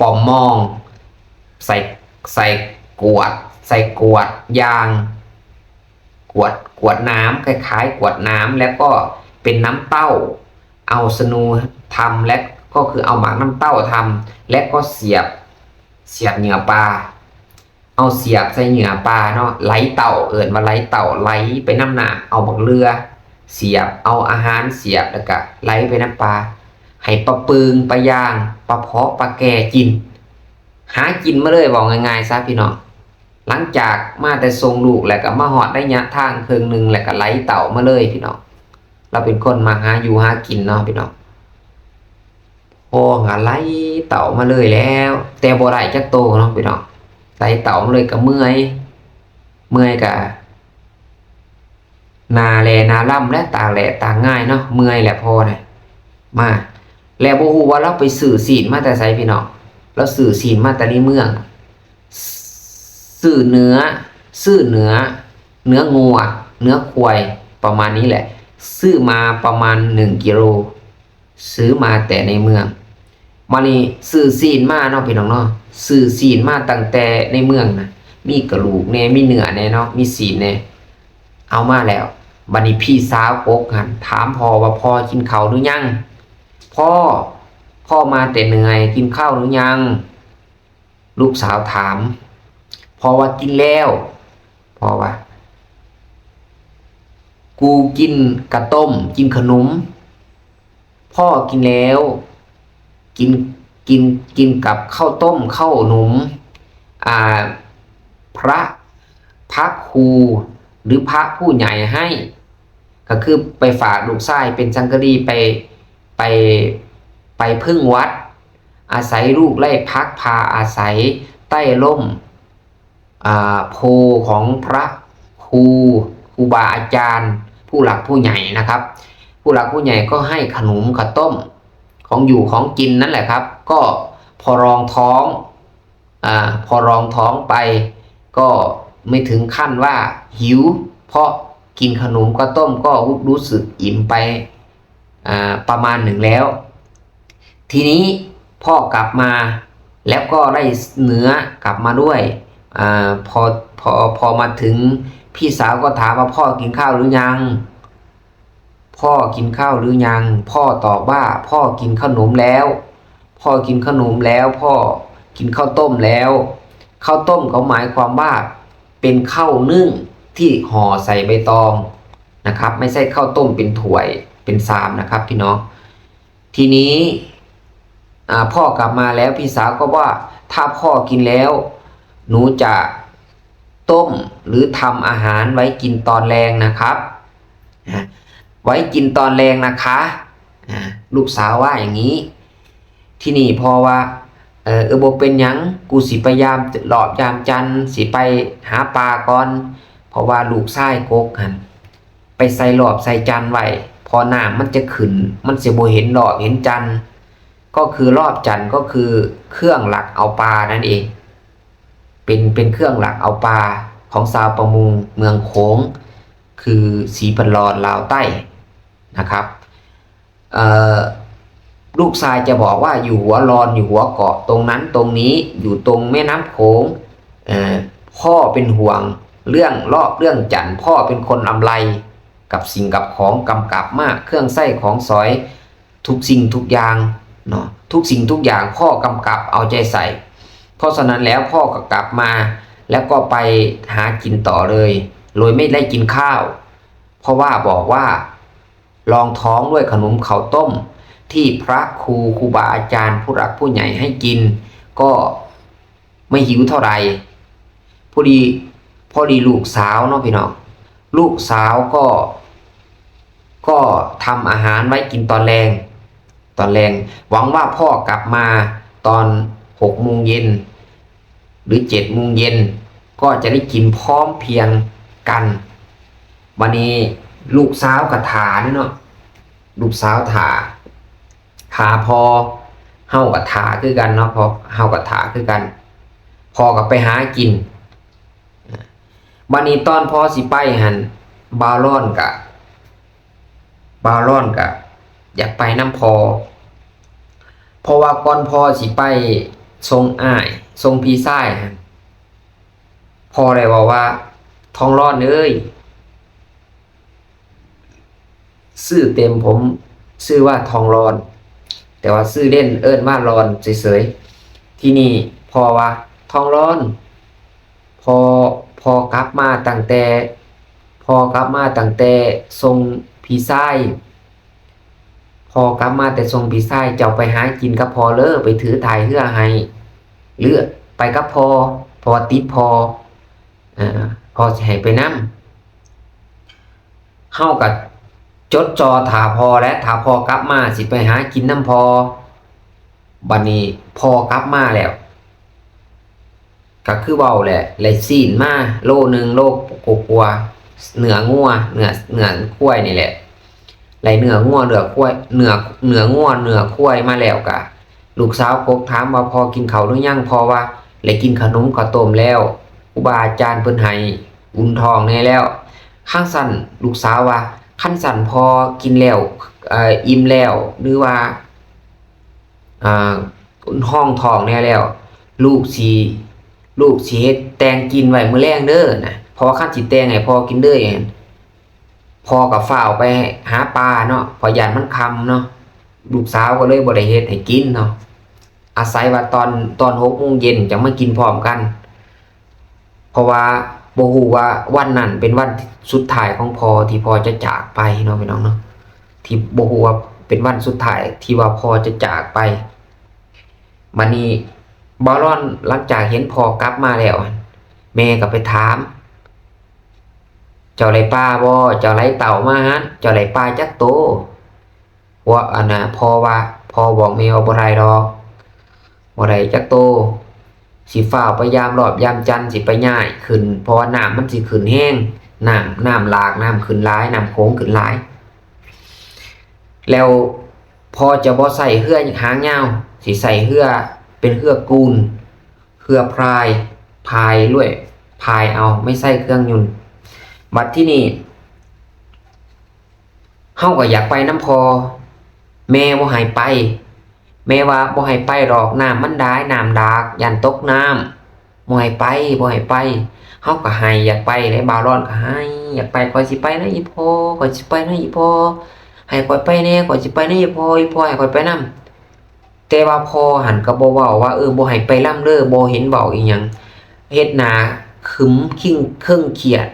ປ້ອມມອງ ໃສ່ ໃສ່ກວດ ໃສ່ກວດຢາງ ກວດ ກວດໜາມ ຄ້າຍໆກວດໜາມ ແລ້ວກໍເປັນນ້ຳເຕົ້າ ເອົາສະນູທຳ ແລະ ກໍຄືເອົາໝາກນ້ຳເຕົ້າທຳ ແລະ ກໍສຽບ ສຽບເຫຍື່ອປາ ເອົາສຽບໃສ່ເຫຍື່ອປາເນາະ ໄຫຼເຕົ້າ ເອີ້ນວ່າໄຫຼເຕົ້າ ໄຫຼໄປນຳນ້ຳ ເອົາບັກເຫຼືອສຽບ ເອົາອາຫານສຽບ ແລ້ວກະໄຫຼໄປນຳປາ ໃຫ້ປາປຶງ ປາຍ່າງ ປາເພາະ ປາແກ່ກິນ ຫາກິນມາເລີຍ ເວົ້າງ່າຍໆຊະ ພີ່ນ້ອງ. ຫຼັງຈາກມາແຕ່ສົ່ງລູກ ແລ້ວກະມາຮອດໄລຍະທາງເຄິ່ງໜຶ່ງ ແລ້ວກະໄຫຼເຕົ້າມາເລີຍ ພີ່ນ້ອງ. ລາວເປັນຄົນມັກຫາຢູ່ຫາກິນເນາະ ພີ່ນ້ອງ. ພໍ່ກະໄຫຼເຕົ້າມາເລີຍແລ້ວ ແຕ່ບໍ່ໄດ້ຈັກໂຕເນາະ ພີ່ນ້ອງ ໄຫຼເຕົ້າມາເລີຍ ກະເມື່ອຍ ເມື່ອຍກະໜ້າແຫຼ້ໜ້າລຳ ແລະ ຕາກແດດຕາກງາຍເນາະ ເມື່ອຍແຫຼະພໍ່ນະ ມາ ແລ້ວບໍ່ຮູ້ວ່າລາວໄປຊື້ຊີ້ນມາແຕ່ໃສ ພີ່ນ້ອງ. ລາວຊື້ຊີ້ນມາແຕ່ໃນເມືອງ ຊື້ເນື້ອ ຊື້ເນື້ອ ເນື້ອງົວ ເນື້ອຄວາຍ ປະມານນີ້ແຫຼະ ຊື້ມາປະມານໜຶ່ງກິໂລ ຊື້ມາແຕ່ໃນເມືອງ. ມານີ້ຊື້ຊີ້ນມາເນາະ ພີ່ນ້ອງເນາະ ຊື້ຊີ້ນມາຕັ້ງແຕ່ໃນເມືອງນະ ມີກະດູກແດ່ ມີເນື້ອແດ່ເນາະ ມີຊີ້ນແດ່ ເອົາມາແລ້ວ. ບັດນີ້ພີ່ສາວກົກຫັ້ນຖາມພໍ່ວ່າ ພໍ່ກິນເຂົ້າຫຼືຍັງ? ພໍ່ ພໍ່ມາແຕ່ເໜື່ອຍ ກິນເຂົ້າຫຼືຍັງ? ລູກສາວຖາມ. ພໍ່ວ່າ ກິນແລ້ວ ພໍ່ວ່າ ກູກິນກະຕົ້ມ ກິນຂະໜົມ. ພໍ່ກິນແລ້ວ ກິນ ກິນ ກິນກັບເຂົ້າຕົ້ມ ເຂົ້າໜົມ ອາ ພະ ພະຄູ ຫຼື ພະຜູ້ໃຫຍ່ໃຫ້ ກໍຄືໄປຝາກລູກຊາຍເປັນສັງກະລີ ໄປ ໄປ ໄປເພິ່ງວັດ ອາໄສລູກໄດ້ພັກພາອາໄສໃຕ້ຮົ່ມ ອາ ໂພຂອງພະຄູ ຄູບາອາຈານ ຜູ້ຫຼັກຜູ້ໃຫຍ່ນະຄັບ. ຜູ້ຫຼັກຜູ້ໃຫຍ່ກໍໃຫ້ຂະໜົມ ເຂົ້າຕົ້ມ ຂອງຢູ່ຂອງກິນນັ້ນແຫຼະຄັບ. ກໍພໍລອງທ້ອງ ອາ ພໍລອງທ້ອງໄປ ກໍໄມ່ເຖິງຂັ້ນວ່າຫິວ ເພາະກິນຂະໜົມເຂົ້າຕົ້ມກໍຮູ້ສຶກອີ່ມໄປ ອາ ປະມານໜຶ່ງແລ້ວ. ທີນີ້ພໍ່ກັບມາ ແລ້ວກໍໄດ້ເນື້ອກັບມາດ້ວຍ. ອາ ພໍ ພໍ ພໍມາເຖິງ ພີ່ສາວກໍຖາມວ່າ ພໍ່ກິນເຂົ້າຫຼືຍັງ? ພໍ່ກິນເຂົ້າຫຼືຍັງ? ພໍ່ຕອບວ່າ ພໍ່ກິນເຂົ້າໜົມແລ້ວ ພໍ່ກິນເຂົ້າໜົມແລ້ວ ພໍ່ກິນເຂົ້າຕົ້ມແລ້ວ. ເຂົ້າຕົ້ມກໍໝາຍຄວາມວ່າເປັນເຂົ້າໜຶ້ງທີ່ຫໍ່ໃສ່ໃບຕອງນະຄັບ ໄມ່ໃຊ່ເຂົ້າຕົ້ມເປັນຖ້ວຍເປັນຊາມນະຄັບພີ່ນ້ອງ. ທີນີ້ ອາ ພໍ່ກັບມາແລ້ວ ພີ່ສາວກໍວ່າ ຖ້າພໍ່ກິນແລ້ວ ໜູຈະຕົ້ມ ຫຼື ທຳອາຫານໄວ້ກິນຕອນແລງນະຄັບ ອາ ໄວ້ກິນຕອນແລງນະຄະ ອາ ລູກສາວວ່າຢ່າງນີ້. ທີນີ້ພໍ່ວ່າ ເອີ ເອີ ບໍ່ເປັນຫຍັງ ກູຊິໄປຢາມລອບຢາມຈັນ ຊິໄປຫາປາກ່ອນ ເພາະວ່າລູກຊາຍກົກຫັ້ນ ໄປໃສ່ລອບໃສ່ຈັນໄວ້ ເພາະນ້ຳມັນຈະຂຶ້ນ ມັນຊິບໍ່ເຫັນລອບເຫັນຈັນ ກໍຄືລອບຈັນ ກໍຄືເຄື່ອງລັກເອົາປານັ້ນເອງ ເປັນ ເປັນເຄື່ອງລັກເອົາປາຂອງຊາວປະມົງເມືອງໂຂງ ຄືສີພັນລອນລາວໃຕ້ນະຄັບ. ເອີ ລູກຊາຍຈະບອກວ່າ ຢູ່ຫົວລອນ ຢູ່ຫົວເກາະ ຕົງນັ້ນຕົງນີ້ ຢູ່ຕົງແມ່ນ້ຳໂຂງ ເອີ ພໍ່ເປັນຫ່ວງເລື່ອງລອບເລື່ອງຈັນ ພໍ່ເປັນຄົນອຳໄລກັບສິ່ງກັບຂອງ ກຳກັບມາກ ເຄື່ອງໃຊ້ຂອງສອຍ ທຸກສິ່ງທຸກຢ່າງເນາະ ທຸກສິ່ງທຸກຢ່າງພໍ່ກຳກັບເອົາໃຈໃສ່. ເພາະສະນັ້ນແລ້ວ ພໍ່ກໍກັບມາ ແລ້ວກໍໄປຫາກິນຕໍ່ເລີຍ ໂດຍໄມ່ໄດ້ກິນຂ້າວ ເພາະວ່າບອກວ່າລອງທ້ອງດ້ວຍຂະໜົມເຂົ້າຕົ້ມທີ່ພະຄູ ຄູບາອາຈານ ຜູ້ຫຼັກຜູ້ໃຫຍ່ໃຫ້ກິນ ກໍ ໄມ່ຫິວເທົ່າໃດ. ພໍດີ ພໍດີລູກສາວເນາະພີ່ນ້ອງ ລູກສາວກໍ ກໍທຳອາຫານໄວ້ກິນຕອນແລງ ຕອນແລງ ຫວັງວ່າພໍ່ກັບມາຕອນຫົກໂມງເຢັນ ຫຼື ເຈັດໂມງເຢັນ ກໍຈະໄດ້ກິນພ້ອມພຽງກັນ. ບາດນີ້ລູກສາວກໍຖ້າເນາະ ລູກສາວຖ້າ ຖ້າພໍ່ ເຮົາກໍຖ້າຄືກັນເນາະ ພໍ່ ເຮົາກໍຖ້າຄືກັນ ພໍ່ກໍໄປຫາກິນ. ບາດນີ້ຕອນພໍ່ຊິໄປຫັ້ນ ບ່າວລອນກະ ບ່າວລອນກະຢາກໄປນຳພໍ່ ເພາະວ່າກ່ອນພໍ່ຊິໄປສົ່ງອ້າຍ ສົ່ງພີ່ຊາຍຫັ້ນ ພໍ່ໄດ້ເວົ້າວ່າ ທອງລອນເອີຍ ຊື່ເຕັມຜົມຊື່ວ່າທອງລອນ ແຕ່ວ່າຊື່ເລ່ນເອີ້ນວ່າລອນເສີຍໆ. ທີນີ້ພໍ່ວ່າ ທອງລອນ ພໍ່ ພໍ່ກັບມາຕັ້ງແຕ່ ພໍ່ກັບມາຕັ້ງແຕ່ສົ່ງພີ່ຊາຍ ພໍ່ກັບມາແຕ່ສົ່ງພີ່ຊາຍ ເຈົ້າໄປຫາກິນກັບພໍ່ເລີ ໄປຖືຖ່າຍເຮືອໃຫ້ ຫຼື ໄປກັບພໍ່ ເພາະວ່າຕິດພໍ່ ເອີ ພໍ່ຊິໃຫ້ໄປນຳ. ເຮົາກໍຈົດຈ່ອຖ້າພໍ່ແຫຼະ ຖ້າພໍ່ກັບມາຊິໄປຫາກິນນຳພໍ່. ບາດນີ້ພໍ່ກັບມາແລ້ວ ກໍຄືເວົ້າແຫຼະ ໄດ້ຊີ້ນມາໂລໜຶ່ງ ໂລກວ່າໆ ເນື້ອງົວ ເນື້ອ ເນື້ອຄວາຍນີ້ແຫຼະ ໄດ້ເນື້ອງົວເນື້ອຄວາຍ ເນື້ອ ເນື້ອງົວເນື້ອຄວາຍມາແລ້ວ ກະລູກສາວກົກຖາມວ່າ ພໍ່ກິນເຂົ້າຫຼືຍັງ? ພໍ່ວ່າ ໄດ້ກິນຂະໜົມເຂົ້າຕົ້ມແລ້ວ ຄູບາອາຈານເພິ່ນໃຫ້ອຸ່ນທ້ອງແດ່ແລ້ວ. ຄັນຊັ້ນລູກສາວວ່າ ຄັນຊັ້ນພໍ່ກິນແລ້ວ ເອີ ອີ່ມແລ້ວ ຫຼືວ່າ ອ່າ ຮອງທ້ອງແດ່ແລ້ວ ລູກຊິ ລູກຊິເຮັດແຕ່ງກິນໄວ້ມື້ແລງເດີນະ ເພາະວ່າຄັນຊິແຕ່ງໃຫ້ພໍ່ກິນເລີຍ ພໍ່ກໍຟ້າວໄປຫາປ່າເນາະ ເພາະຢ້ານມັນຄ່ຳເນາະ ລູກສາວກໍເລີຍບໍ່ໄດ້ເຮັດໃຫ້ກິນເນາະ ອາໄສວ່າຕອນ ຕອນຫົກໂມງເຢັນຈັ່ງມາກິນພ້ອມກັນ. ເພາະວ່າບໍ່ຮູ້ວ່າວັນນັ້ນເປັນວັນສຸດທ້າຍຂອງພໍ່ທີ່ພໍ່ຈະຈາກໄປເນາະ ພີ່ນ້ອງເນາະ ທີ່ບໍ່ຮູ້ວ່າເປັນວັນສຸດທ້າຍທີ່ວ່າພໍ່ຈະຈາກໄປ. ບາດນີ້ບ່າວລອນ ຫຼັງຈາກເຫັນພໍ່ກັບມາແລ້ວ ແມ່ກໍໄປຖາມ ເຈົ້າໄດ້ປາບໍ່? ເຈົ້າໄດ້ເຕົ່າມາຫັ້ນ ເຈົ້າໄດ້ປາຈັກໂຕ? ພວກອັນນ່າ ພໍ່ວ່າ ພໍ່ບອກແມ່ວ່າບໍ່ໄດ້ດອກ ບໍ່ໄດ້ຈັກໂຕ ຊິຟ້າວໄປຢາມລອບຢາມຈັນ ຊິໄປຍ້າຍຂຶ້ນ ເພາະວ່ານ້ຳມັນຊິຂຶ້ນແຮງ ນ້ຳ ນ້ຳຫຼາກ ນ້ຳຂຶ້ນຫຼາຍ ນ້ຳໂຂງຂຶ້ນຫຼາຍ ແລ້ວພໍ່ຈະບໍ່ໃຊ້ເຮືອຫາງຍາວ ຊິໃຊ້ເຮືອເປັນເຮືອກູນ ເຮືອພາຍ ພາຍລວຍ ພາຍເອົາ ໄມ່ໃຊ້ເຄື່ອງຍົນ. ບັດທີນີ້ ເຮົາກໍຢາກໄປນຳພໍ່ ແມ່ບໍ່ໃຫ້ໄປ ແມ່ວ່າບໍ່ໃຫ້ໄປດອກ ນ້ຳມັນຫຼາຍ ນ້ຳຫຼາກ ຢ້ານຕົກນ້ຳ ບໍ່ໃຫ້ໄປ ບໍ່ໃຫ້ໄປ ເຮົາກໍໄຫ້ ຢາກໄປເດ້ ບ່າວລອນກໍໄຫ້ ຢາກໄປ ຂ້ອຍຊິໄປນຳອີ່ພໍ່ ຂ້ອຍຊິໄປນຳອີ່ພໍ່ ໃຫ້ຂ້ອຍໄປແດ່ ຂ້ອຍຊິໄປນຳອີ່ພໍ່ ອີ່ພໍ່ໃຫ້ຂ້ອຍໄປນຳ. ແຕ່ວ່າພໍ່ຫັ້ນກໍບໍ່ເວົ້າວ່າ ເອີ ບໍ່ໃຫ້ໄປນຳເດີ ບໍ່ເຫັນເວົ້າອີ່ຫຍັງ ເຮັດໜ້າຂຶມເຄັ່ງ ເຄັ່ງຄຽດ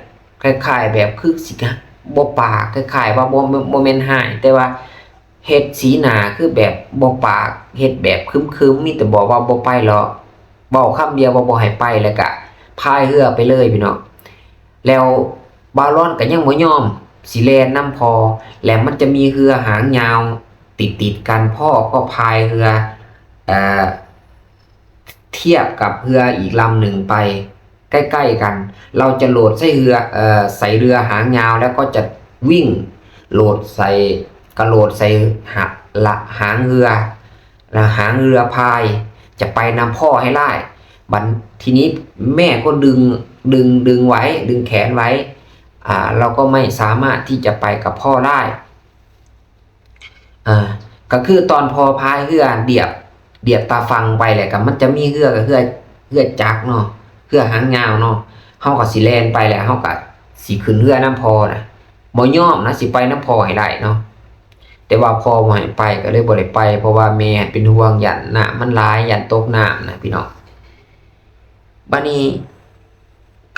ຄ້າຍໆແບບຄືຊິບໍ່ປາກ ຄ້າຍໆວ່າບໍ່ ບໍ່ແມ່ນຮ້າຍ ແຕ່ວ່າເຮັດສີໜ້າຄືແບບບໍ່ປາກ ເຮັດແບບຄຶມໆ ມີແຕ່ບອກວ່າບໍ່ໄປຫຼອກ ເວົ້າຄຳດຽວວ່າບໍ່ໃຫ້ໄປ ແລ້ວກະພາຍເຮືອໄປເລີຍພີ່ນ້ອງ. ແລ້ວບ່າວລອນກໍຍັງບໍ່ຍອມ ຊິແລ່ນນຳພໍ່ ແລະມັນຈະມີເຮືອຫາງຍາວຕິດໆກັນ ພໍ່ກໍພາຍເຮືອ ເອີ ທຽບກັບເຮືອອີກລຳໜຶ່ງໄປໃກ້ໆກັນ ລາວຈະໂດດໃສ່ເຮືອ ເອີ ໃສ່ເຮືອຫາງຍາວ ແລ້ວກໍຈະວິ່ງໂດດໃສ່ ກະໂດດໃສ່ຫາ ລະ ຫາງເຮືອ ລະຫາງເຮືອພາຍ ຈະໄປນຳພໍ່ໃຫ້ຫຼາຍ. ບັດທີນີ້ແມ່ກໍດຶງ ດຶງ ດຶງໄວ້ ດຶງແຂນໄວ້ ອາ ລາວກໍໄມ່ສາມາດທີ່ຈະໄປກັບພໍ່ໄດ້. ອາ ກໍຄືຕອນພໍ່ພາຍເຮືອດຽບ ດຽບຕາຝັ່ງໄປແລ້ວ ກໍມັນຈະມີເຮືອ ກໍເຮືອ ເຮືອຈັກເນາະ ເຮືອຫາງຍາວເນາະ ເຮົາກໍຊິແລ່ນໄປແລ້ວ ເຮົາກໍຊິຂຶ້ນເຮືອນຳພໍ່ນະ ບໍ່ຍອມນະ ຊິໄປນຳພໍ່ໃຫ້ໄດ້ເນາະ. ແຕ່ວ່າພໍ່ບໍ່ໃຫ້ໄປ ກໍເລີຍບໍ່ໄດ້ໄປ ເພາະວ່າແມ່ເປັນຫ່ວງ ຢ້ານນ້ຳມັນຫຼາຍ ຢ້ານຕົກນ້ຳນະພີ່ນ້ອງ. ບັດນີ້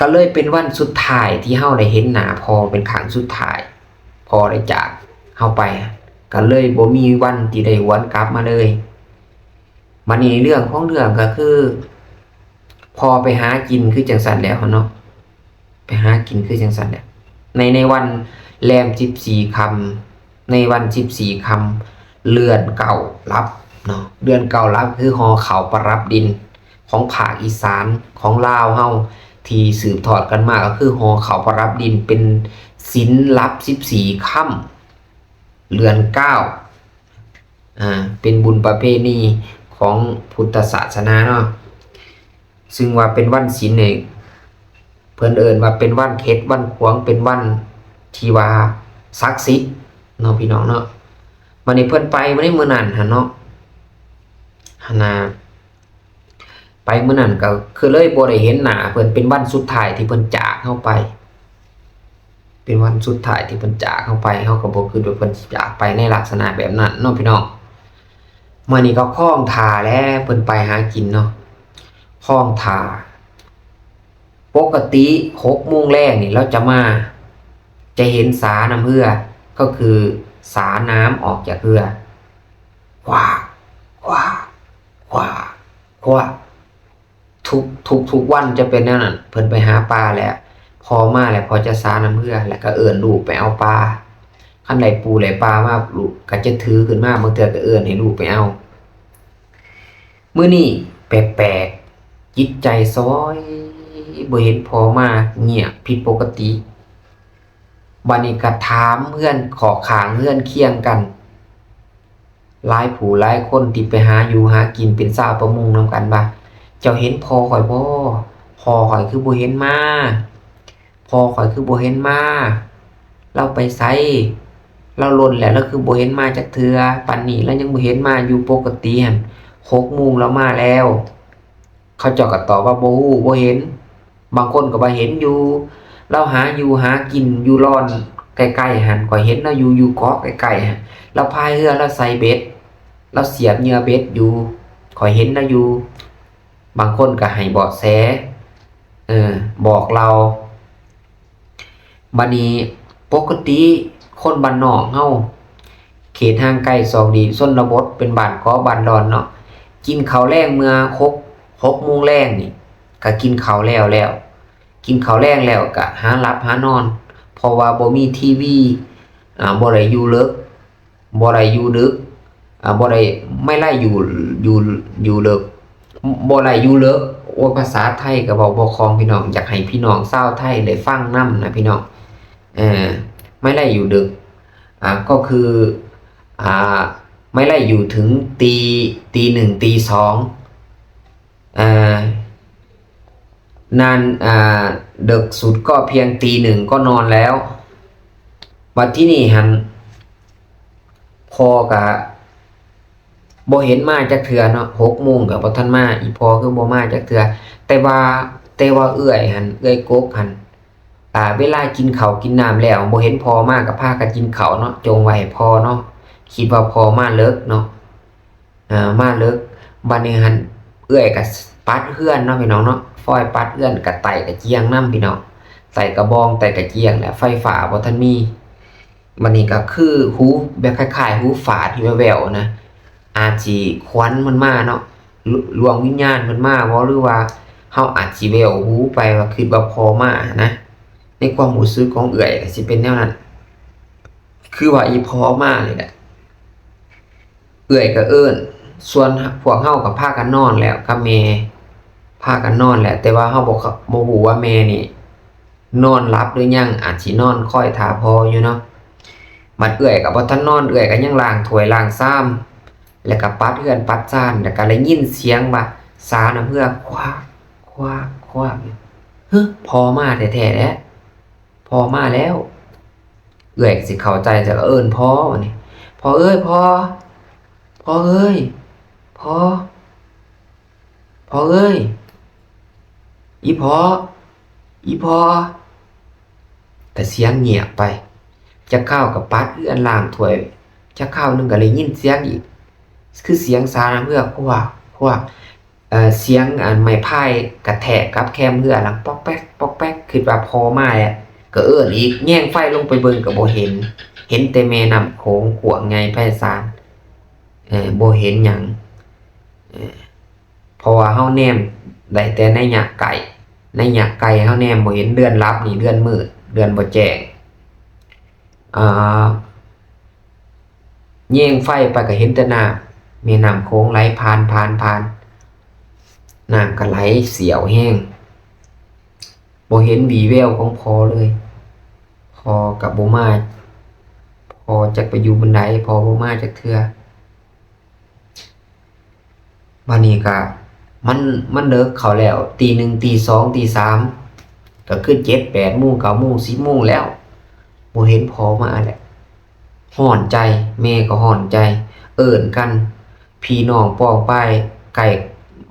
ກໍເລີຍເປັນວັນສຸດທ້າຍທີ່ເຮົາໄດ້ເຫັນໜ້າພໍ່ເປັນຄັ້ງສຸດທ້າຍ ພໍ່ໄດ້ຈາກເຮົາໄປ ກໍເລີຍບໍ່ມີວັນທີ່ໄດ້ຫວນກັບມາເລີຍ. ບັດນີ້ເລື່ອງຂອງເລື່ອງກໍຄື ພໍ່ໄປຫາກິນຄືຈັ່ງຊັ້ນແຫຼະເນາະ ໄປຫາກິນຄືຈັ່ງຊັ້ນແຫຼະ ໃນ ໃນວັນແລມສິບສີ່ຄ່ຳ ໃນວັນສິບສີ່ຄ່ຳ ເດືອນເກົ້າຫຼັບເນາະ ເດືອນເກົ້າຫຼັບ ຄືຫໍເຂົ້າປະດັບດິນຂອງພາກອີສານຂອງລາວເຮົາ ທີ່ສືບທອດກັນມາ ກໍຄືຫໍເຂົ້າປະດັບດິນ ເປັນສິນຫຼັບສິບສີ່ຄ່ຳ ເດືອນເກົ້າ ອາ ເປັນບຸນປະເພນີຂອງພຸດທະສາສະໜາເນາະ ຊຶ່ງວ່າເປັນວັນສິນນີ້ ເພິ່ນເອີ້ນວ່າເປັນວັນເຄັດ ວັນຂວາງ ເປັນວັນທີ່ວ່າສັກສິດເນາະ ພີ່ນ້ອງເນາະ. ບັດນີ້ເພິ່ນໄປໃນມື້ນັ້ນຫັ້ນເນາະ ຫັ້ນນະ ໄປມື້ນັ້ນກໍຄືເລີຍບໍ່ໄດ້ເຫັນໜ້າເພິ່ນ ເປັນວັນສຸດທ້າຍທີ່ເພິ່ນຈາກເຮົາໄປ ເປັນວັນສຸດທ້າຍທີ່ເພິ່ນຈາກເຮົາໄປ ເຮົາກໍບໍ່ຄິດວ່າເພິ່ນຈາກໄປໃນລັກສະນະແບບນັ້ນເນາະ ພີ່ນ້ອງ. ມື້ນີ້ກໍຄອງຖ້າແຫຼະ ເພິ່ນໄປຫາກິນເນາະ ຄອງຖ້າ ປົກກະຕິຫົກໂມງແລງນີ້ລາວຈະມາ ຈະເຫັນສານ້ຳເຮືອ ກໍຄືສານ້ຳອອກຈາກເຮືອ ຄວາ ຄວາ ຄວາ ຄວາ ທຸກ ທຸກ ທຸກວັນຈະເປັນແນວນັ້ນ. ເພິ່ນໄປຫາປາແລ້ວ ພໍ່ມາແລ້ວ ພໍ່ຈະສານ້ຳເຮືອ ແລ້ວກໍເອີ້ນລູກໄປເອົາປາ. ຄັນໄດ້ປູໄດ້ປາມາ ລູກກໍຈະຖືຂຶ້ນມາ ບາງເທື່ອກໍເອີ້ນໃຫ້ລູກໄປເອົາ. ມື້ນີ້ແປກໆ ຈິດໃຈສອຍ ບໍ່ເຫັນພໍ່ມາ ງຽບຜິດປົກກະຕິ. ບັດນີ້ກໍຖາມເຮືອນ ຄອກຂ້າງເຮືອນຄຽງກັນ ຫຼາຍຜູ້ຫຼາຍຄົນທີ່ໄປຫາຢູ່ຫາກິນເປັນຊາວປະມົງນຳກັນວ່າ ເຈົ້າເຫັນພໍ່ຂ້ອຍບໍ່? ພໍ່ຂ້ອຍຄືບໍ່ເຫັນມາ? ພໍ່ຂ້ອຍຄືບໍ່ເຫັນມາ? ລາວໄປໃສ? ລາວຫຼົ່ນແລ້ວ ລາວຄືບໍ່ເຫັນມາຈັກເທື່ອ? ປານນີ້ລາວຍັງບໍ່ເຫັນມາຢູ່ ປົກກະຕິຫັ້ນຫົກໂມງລາວມາແລ້ວ. ເຂົາເຈົ້າກໍຕອບວ່າບໍ່ຮູ້ບໍ່ເຫັນ. ບາງຄົນກໍວ່າເຫັນຢູ່ ລາວຫາຢູ່ຫາກິນຢູ່ລອນໃກ້ໆຫັ້ນ ຂ້ອຍເຫັນລາວຢູ່ ຢູ່ເກາະໃກ້ໆຫັ້ນ ລາວພາຍເຮືອ ລາວໃສ່ເບັດ ລາວສຽບເຫຍື່ອເບັດຢູ່ ຂ້ອຍເຫັນລາວຢູ່. ບາງຄົນກໍໃຫ້ເບາະແສ ເອີ ບອກເລົ່າ. ບັດນີ້ປົກກະຕິຄົນບ້ານນອກເຮົາ ເຂດຫ່າງໄກສອກຫຼີກຊົນນະບົດ ເປັນບ້ານເກາະບ້ານດອນເນາະ ກິນເຂົ້າແລງເມື່ອຫົກ ຫົກໂມງແລງນີ້ ກໍກິນເຂົ້າແລ້ວແລ້ວ ກິນເຂົ້າແລງແລ້ວກໍຫາຫຼັບຫານອນ ເພາະວ່າບໍ່ມີທີວີ ອາ ບໍ່ໄດ້ຢູ່ເລິກ ບໍ່ໄດ້ຢູ່ດຶກ ອາ ບໍ່ໄດ້ ໄມ່ໄດ້ຢູ່ ຢູ່ ຢູ່ເລິກ ບໍ່ໄດ້ຢູ່ເລິກ. ໂອ້ຍ ພາສາໄທກໍເວົ້າບໍ່ຄ່ອງ ພີ່ນ້ອງ ຢາກໃຫ້ພີ່ນ້ອງຊາວໄທໄດ້ຟັງນຳນະ ພີ່ນ້ອງ ເອີ ໄມ່ໄດ້ຢູ່ດຶກ ອາ ກໍຄື ອາ ໄມ່ໄດ້ຢູ່ເຖິງຕີ ຕີໜຶ່ງ ຕີສອງ ອາ ນານ ອາ ດຶກສຸດກໍພຽງຕີໜຶ່ງກໍນອນແລ້ວ. ບັດທີນີ້ຫັ້ນ ພໍ່ກະບໍ່ເຫັນມາຈັກເທື່ອເນາະ ຫົກໂມງກະບໍ່ທັນມາ ອີ່ພໍ່ຄືບໍ່ມາຈັກເທື່ອ. ແຕ່ວ່າ ແຕ່ວ່າເອື້ອຍຫັ້ນ ເອື້ອຍກົກຫັ້ນ ອາ ເວລາກິນເຂົ້າກິນນ້ຳແລ້ວ ບໍ່ເຫັນພໍ່ມາ ກະພາກັນກິນເຂົ້າເນາະ ຈົ່ງໄວ້ໃຫ້ພໍ່ເນາະ ຄິດວ່າພໍ່ມາເລິກເນາະ. ເອີ ມາເລິກ ບັດນີ້ຫັ້ນ ເອື້ອຍກໍປັດເຮືອນເນາະ ພີ່ນ້ອງເນາະ ເຝົ້ ອຍປັດເຮືອນ ກະໄຕ້ກະຈຽງນຳພີ່ນ້ອງ, ໄຕ້ກະບອງ ໄຕ້ກະຈຽງແຫຼະ, ໄຟຟ້າບໍ່ທັນມີ. ບັດນີ້ກະຄືຫູ ແບບຄ້າຍໆຫູຝາດແວ່ວໆນະ, ອາດຊິຂວັນເພິ່ນມາເນາະ, ລ- ດວງວິນຍານເພິ່ນມາບໍ່ ຫຼືວ່າເຮົາອາດຊິແວ່ວຫູໄປວ່າ ຄິດວ່າພໍ່ມາຫັ້ນນະ. ໃນຄວາມຮູ້ສຶກຂອງເອື້ອຍກະຊິເປັນແນວນັ້ນ, ຄືວ່າອີ່ພໍ່ມານີ້ແຫຼະ. ເອື້ອຍກະເອີ້ນ, ສ່ວນພວກເຮົາກະພາກັນນອນແລ້ວກັບແມ່, ພາກັນນອນແລ້ວ, ແຕ່ວ່າເຮົາບໍ່ ບໍ່ຮູ້ວ່າແມ່ນີ້ນອນຫຼັບຫຼືຍັງ, ອາດຊິນອນຄອຍຖ້າພໍ່ຢູ່ເນາະ. ບັດເອື້ອຍກະບໍ່ທັນນອນ, ເອື້ອຍກະຍັງລ້າງຖ້ວຍລ້າງຊາມ ແລ້ວກະປັດເຮືອນປັດຊານ, ແລ້ວກະໄດ້ຍິນສຽງວ່າສານ້ຳເຮືອຄວາກ ຄວາກ ຄວາກ. ຮຶ ພໍ່ມາແທ້ໆແຫຼະ. ພໍ່ມາແລ້ວ. ເອື້ອຍກະຊິເຂົ້າໃຈ ຈະເອີ້ນພໍ່ບັດນີ້, ພໍ່ເອີຍ ພໍ່ ພໍ່ເອີຍ ພໍ່ ພໍ່ເອີຍ ອີ່ພໍ່ ອີ່ພໍ່. ກະສຽງງຽບໄປ, ຈັກຄາວກະປັດເຮືອນລ້າງຖ້ວຍ, ຈັກຄາວໜຶ່ງກະໄດ້ຍິນສຽງອີກ ຄືສຽງສານ້ຳເຮືອຄວາກ ຄວາກ. ເອີ ສຽງອັນໄມ້ພາຍກະແທກກັບແຄມເຮືອ ດັງປອກແປກ ປອກແປກ, ຄິດວ່າພໍ່ມາແຫຼະ ກະເອີ້ນອີກ. ແຍງໄຟລົງໄປເບິ່ງກະບໍ່ເຫັນ, ເຫັນແຕ່ແມ່ນ້ຳໂຂງກວ້າງໃຫຍ່ໄພສານ, ເອີ ບໍ່ເຫັນຫຍັງ. ເອີ ເພາະວ່າເຮົາແນມໄດ້ແຕ່ໄລຍະໄກ, ໄລຍະໄກເຮົາແນມບໍ່ເຫັນ. ເດືອນຫຼັບນີ້ ເດືອນມືດ ເດືອນບໍ່ແຈ້ງ. ອ່າ ແຍງໄຟໄປກະເຫັນແຕ່ນ້ຳ, ແມ່ນ້ຳໂຂງໄຫຼຜ່ານ ຜ່ານ ຜ່ານ, ນ້ຳກະໄຫຼສ່ຽວແຮງ, ບໍ່ເຫັນຫວີແວວຂອງພໍ່ເລີຍ. ພໍ່ກະບໍ່ມາ, ພໍ່ຈັກໄປຢູ່ບ່ອນໃດ, ພໍ່ບໍ່ມາຈັກເທື່ອ. ບາດນີ້ກະ ມັນ ມັນເດິກເຂົ້າແລ້ວ, ຕີໜຶ່ງ ຕີສອງ ຕີສາມ ກະຄືເຈັດ ແປດໂມງ ເກົ້າໂມງ ສິບໂມງແລ້ວ, ບໍ່ເຫັນພໍ່ມາແຫຼະ. ຮ້ອນໃຈ, ແມ່ກະຮ້ອນໃຈ, ເອີ້ນກັນ, ພີ່ນ້ອງປ້ອງປາຍ ໃກ້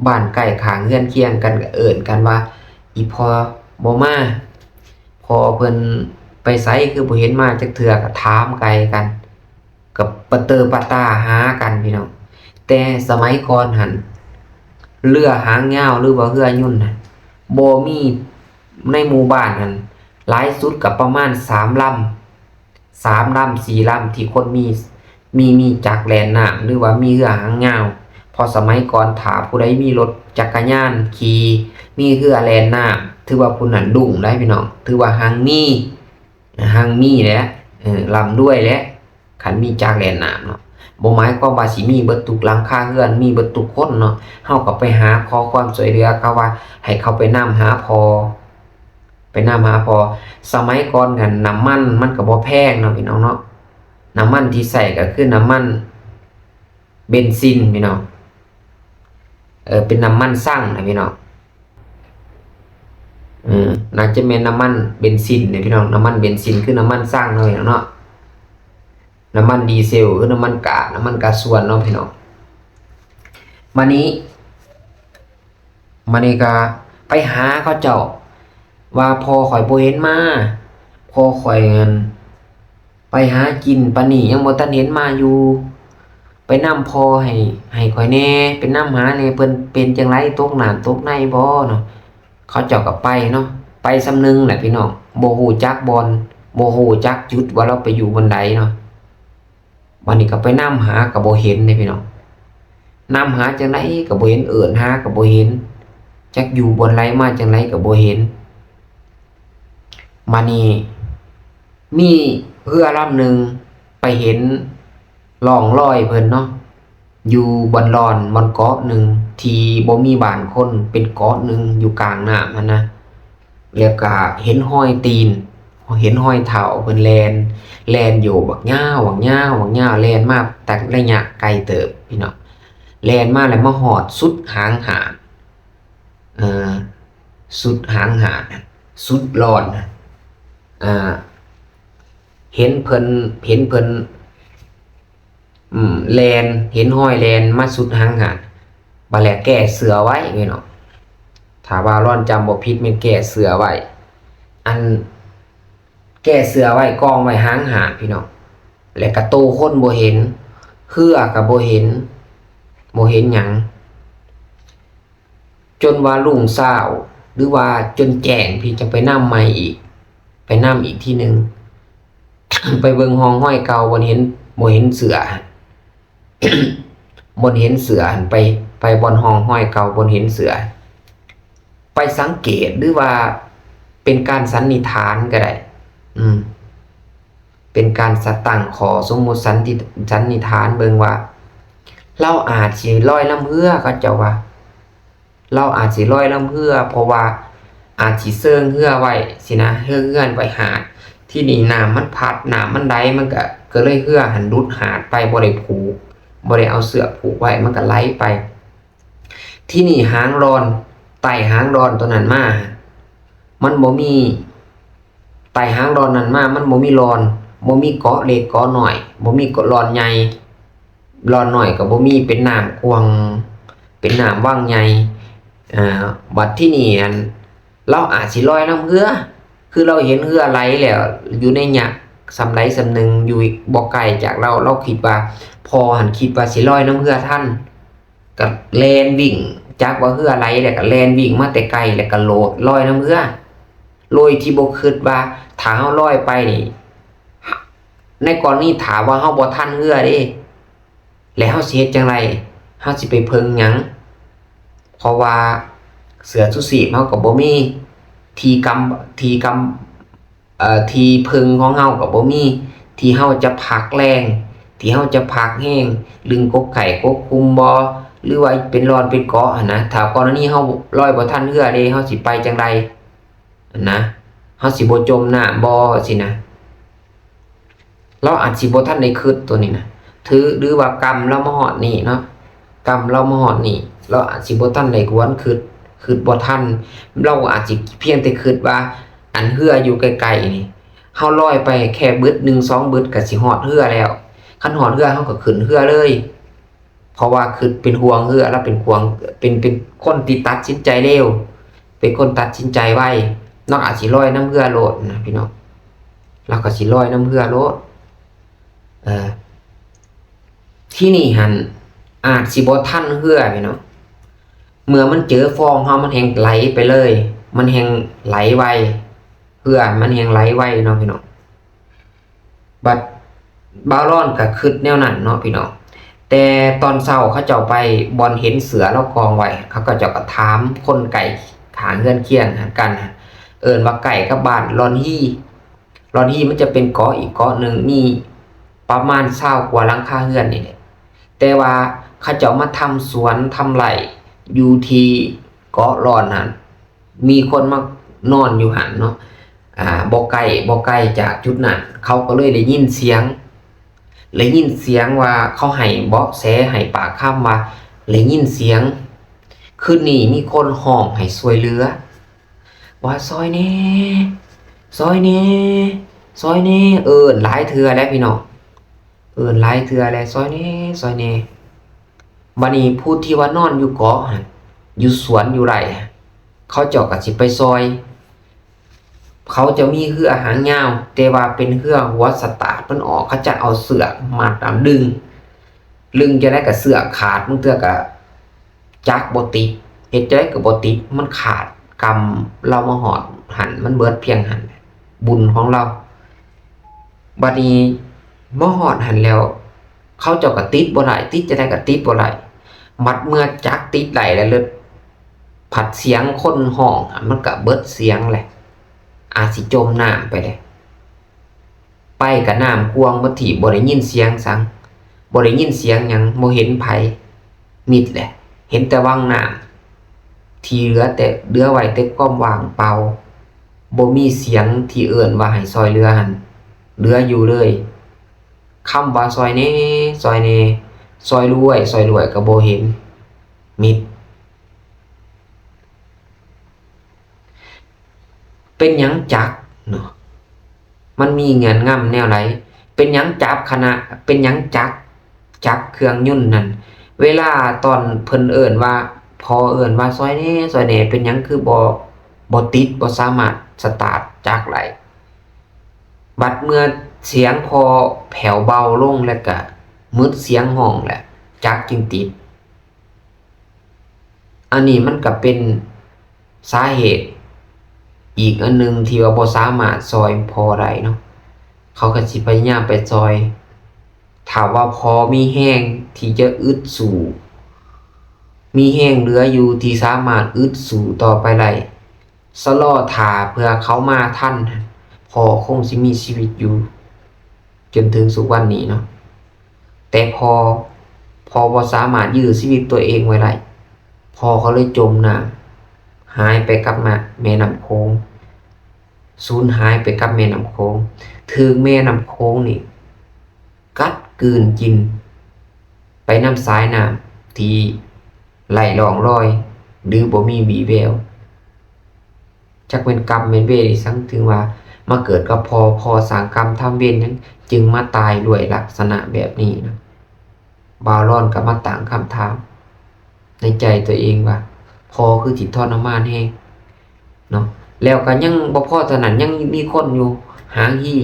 ບ້ານໃກ້ຂ້າງເຮືອນຄຽງກັນ ກະເອີ້ນກັນວ່າ ອີ່ພໍ່ບໍ່ມາ, ພໍ່ເພິ່ນໄປໃສ ຄືບໍ່ເຫັນມາຈັກເທື່ອ, ກະຖາມໄກ່ກັນ. ກະປະເຕີປະຕາຫາກັນພີ່ນ້ອງ. ແຕ່ສະໄໝກ່ອນຫັ້ນ ເຮືອຫາງຍາວ ຫຼືວ່າເຮືອຍົນຫັ້ນ ບໍ່ມີໃນໝູ່ບ້ານຫັ້ນ, ຫຼາຍສຸດກະປະມານສາມລຳ ສາມລຳ ສີ່ລຳ ທີ່ຄົນມີ ມີ ມີຈັກແລ່ນນ້ຳ ຫຼືວ່າມີເຮືອຫາງຍາວ. ເພາະສະໄໝກ່ອນ ຖ້າຜູ້ໃດມີລົດຈັກກະຍານຂີ່ ມີເຮືອແລ່ນນ້ຳ ຖືວ່າຜູ້ນັ້ນລຸ້ງໄດ໋ພີ່ນ້ອງ, ຖືວ່າຮັ່ງມີ ຮັ່ງມີແຫຼະ ເອີ ລ່ຳລວຍແຫຼະ. ຄັນມີຈັກແລ່ນນ້ຳເນາະ ບໍ່ໝາຍຄວາມວ່າຊິມີເບິດທຸກຫຼັງຄາເຮືອນ ມີເບິດທຸກຄົນເນາະ. ເຮົາກະໄປຫາຂໍຄວາມຊ່ວຍເຫຼືອເຂົາວ່າ ໃຫ້ເຂົາໄປນຳຫາພໍ່ ໄປນຳຫາພໍ່. ສະໄໝກ່ອນນັ້ນ ນ້ຳມັນມັນກະບໍ່ແພງເນາະພີ່ນ້ອງເນາະ, ນ້ຳມັນທີ່ໃຊ້ກະຄືນ້ຳມັນເບັນຊິນພີ່ນ້ອງ, ເອີ ເປັນນ້ຳມັນຊັງນະພີ່ນ້ອງ. ເອີ ໜ້າຈະແມ່ນນ້ຳມັນເບັນຊິນເດ້ພີ່ນ້ອງ, ນ້ຳມັນເບັນຊິນຄືນ້ຳມັນຊັງເນາະພີ່ນ້ອງເນາະ, ນ້ຳມັນດີເຊວ ຫຼືນ້ຳມັນກາ ນ້ຳມັນກາຊວນເນາະພີ່ນ້ອງ. ບາດນີ້ ບາດນີ້ກະໄປຫາເຂົາເຈົ້າວ່າ ພໍ່ຂ້ອຍບໍ່ເຫັນມາ, ພໍ່ຂ້ອຍ ອັ່ນ ໄປຫາກິນ ປານນີ້ຍັງບໍ່ທັນເຫັນມາຢູ່, ໄປນຳພໍ່ໃຫ້ ໃຫ້ຂ້ອຍແດ່, ໄປນຳຫາແດ່, ເພິ່ນເປັນຈັ່ງໃດ ຕົກນ້ຳຕົກໃນບໍ່ເນາະ. ເຂົາເຈົ້າກະໄປເນາະ, ໄປສ່ຳໜຶ່ງແຫຼະພີ່ນ້ອງ, ບໍ່ຮູ້ຈັກບ່ອນ ບໍ່ຮູ້ຈັກຈຸດວ່າລາວໄປຢູ່ບ່ອນໃດເນາະ. ບາດນີ້ກະໄປນຳຫາກະບໍ່ເຫັນເດ້ພີ່ນ້ອງ, ນຳຫາຈັ່ງໃດກະບໍ່ເຫັນ, ເອີ້ນຫາກະບໍ່ເຫັນ, ຈັກຢູ່ບ່ອນໃດມາຈັ່ງໃດກະບໍ່ເຫັນ. ບາດນີ້ມີເຮືອລຳໜຶ່ງໄປເຫັນຮ່ອງລອຍເພິ່ນເນາະ, ຢູ່ບ່ອນລອນ ບ່ອນເກາະໜຶ່ງທີ່ບໍ່ມີບ້ານຄົນ, ເປັນເກາະໜຶ່ງຢູ່ກາງນ້ຳຫັ້ນນະ. ແລ້ວກະເຫັນຮອຍຕີນ ເຫັນຮອຍເທົ້າເພິ່ນແລ່ນ ແລ່ນໂຍກບັກຍາວ ບັກຍາວ ບັກຍາວ ແລ່ນມາຕັ້ງໄລຍະໄກເຕີບພີ່ນ້ອງ, ແລ່ນມາແລ້ວມາຮອດສຸດຫາງຫາດ ເອີ ສຸດຫາງຫາດ ສຸດລອນ ເອີ ເຫັນເພິ່ນ ເຫັນເພິ່ນ ອືມ ແລ່ນ ເຫັນຮອຍແລ່ນມາສຸດຫາງຫາດ ບາດແລ້ວແກ້ເສື້ອໄວ້ພີ່ນ້ອງ, ຖ້າວ່າລອນຈຳບໍ່ຜິດແມ່ນແກ້ເສື້ອໄວ້ ອັນ ແກ້ເສື້ອໄວ້ ກອງໄວ້ຫາງຫາດພີ່ນ້ອງ, ແລ້ວກະໂຕຄົນບໍ່ເຫັນ ເຮືອກະບໍ່ເຫັນ ບໍ່ເຫັນຫຍັງ. ຈົນວ່າລຸງຊາວ ຫຼືວ່າຈົນແຈ້ງ ພີ່ຈັ່ງໄປນຳໃໝ່ອີກ, ໄປນຳອີກທີໜຶ່ງ. ໄປເບິ່ງຮ່ອງຮອຍເກົ່າ ບໍ່ເຫັນ, ບໍ່ເຫັນເສື້ອ, ບໍ່ເຫັນເສື້ອຫັ້ນ, ໄປ, ໄປບ່ອນຮ່ອງຮອຍເກົ່າ ບໍ່ເຫັນເສື້ອ. ໄປສັງເກດ ຫຼືວ່າເປັນການສັນນິຖານກໍໄດ້, ອືມ ເປັນການສະຕັ້ງຂໍ້ສົມມຸດສັນຕິ, ສັນນິຖານເບິ່ງວ່າ ລາວອາດຊິລອຍນຳເຮືອ, ເຂົາເຈົ້າວ່າ ລາວອາດຊິລອຍນຳເຮືອ ເພາະວ່າອາດຊິເຊີງເຮືອໄວ້ຊີ້ນະ, ເຊີງເຮືອໄວ້ຫາດ. ທີນີ້ນ້ຳມັນພັດ, ນ້ຳມັນໄຫຼ, ມັນກະ, ກະເລີຍເຮືອຫັ້ນຫຼຸດຫາດໄປ, ບໍ່ໄດ້ຜູກ, ບໍ່ໄດ້ເອົາເຊືອກຜູກໄວ້, ມັນກະໄຫຼໄປ. ທີນີ້ຫາງລອນ, ໄຕ່ຫາງລອນໂຕນັ້ນມາ, ມັນບໍ່ມີ, ໄຕ່ຫາງລອນນັ້ນມາ ມັນບໍ່ມີລອນ, ບໍ່ມີເກາະເລັກເກາະນ້ອຍ, ບໍ່ມີເກາະລອນໃຫຍ່, ລອນນ້ອຍກໍບໍ່ມີ, ເປັນນ້ຳກວ້າງ, ເປັນນ້ຳວັງໃຫຍ່. ເອີ ບັດທີນີ້ ອັນ ລາວອາດຊິລອຍນຳເຮືອ, ຄືລາວເຫັນເຮືອໄຫຼແລ້ວ ຢູ່ໃນຫຍັກສ່ຳໃດສ່ຳໜຶ່ງ ຢູ່ບໍ່ໄກຈາກລາວ, ລາວຄິດວ່າ ພໍ່ຫັ້ນຄິດວ່າຊິລອຍນຳເຮືອທັນ. ກະແລ່ນວິ່ງ, ຈັກວ່າເຮືອໄຫຼແລ້ວກະແລ່ນວິ່ງມາແຕ່ໄກ ແລ້ວກະໂລດລອຍນຳເຮືອ ໂດຍທີ່ບໍ່ຄິດວ່າຖ້າເຮົາລອຍໄປນີ້ ໃນກໍລະນີຖ້າວ່າເຮົາບໍ່ທັນເຮືອເດ້ ແລ້ວເຮົາຊິເຮັດຈັ່ງໃດ? ເຮົາຊິໄປເພິ່ງຫຍັງ? ເພາະວ່າເສື້ອຊູຊີບເຮົາກໍບໍ່ມີ, ທີ່ກຳ, ທີ່ກຳ ເອີ ທີ່ເພິ່ງຂອງເຮົາກໍບໍ່ມີ, ທີ່ເຮົາຈະພັກແຮງ, ທີ່ເຮົາຈະພັກແຮງ, ລຶງກົກໄຂ້ກົກຄຸມບໍ ຫຼືວ່າເປັນລອນເປັນເກາະຫັ້ນນະ. ຖ້າກໍລະນີເຮົາລອຍບໍ່ທັນເຮືອເດ້ ເຮົາຊິໄປຈັ່ງໃດຫັ້ນນະ? ເຮົາຊິບໍ່ຈົມນ້ຳບໍ? ຊີ້ນະ. ລາວອາດຊິບໍ່ທັນໄດ້ຄິດໂຕນີ້ນະ ຖື ຫຼືວ່າກຳລາວມາຮອດນີ້ເນາະ, ກຳລາວມາຮອດນີ້ ລາວອາດຊິບໍ່ທັນໄດ້ຄວນຄິດ, ຄິດບໍ່ທັນ. ລາວອາດຊິພຽງແຕ່ຄິດວ່າ ອັນເຮືອຢູ່ໃກ້ໆນີ້ ເຮົາລອຍໄປແຄ່ບຶດໜຶ່ງສອງບຶດກໍຊິຮອດເຮືອແລ້ວ, ຄັນຮອດເຮືອເຮົາກໍຂຶ້ນເຮືອເລີຍ. ເພາະວ່າຄິດເປັນຫ່ວງເຮືອ, ລາວເປັນຫ່ວງ, ເປັນ, ເປັນຄົນທີ່ຕັດສິນໃຈເລັວ, ເປັນຄົນຕັດສິນໃຈໄວ. ລາວອາດຊິລອຍນຳເຮືອໂລດນະພີ່ນ້ອງ, ລາວກໍຊິລອຍນຳເຮືອໂລດ. ເອີ ທີນີ້ຫັ້ນອາດຊິບໍ່ທັນເຮືອພີ່ນ້ອງ, ເມື່ອມັນເຈີຟອງເຮົາ ມັນແຮ່ງໄຫຼໄປເລີຍ, ມັນແຮ່ງໄຫຼໄວ, ເຮືອມັນແຮ່ງໄຫຼໄວເນາະພີ່ນ້ອງ. ບັດບ່າວລອນກໍຄິດແນວນັ້ນເນາະພີ່ນ້ອງ. ແຕ່ຕອນເຊົ້າເຂົາເຈົ້າໄປບ່ອນເຫັນເສື້ອລາວກອງໄວ້, ເຂົາເຈົ້າກໍຖາມຄົນໃກ້ຂ້າງເຮືອນຄຽງກັນ, ເອີ້ນວ່າໃກ້ກັບບ້ານລອນຮີ. ລອນຮີມັນຈະເປັນເກາະອີກເກາະໜຶ່ງ, ມີປະມານຊາວກວ່າຫຼັງຄາເຮືອນນີ້ແຫຼະ. ແຕ່ວ່າເຂົາເຈົ້າມາທຳສວນທຳໄຮ່ຢູ່ທີ່ເກາະລອນຫັ້ນ. ມີຄົນມານອນຢູ່ຫັ້ນເນາະ, ອ່າ ບໍ່ໄກ, ບໍ່ໄກຈາກຈຸດນັ້ນ. ເຂົາກໍເລີຍໄດ້ຍິນສຽງ, ໄດ້ຍິນສຽງວ່າເຂົາໃຫ້ເບາະແສ, ໃຫ້ປາກຄຳວ່າໄດ້ຍິນສຽງ ຄືນນີ້ມີຄົນຮ້ອງໃຫ້ຊ່ວຍເຫຼືອ, ວ່າ ຊ່ອຍແດ່, ຊ່ອຍແດ່, ຊ່ອຍແດ່. ເອີ້ນຫຼາຍເທື່ອແລ້ວພີ່ນ້ອງ, ເອີ້ນຫຼາຍເທື່ອແລ້ວ, ຊ່ອຍແດ່, ຊ່ອຍແດ່. ບາດນີ້ຜູ້ທີ່ວ່ານອນຢູ່ເກາະຫັ້ນ, ຢູ່ສວນ, ຢູ່ໄຮ່, ເຂົາເຈົ້າກໍຊິໄປຊ່ອຍ. ເຂົາຈະມີເຮືອຫາງຍາວ, ແຕ່ວ່າເປັນເຮືອຫົວສະຕາດມັນອອກ, ເຂົາຈະເອົາເຊືອກມັດນຳດຶງ, ດຶງຈັ່ງໃດກໍເຊືອກຂາດ, ບາງເທື່ອກໍຈັກບໍ່ຕິດ, ເຮັດຈັ່ງໃດກໍບໍ່ຕິດ, ມັນຂາດກຳ. ລາວມາຮອດຫັ້ນ, ມັນເບິດພຽງຫັ້ນ, ບຸນຂອງລາວ. ບາດນີ້ມາຮອດຫັ້ນແລ້ວ ເຂົາເຈົ້າກໍຕິດບໍ່ໄດ້, ຕິດຈັ່ງໃດກໍຕິດບໍ່ໄດ້. ບັດເມື່ອຈັກຕິດໄດ້ແລ້ວ ເລີດ ພັດສຽງຄົນຮ້ອງ ມັນກໍເບິດສຽງແຫຼະ, ອາດຊິຈົມນ້ຳໄປແຫຼະ. ໄປກໍນ້ຳກວ້າງເບິດທີ່, ບໍ່ໄດ້ຍິນສຽງສັງ, ບໍ່ໄດ້ຍິນສຽງຫຍັງ, ບໍ່ເຫັນໃຜ, ມິດແຫຼະ, ເຫັນແຕ່ວັງນ້ຳ ທີ່ເຫຼືອແຕ່, ເຫຼືອໄວ້ແຕ່ຄວາມວ່າງເປົ່າ, ບໍ່ມີສຽງທີ່ເອີ້ນວ່າໃຫ້ຊ່ອຍເຫຼືອຫັ້ນເຫຼືອຢູ່ເລີຍ. ຄຳວ່າຊ່ອຍແດ່, ຊ່ອຍແດ່, ຊ່ອຍລວຍ, ຊ່ອຍລວຍກໍບໍ່ເຫັນ, ມິດ. ເປັນຫຍັງຈັກເນາະ? ມັນມີເງື່ອນງຳແນວໃດ? ເປັນຫຍັງຈັກຂະນະ, ເປັນຫຍັງຈັກ, ຈັກເຄື່ອງຍົນນັ້ນ? ເວລາຕອນເພິ່ນເອີ້ນວ່າ, ພໍ່ເອີ້ນວ່າ ຊ່ອຍແດ່, ຊ່ອຍແດ່, ເປັນຫຍັງຄືບໍ່, ບໍ່ຕິດ, ບໍ່ສາມາດສະຕາດຈັກໄດ້? ບັດເມື່ອສຽງພໍ່ແຜ່ວເບົາລົງ ແລ້ວກະໝົດສຽງຮ້ອງແລ້ວ ຈັກຈຶ່ງຕິດ. ອັນນີ້ມັນກະເປັນ ສາເຫດອີກອັນໜຶ່ງທີ່ວ່າບໍ່ສາມາດຊ່ອຍພໍ່ໄດ້ເນາະ ເຂົາກໍຊິພະຍາຍາມໄປຊ່ອຍ. ຖ້າວ່າພໍ່ມີແຮງທີ່ຈະອຶດສູ້, ມີແຮງເຫຼືອຢູ່ທີ່ສາມາດອຶດສູ້ຕໍ່ໄປໄດ້, ຊະລໍຖ້າເພື່ອເຂົາມາທັນ, ພໍ່ຄົງຊິມີຊີວິດຢູ່ຈົນເຖິງທຸກວັນນີ້ເນາະ. ແຕ່ພໍ່, ພໍ່ບໍ່ສາມາດຢື້ຊີວິດຕົວເອງໄວ້ໄດ້, ພໍ່ກໍເລີຍຈົມນ້ຳ, ຫາຍໄປກັບນ້ຳ, ແມ່ນ້ຳໂຂງ, ສູນຫາຍໄປກັບແມ່ນ້ຳໂຂງ, ຖືກແມ່ນ້ຳໂຂງນີ້ກັດກືນກິນໄປນຳສາຍນ້ຳທີ່ໄຮ້ຮ່ອງລອຍ ຫຼື ບໍ່ມີວີ່ແວວ. ຈັກແມ່ນກຳແມ່ນເວນອີ່ສັງ ເຖິງວ່າມາເກີດກັບພໍ່, ພໍ່ສ້າງກຳທຳເວນຫຍັງ ຈຶ່ງມາຕາຍດ້ວຍລັກສະນະແບບນີ້ນະ? ບ່າວລອນກໍມາຕັ້ງຄຳຖາມໃນໃຈຕົວເອງວ່າ ພໍ່ຄືຊິທໍລະມານແຮງເນາະ. ແລ້ວກໍຍັງບໍ່ພໍເທົ່ານັ້ນ, ຍັງມີຄົນຢູ່ຫາງຮີ່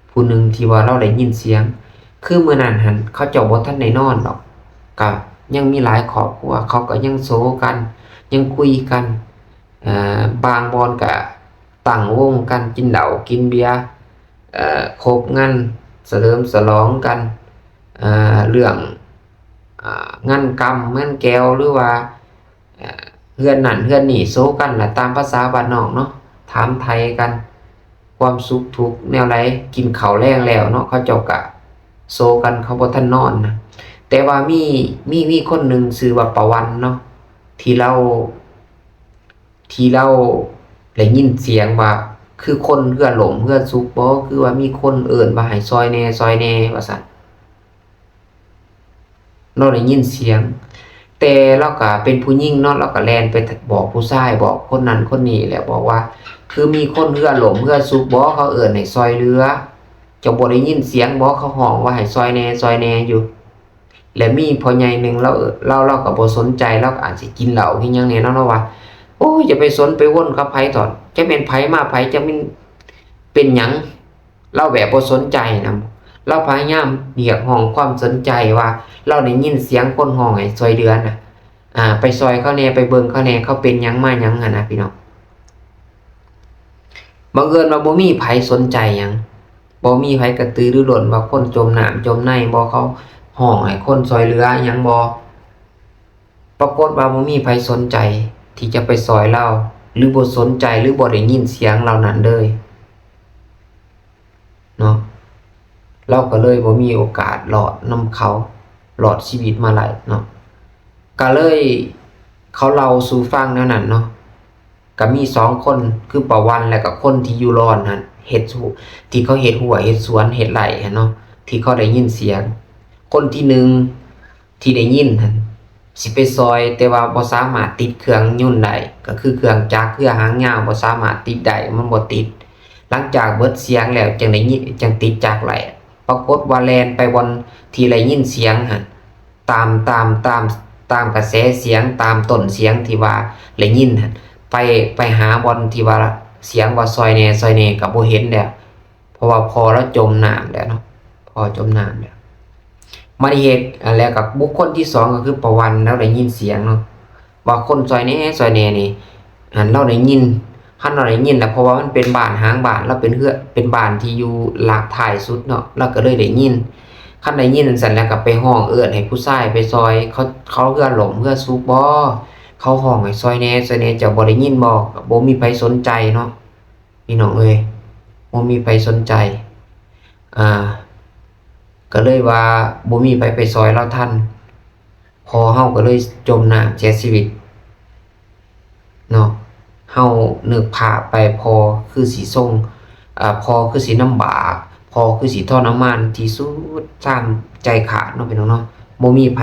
ຜູ້ໜຶ່ງທີ່ວ່າລາວໄດ້ຍິນສຽງ, ຄືມື້ນັ້ນຫັ້ນເຂົາເຈົ້າບໍ່ທັນໄດ້ນອນດອກ, ກໍຍັງມີຫຼາຍຄອບຄົວ ເຂົາກໍຍັງໂສກັນ, ຍັງຄຸຍກັນ. ເອີ ບາງບ່ອນກະຕັ້ງວົງກັນກິນເຫຼົ້າກິນເບຍ, ເອີ ຄົບງານສະເຫຼີມສະຫຼອງກັນ, ເອີ ເລື່ອງ ເອີ ງານກຳງານແກ່ວ ຫຼືວ່າ ເອີ ເຮືອນນັ້ນເຮືອນນີ້ໂຊກັນລະ ຕາມພາສາບ້ານນອກເນາະ, ຖາມໄຖ່ກັນຄວາມສຸກທຸກແນວໃດ, ກິນເຂົ້າແລງແລ້ວເນາະ ເຂົາເຈົ້າກະໂຊກັນ ເຂົາບໍ່ທັນນອນນະ. ແຕ່ວ່າມີ ມີ ມີຄົນໜຶ່ງຊື່ວ່າປາວັນເນາະ ທີ່ລາວ ທີ່ລາວໄດ້ຍິນສຽງວ່າ ຄືຄົນເຮືອລົ້ມເຮືອສຸກບໍ ຄືວ່າມີຄົນເອີ້ນວ່າໃຫ້ຊ່ອຍແດ່ ຊ່ອຍແດ່ ວ່າຊັ້ນ. ລາວໄດ້ຍິນສຽງ, ແຕ່ລາວກະເປັນຜູ້ຍິງເນາະ, ລາວກະແລ່ນໄປບອກຜູ້ຊາຍ ບອກຄົນນັ້ນຄົນນີ້ແຫຼະ, ບອກວ່າ ຄືມີຄົນເຮືອລົ້ມເຮືອສຸກບໍ ເຂົາເອີ້ນໃຫ້ຊ່ອຍເຫຼືອ, ເຈົ້າບໍ່ໄດ້ຍິນສຽງບໍ ເຂົາຮ້ອງວ່າໃຫ້ຊ່ອຍແດ່ ຊ່ອຍແດ່ຢູ່. ແລະມີພໍ່ໃຫຍ່ໜຶ່ງ ລາວ ລາວ ລາວກໍບໍ່ສົນໃຈ, ລາວກໍອາດຊິກິນເຫຼົ້າກິນຫຍັງແດ່ເນາະ, ລາວວ່າ ໂອ້ຍ ຢ່າໄປສົນໄປວົນກັບໃຜເຖາະ, ຈັກແມ່ນໃຜມາໃຜ, ຈັກແມ່ນເປັນຫຍັງ. ລາວແບບບໍ່ສົນໃຈນຳ, ລາວພະຍາຍາມຮຽກຮ້ອງຄວາມສົນໃຈວ່າ ລາວໄດ້ຍິນສຽງຄົນຮ້ອງໃຫ້ຊ່ອຍເຫຼືອນະ, ອາ ໄປຊ່ອຍເຂົາແດ່ ໄປເບິ່ງເຂົາແດ່ ເຂົາເປັນຫຍັງມາຫຍັງຫັ້ນນະ ພີ່ນ້ອງ. ບັງເອີນວ່າບໍ່ມີໃຜສົນໃຈຫຍັງ, ບໍ່ມີໃຜກະຕືລືລົ້ນວ່າຄົນຈົມນ້ຳຈົມໃນບໍ ເຂົາຮ້ອງໃຫ້ຄົນຊ່ອຍເຫຼືອຫຍັງບໍ. ປາກົດວ່າບໍ່ມີໃຜສົນໃຈທີ່ຈະໄປຊ່ອຍລາວ ຫຼືບໍ່ສົນໃຈ ຫຼືບໍ່ໄດ້ຍິນສຽງເຫຼົ່ານັ້ນເລີຍເນາະ, ລາວກໍເລີຍບໍ່ມີໂອກາດລອດນຳເຂົາ, ລອດຊີວິດມາໄດ້ເນາະ. ກະເລີຍ ເຂົາເລົ່າສູ່ຟັງແນວນັ້ນເນາະ, ກະມີສອງຄົນ ຄືປາວັນ ແລະກະຄົນທີ່ຢູ່ລອນຫັ້ນ ເຮັດ ທີ່ເຂົາເຮັດຮົ້ວເຮັດສວນເຮັດໄຮ່ຫັ້ນເນາະ, ທີ່ເຂົາໄດ້ຍິນສຽງ. ຄົນທີໜຶ່ງທີ່ໄດ້ຍິນຫັ້ນຊິໄປຊ່ອຍ ແຕ່ວ່າບໍ່ສາມາດຕິດເຄື່ອງຍົນໄດ້, ກໍຄືເຄື່ອງຈັກເຮືອຫາງຍາວບໍ່ສາມາດຕິດໄດ້, ມັນບໍ່ຕິດ. ຫຼັງຈາກເບິດສຽງແລ້ວ ຈັ່ງໄດ້ຍິນ ຈັ່ງຕິດຈັກໄດ້. ປາກົດວ່າແລ່ນໄປບ່ອນທີ່ໄດ້ຍິນສຽງຫັ້ນ ຕາມ ຕາມ ຕາມ ຕາມກະແສສຽງ ຕາມຕົ້ນສຽງທີ່ວ່າໄດ້ຍິນຫັ້ນ ໄປ ໄປຫາບ່ອນທີ່ວ່າສຽງວ່າຊ່ອຍແດ່ ຊ່ອຍແດ່ ກໍບໍ່ເຫັນແລ້ວ, ເພາະວ່າພໍ່ລາວຈົມນ້ຳແລ້ວເນາະ, ພໍ່ຈົມນ້ຳແລ້ວ. ມາເຫດ ແລ້ວກໍບຸກຄົນທີສອງກໍຄືປາວັນ ລາວໄດ້ຍິນສຽງເນາະ ວ່າຄົນຊ່ອຍແດ່ ຊ່ອຍແດ່ນີ້ ອັນ ລາວໄດ້ຍິນ ຄັນລາວໄດ້ຍິນແລ້ວ ເພາະວ່າມັນເປັນບ້ານຫາງບ້ານ ລາວເປັນເຮືອ ເປັນບ້ານທີ່ຢູ່ຫຼັກທ້າຍສຸດເນາະ, ລາວກໍເລີຍໄດ້ຍິນ. ຄັນໄດ້ຍິນຈັ່ງຊັ້ນແລ້ວ ກໍໄປຮ້ອງເອີ້ນໃຫ້ຜູ້ຊາຍໄປຊ່ອຍ ເຂົາ ເຂົາເຮືອລົ້ມເຮືອສຸກບໍ ເຂົາຮ້ອງໃຫ້ຊ່ອຍແດ່ ຊ່ອຍແດ່ ເຈົ້າບໍ່ໄດ້ຍິນບໍ? ກໍບໍ່ມີໃຜສົນໃຈເນາະ ພີ່ນ້ອງເອີຍ, ບໍ່ມີໃຜສົນໃຈ. ອ່າ ກໍເລີຍວ່າບໍ່ມີໃຜໄປຊ່ອຍລາວທັນ. ພໍ່ເຮົາກໍເລີຍຈົມນ້ຳເສຍຊີວິດເນາະ. ເຮົານຶກພາບໄປ ພໍ່ຄືຊິຊົງ ເອີ ພໍ່ຄືຊິລຳບາກ, ພໍ່ຄືຊິທໍລະມານທີ່ສຸດ ຊາມໃຈຂາດເນາະ ພີ່ນ້ອງເນາະ. ບໍ່ມີໃຜ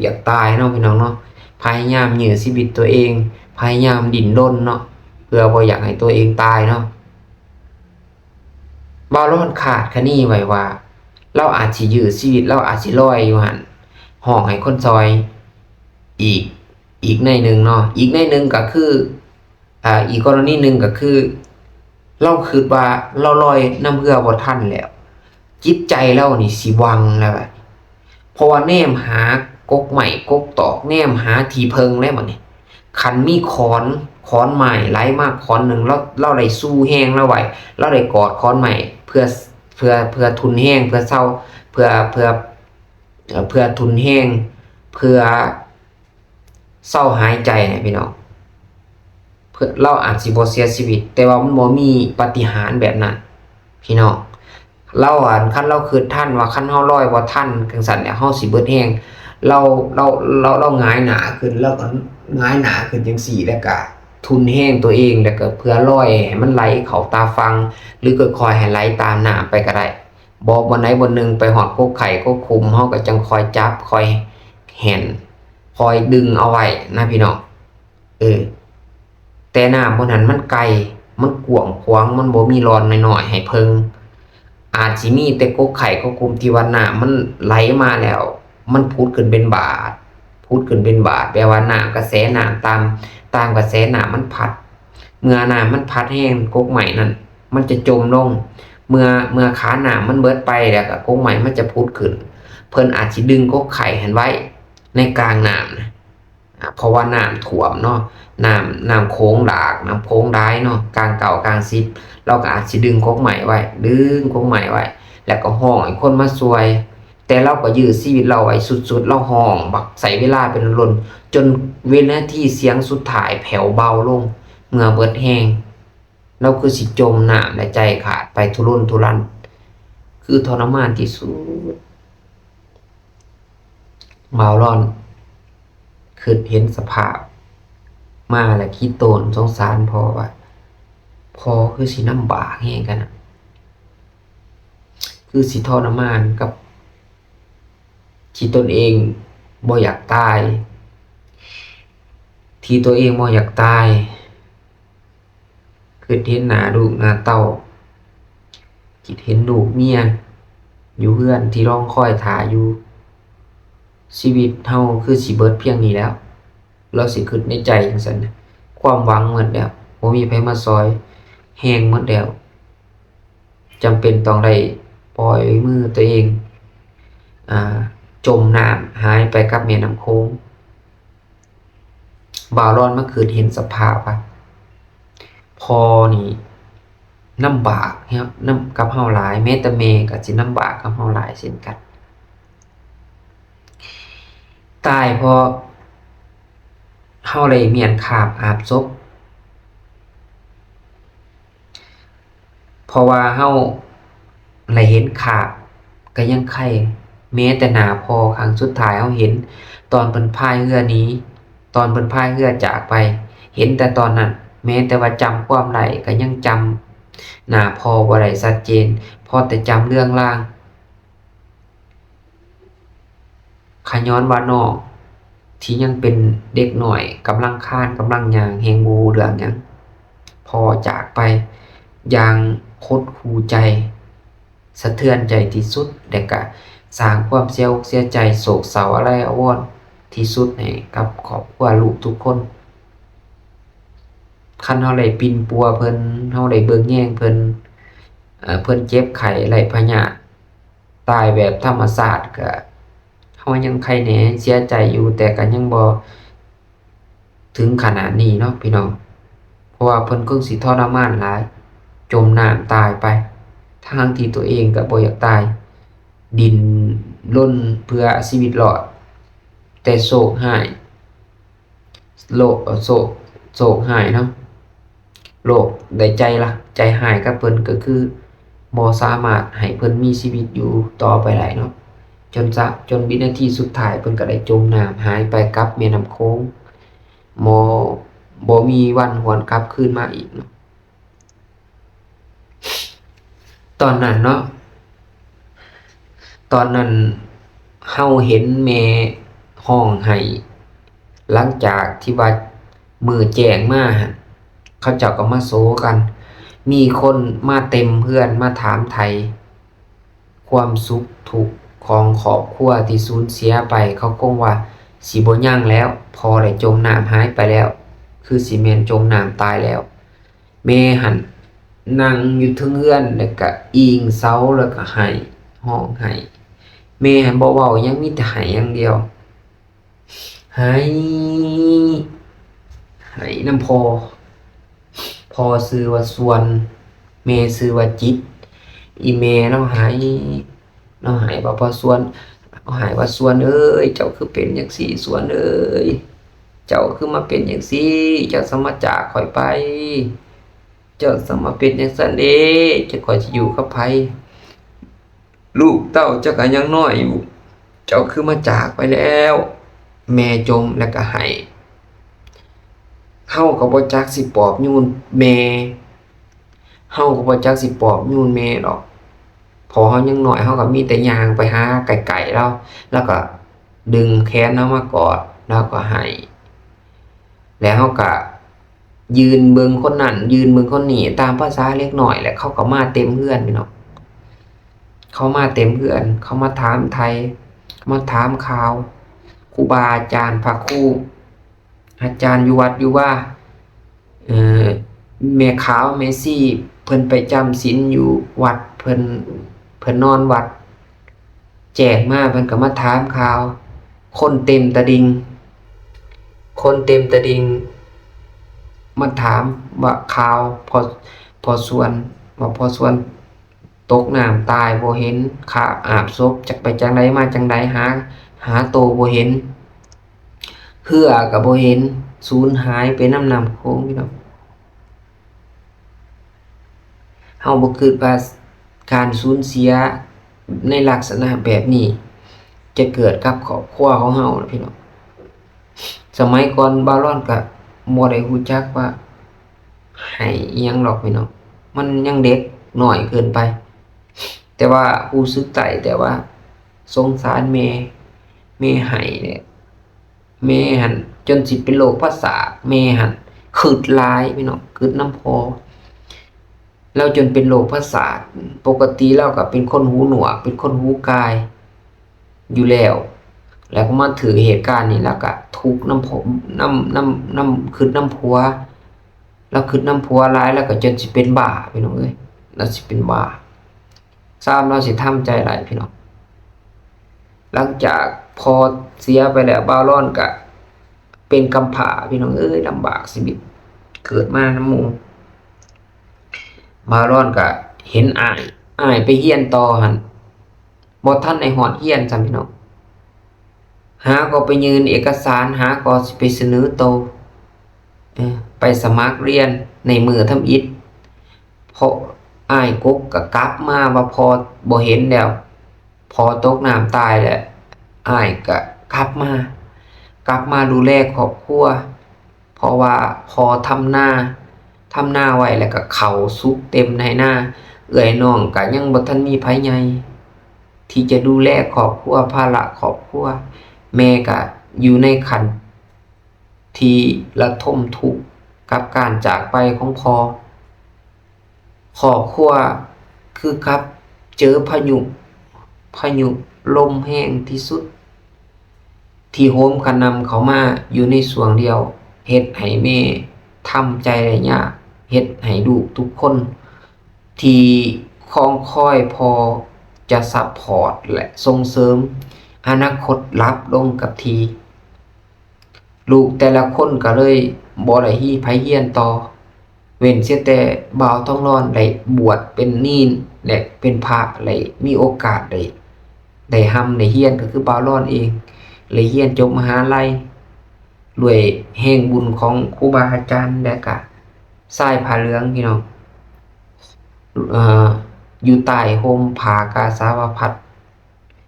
ຢາກຕາຍເນາະ ພີ່ນ້ອງເນາະ, ພະຍາຍາມຢື້ຊີວິດຕົວເອງ, ພະຍາຍາມດີ້ນລົນເນາະ ເພື່ອບໍ່ຢາກໃຫ້ຕົວເອງຕາຍເນາະ. ບ່າວລອນຄາດຄະເນໄວ້ວ່າ ລາວອາດຊິຢື້ຊີວິດ, ລາວອາດຊິລອຍຢູ່ຫັ້ນ, ຮ້ອງໃຫ້ຄົນຊ່ອຍອີກ ອີກໃນໜຶ່ງເນາະ. ອີກໃນໜຶ່ງກໍຄື ອາ ອີກກໍລະນີໜຶ່ງກໍຄື ລາວຄິດວ່າລາວລອຍນຳເຮືອບໍ່ທັນແລ້ວ, ຈິດໃຈລາວນີ້ຊິຫວັ່ນແລ້ວບາດນີ້, ເພາະວ່າແນມຫາກົກໄມ້ກົກຕອກ, ແນມຫາທີ່ເພິ່ງແລ້ວບາດນີ້. ຄັນມີຂອນ ຂອນໄມ້ໄຫຼມາຂອນໜຶ່ງ ລາວ ລາວໄດ້ຊູແຮງລາວໄວ້ ລາວໄດ້ກອດຂອນໄມ້ເພື່ອ ເພື່ອ ເພື່ອທຸນແຮງ ເພື່ອເຊົາ ເພື່ອ ເພື່ອ ເອີ່ ເພື່ອທຸນແຮງ ເພື່ອເຊົາຫາຍໃຈນະພີ່ນ້ອງ. ເພື່ອ ລາວອາດຊິບໍ່ເສຍຊີວິດ ແຕ່ວ່າມັນບໍ່ມີປາຕິຫານແບບນັ້ນພີ່ນ້ອງ. ລາວ ອັນ ຄັນລາວຄິດທັນວ່າຄັນເຮົາລອຍບໍ່ທັນຈັ່ງຊັ້ນແລ້ວເຮົາຊິເບິດແຮງ ລາວ ລາວ ລາວ ລາວຫງາຍໜ້າຂຶ້ນ ລາວກໍຫງາຍໜ້າຂຶ້ນຈັ່ງຊີ້ ແລ້ວກໍທຸນແຮງຕົວເອງ ແລ້ວກໍເພື່ອລອຍໃຫ້ມັນໄຫຼເຂົ້າຕາຝັ່ງ ຫຼື ຄ່ອຍໆໃຫ້ໄຫຼຕາມນ້ຳໄປກໍໄດ້. ບໍ່ ບ່ອນໃດບ່ອນໜຶ່ງໄປຮອດກົກໄຂ່ກົກຂຸມ ເຮົາກໍຈັ່ງຄ່ອຍຈັບຄ່ອຍແໜ້ນ ຄ່ອຍດຶງເອົາໄວ້ນະພີ່ນ້ອງ. ເອີ ແຕ່ນ້ຳບ່ອນນັ້ນມັນໄກ ມັນກວ້າງຂວາງ ມັນບໍ່ມີລອນນ້ອຍໆໃຫ້ເພິ່ງ. ອາດຊິມີແຕ່ກົກໄຂ່ກົກຂຸມທີ່ວ່ານ້ຳມັນໄຫຼມາແລ້ວ ມັນຜຸດຂຶ້ນເປັນບາດ ຜຸດຂຶ້ນເປັນບາດ ແປວ່ານ້ຳ ກະແສນ້ຳຕາມ ຕາມກະແສນ້ຳມັນພັດ. ເມື່ອນ້ຳມັນພັດແຮງ ກົກໄມ້ນັ້ນມັນຈະຈົມລົງ. ເມື່ອ ເມື່ອຂານ້ຳມັນເບິດໄປແລ້ວກໍກົກໄມ້ມັນຈະຜຸດຂຶ້ນ. ເພິ່ນອາດຊິດຶງກົກໄຂ່ຫັ້ນໄວ້ໃນກາງນ້ຳນະ ອາ ເພາະວ່ານ້ຳຖ້ວມເນາະ ນ້ຳ ນ້ຳໂຂງຫຼາກ ນ້ຳໂຂງຫຼາຍເນາະ ກາງເກົ້າກາງສິບ ລາວກໍອາດຊິດຶງກົກໄມ້ໄວ້ ດຶງກົກໄມ້ໄວ້ ແລ້ວກໍຮ້ອງໃຫ້ຄົນມາຊ່ວຍ. ແຕ່ລາວກໍຢື້ຊີວິດລາວໄວ້ສຸດໆ ລາວຮ້ອງບັກ ໃຊ້ເວລາເປັນດົນ ຈົນວິນາທີສຽງສຸດທ້າຍແຜ່ວເບົາລົງ ເມື່ອເບິດແຮງ ລາວຄືຊິຈົມນ້ຳ ແລະ ໃຈຂາດໄປທຸລົນທຸລັນ ຄືທໍລະມານທີ່ສຸດ. ບ່າວລອນຄິດເຫັນສະພາບມາ ແລະ ຄິດໂຕນສົງສານພໍ່ວ່າ ພໍ່ຄືຊິລຳບາກແຮງຂະໜາດ ຄືຊິທໍລະມານກັບທີ່ຕົນເອງບໍ່ຢາກຕາຍ ທີ່ຕົວເອງບໍ່ຢາກຕາຍ. ຄິດເຫັນໜ້າລູກໜ້າເຕົ້າ ຄິດເຫັນລູກເມຍຢູ່ເຮືອນທີ່ລອງຄອຍຖ້າຢູ່. ຊີວິດເຮົາຄືຊິເບິດພຽງນີ້ແລ້ວ ລາວຊິຄິດໃນໃຈຈັ່ງຊັ້ນ. ຄວາມຫວັງໝົດແລ້ວ ບໍ່ມີໃຜມາຊ່ອຍ ແຮງໝົດແລ້ວ. ຈຳເປັນຕ້ອງໄດ້ປ່ອຍມືຕົວເອງ ອາ ຈົມນ້ຳຫາຍໄປກັບແມ່ນ້ຳໂຂງ. ບ່າວລອນມາຄິດເຫັນສະພາບວ່າ ພໍ່ນີ້ລຳບາກນຳກັບເຮົາຫຼາຍ ແມ້ແຕ່ແມ່ກໍຊິລຳບາກກັບເຮົາຫຼາຍເຊັ່ນກັນ. ຕາຍເພາະເຮົາໄດ້ມ້ຽນຄາບອາບສົບ ເພາະວ່າເຮົາໄດ້ເຫັນຄາບກໍຍັງໄຄ ແມ້ແຕ່ໜ້າພໍ່ຄັ້ງສຸດທ້າຍເຮົາເຫັນ ຕອນເພິ່ນພາຍເຮືອໜີ ຕອນເພິ່ນພາຍເຮືອຈາກໄປ ເຫັນແຕ່ຕອນນັ້ນ ແມ້ແຕ່ວ່າຈຳຄວາມໄດ້ກໍຍັງຈຳໜ້າພໍ່ບໍ່ໄດ້ຊັດເຈນ ພໍແຕ່ຈຳເລືອງລາງ. ຂະຍ້ອນວ່ານ້ອງທີ່ຍັງເປັນເດັກນ້ອຍ ກຳລັງຄານ ກຳລັງຍ່າງ ແຮ່ງບໍ່ຮູ້ເລື່ອງຫຍັງ ພໍ່ຈາກໄປຢ່າງຫົດຫູ່ໃຈ ສະເທືອນໃຈທີ່ສຸດ ແລະ ກະສ້າງຄວາມເສຍອົກເສຍໃຈ ໂສກເສົ້າອາໄລອາວອນທີ່ສຸດໃຫ້ກັບຄອບຄົວລູກທຸກຄົນ. ຄັນເຮົາໄດ້ປິ່ນປົວເພິ່ນ ເຮົາໄດ້ເບິ່ງແຍງເພິ່ນ ເອີ່ ເພິ່ນເຈັບໄຂ້ໄດ້ພະຍາດ ຕາຍແບບທຳມະຊາດ ກະເຮົາຍັງໄຄແໜ ເສຍໃຈຢູ່ ແຕ່ກະຍັງບໍ່ເຖິງຂະໜາດນີ້ເນາະພີ່ນ້ອງ ເພາະວ່າເພິ່ນຄົງຊິທໍລະມານຫຼາຍ ຈົມນ້ຳຕາຍໄປ ທັງໆທີ່ຕົວເອງກະບໍ່ຢາກຕາຍ ດີ້ນລົນເພື່ອຊີວິດລອດ ແຕ່ໂຊກຮ້າຍ ໂລກ ໂຊກ ໂຊກຮ້າຍເນາະ ໂລກໄດ້ໃຈລະ ໃຈຮ້າຍກັບເພິ່ນ ກໍຄືບໍ່ສາມາດໃຫ້ເພິ່ນມີຊີວິດຢູ່ຕໍ່ໄປໄດ້ເນາະ ຈົນສະ ຈົນວິນາທີສຸດທ້າຍເພິ່ນກໍໄດ້ຈົມນ້ຳຫາຍໄປກັບແມ່ນ້ຳໂຂງ ບໍ່ ບໍ່ມີວັນຫວນກັບຄືນມາອີກເນາະ. ຕອນນັ້ນເນາະ ຕອນນັ້ນເຮົາເຫັນແມ່ຮ້ອງໄຫ້ ຫຼັງຈາກທີ່ວ່າມື້ແຈ້ງມາຫັ້ນ ເຂົາເຈົ້າກໍມາໂສກັນ ມີຄົນມາເຕັມເຮືອນ ມາຖາມໄຖ່ຄວາມສຸກທຸກຂອງຄອບຄົວທີ່ສູນເສຍໄປ ເຂົາຄົງວ່າຊິບໍ່ຍັງແລ້ວ ພໍ່ໄດ້ຈົມນ້ຳຫາຍໄປແລ້ວ ຄືຊິແມ່ນຈົມນ້ຳຕາຍແລ້ວ. ແມ່ຫັ້ນນັ່ງຢູ່ເທິງເຮືອນ ແລ້ວກະອີງເສົາ ແລ້ວກະໄຫ້ ຮ້ອງໄຫ້ ແມ່ຫັ້ນບໍ່ເວົ້າຫຍັງ ມີແຕ່ໄຫ້ຢ່າງດຽວ ໄຫ້ ໄຫ້ນຳພໍ່ ພໍ່ຊື່ວ່າຊວນ ແມ່ຊື່ວ່າຈິດ. ອີແມ່ລາວໄຫ້ ລາວໄຫ້ວ່າພໍ່ຊວນ ລາວໄຫ້ວ່າ ຊວນເອີຍ ເຈົ້າຄືເປັນຈັ່ງຊີ້ ຊວນເອີຍ ເຈົ້າຄືມາເປັນຈັ່ງຊີ້ ເຈົ້າສາມາດຈາກຂ້ອຍໄປ ເຈົ້າສາມາດເປັນຈັ່ງຊັ້ນເດ້ ຈັກຂ້ອຍຊິຢູ່ກັບໃຜ ລູກເຕົ້າເຈົ້າກໍຍັງນ້ອຍຢູ່ ເຈົ້າຄືມາຈາກໄປແລ້ວ. ແມ່ຈົ່ມແລ້ວກໍໄຫ້ ເຮົາກໍບໍ່ຈັກຊິປອບໂຍນແມ່ ເຮົາກໍບໍ່ຈັກຊິປອບໂຍນແມ່ດອກ ເພາະເຮົາຍັງນ້ອຍ ເຮົາກໍມີແຕ່ຍ່າງໄປຫາໃກ້ໆລາວ ແລ້ວກໍດຶງແຂນເຮົາມາກອດ ແລ້ວກໍໄຫ້ ແລ້ວເຮົາກໍຢືນເບິ່ງຄົນນັ້ນ ຢືນເບິ່ງຄົນນີ້ ຕາມພາສາເດັກນ້ອຍແຫຼະ ເຂົາກໍມາເຕັມເຮືອນພີ່ນ້ອງ ເຂົາມາເຕັມເຮືອນ ເຂົາມາຖາມໄຖ່ ມາຖາມຂ່າວຄູບາອາຈານ ພະຄູ ອາຈານຢູ່ວັດຢູ່ວາ ເອີ ແມ່ຂາວແມ່ຊີ ເພິ່ນໄປຈຳສິນຢູ່ວັດ ເພິ່ນ ເພິ່ນນອນວັດ ແຈ້ງມາ ເພິ່ນກໍມາຖາມຂ່າວ ຄົນເຕັມຕະດິ່ງ ຄົນເຕັມຕະດິ່ງ ມາຖາມວ່າຂ່າວພໍ່ ພໍ່ຊວນ ວ່າພໍ່ຊວນ ຕົກນ້ຳຕາຍບໍ່ເຫັນ ຄາບອາບສົບ ຈັກໄປຈັ່ງໃດມາຈັ່ງໃດ ຫາ ຫາໂຕບໍ່ເຫັນ ເຮືອກໍບໍ່ເຫັນ ສູນຫາຍໄປນຳນ້ຳໂຂງພີ່ນ້ອງ. ເຮົາບໍ່ຄິດວ່າການສູນເສຍໃນລັກສະນະແບບນີ້ ຈະເກີດກັບຄອບຄົວຂອງເຮົານະພີ່ນ້ອງ. ສະໄໝກ່ອນບ່າວລອນກໍບໍ່ໄດ້ຮູ້ຈັກວ່າ ໄຫ້ອີ່ຫຍັງດອກພີ່ນ້ອງ ມັນຍັງເດັກນ້ອຍເກີນໄປ ແຕ່ວ່າຮູ້ສຶກໄດ້ແຕ່ວ່າສົງສານແມ່ ແມ່ໄຫ້ແຫຼະ ແມ່ຫັ້ນຈົນຊິເປັນໂລກປະສາດ ແມ່ຫັ້ນຄຶດຫຼາຍພີ່ນ້ອງ ຄຶດນຳພໍ່ ລາວຈົນເປັນໂລກປະສາດ ປົກກະຕິລາວກໍເປັນຄົນຫູໜວກ ເປັນຄົນຫູກາຍ ຢູ່ແລ້ວ ແລ້ວກໍມາຖືກເຫດການນີ້ ລາວກໍທຸກນຳ ນຳ ນຳ ນຳ ຄຶດນຳຜົວ ລາວຄຶດນຳຜົວຫຼາຍ ລາວກໍຈົນຊິເປັນບ້າພີ່ນ້ອງເອີຍ ລາວຊິເປັນບ້າ ຊ້ຳລາວຊິທຳໃຈໄດ້ພີ່ນ້ອງ. ຫຼັງຈາກພໍ່ເສຍໄປແລ້ວ ບ່າວລອນກໍເປັນກຳພ້າພີ່ນ້ອງເອີຍ ລຳບາກຊີວິດ ເກີດມານຳໝູ່ ບ່າວລອນກໍເຫັນອ້າຍ ອ້າຍໄປຮຽນຕໍ່ຫັ້ນ ບໍ່ທັນໄດ້ຮອດຮຽນຊ້ຳພີ່ນ້ອງ ຫາກໍໄປຍື່ນເອກະສານ ຫາກໍຊິໄປສະເໜີໂຕ ເອີ ໄປສະໝັກຮຽນໃນມື້ທຳອິດ ພໍ່ ອ້າຍກົກກໍກັບມາວ່າພໍ່ບໍ່ເຫັນແລ້ວ ພໍ່ຕົກນ້ຳຕາຍແລ້ວ ອ້າຍກໍກັບມາ ກັບມາດູແລຄອບຄົວ ເພາະວ່າພໍ່ທຳນາ ທຳນາໄວ້ ແລ້ວກໍເຂົ້າສຸກເຕັມໄຮ່ນາ ເອື້ອຍນ້ອງກໍຍັງບໍ່ທັນມີໃຜໃຫຍ່ ທີ່ຈະດູແລຄອບຄົວ ພາລະຄອບຄົວ ແມ່ກໍຢູ່ໃນຂັ້ນທີ່ລະທົມທຸກກັບການຈາກໄປຂອງພໍ່ ຄອບຄົວຄືກັບເຈີພາຍຸ ພາຍຸລົມແຮງທີ່ສຸດ ທີ່ໂຫມກະໜ່ຳເຂົ້າມາຢູ່ໃນຊ່ວງດຽວ ເຮັດໃຫ້ແມ່ທຳໃຈໄດ້ຍາກ ເຮັດໃຫ້ລູກທຸກຄົນທີ່ຄອງຄອຍພໍ່ຈະຊັບພອດ ແລະ ສົ່ງເສີມ ອະນາຄົດຫຼັບລົງກັບທີ່ ລູກແຕ່ລະຄົນກໍເລີຍບໍ່ໄດ້ມີໃຜຮຽນຕໍ່ ເວັ້ນເສຍແຕ່ບ່າວທອງລອນໄດ້ບວດເປັນເນນ ແລະ ເປັນພະ ແລະ ມີໂອກາດໄດ້ ໄດ້ຮ່ຳໄດ້ຮຽນ ກໍຄືບ່າວລອນເອງ ໄດ້ຮຽນຈົບມະຫາໄລ ດ້ວຍແຮງບຸນຂອງຄູບາອາຈານ ແລະກະຊາຍຜ້າເຫຼືອງພີ່ນ້ອງ ເອີ ຢູ່ໃຕ້ຮົ່ມຜ້າກາສາວະພັດ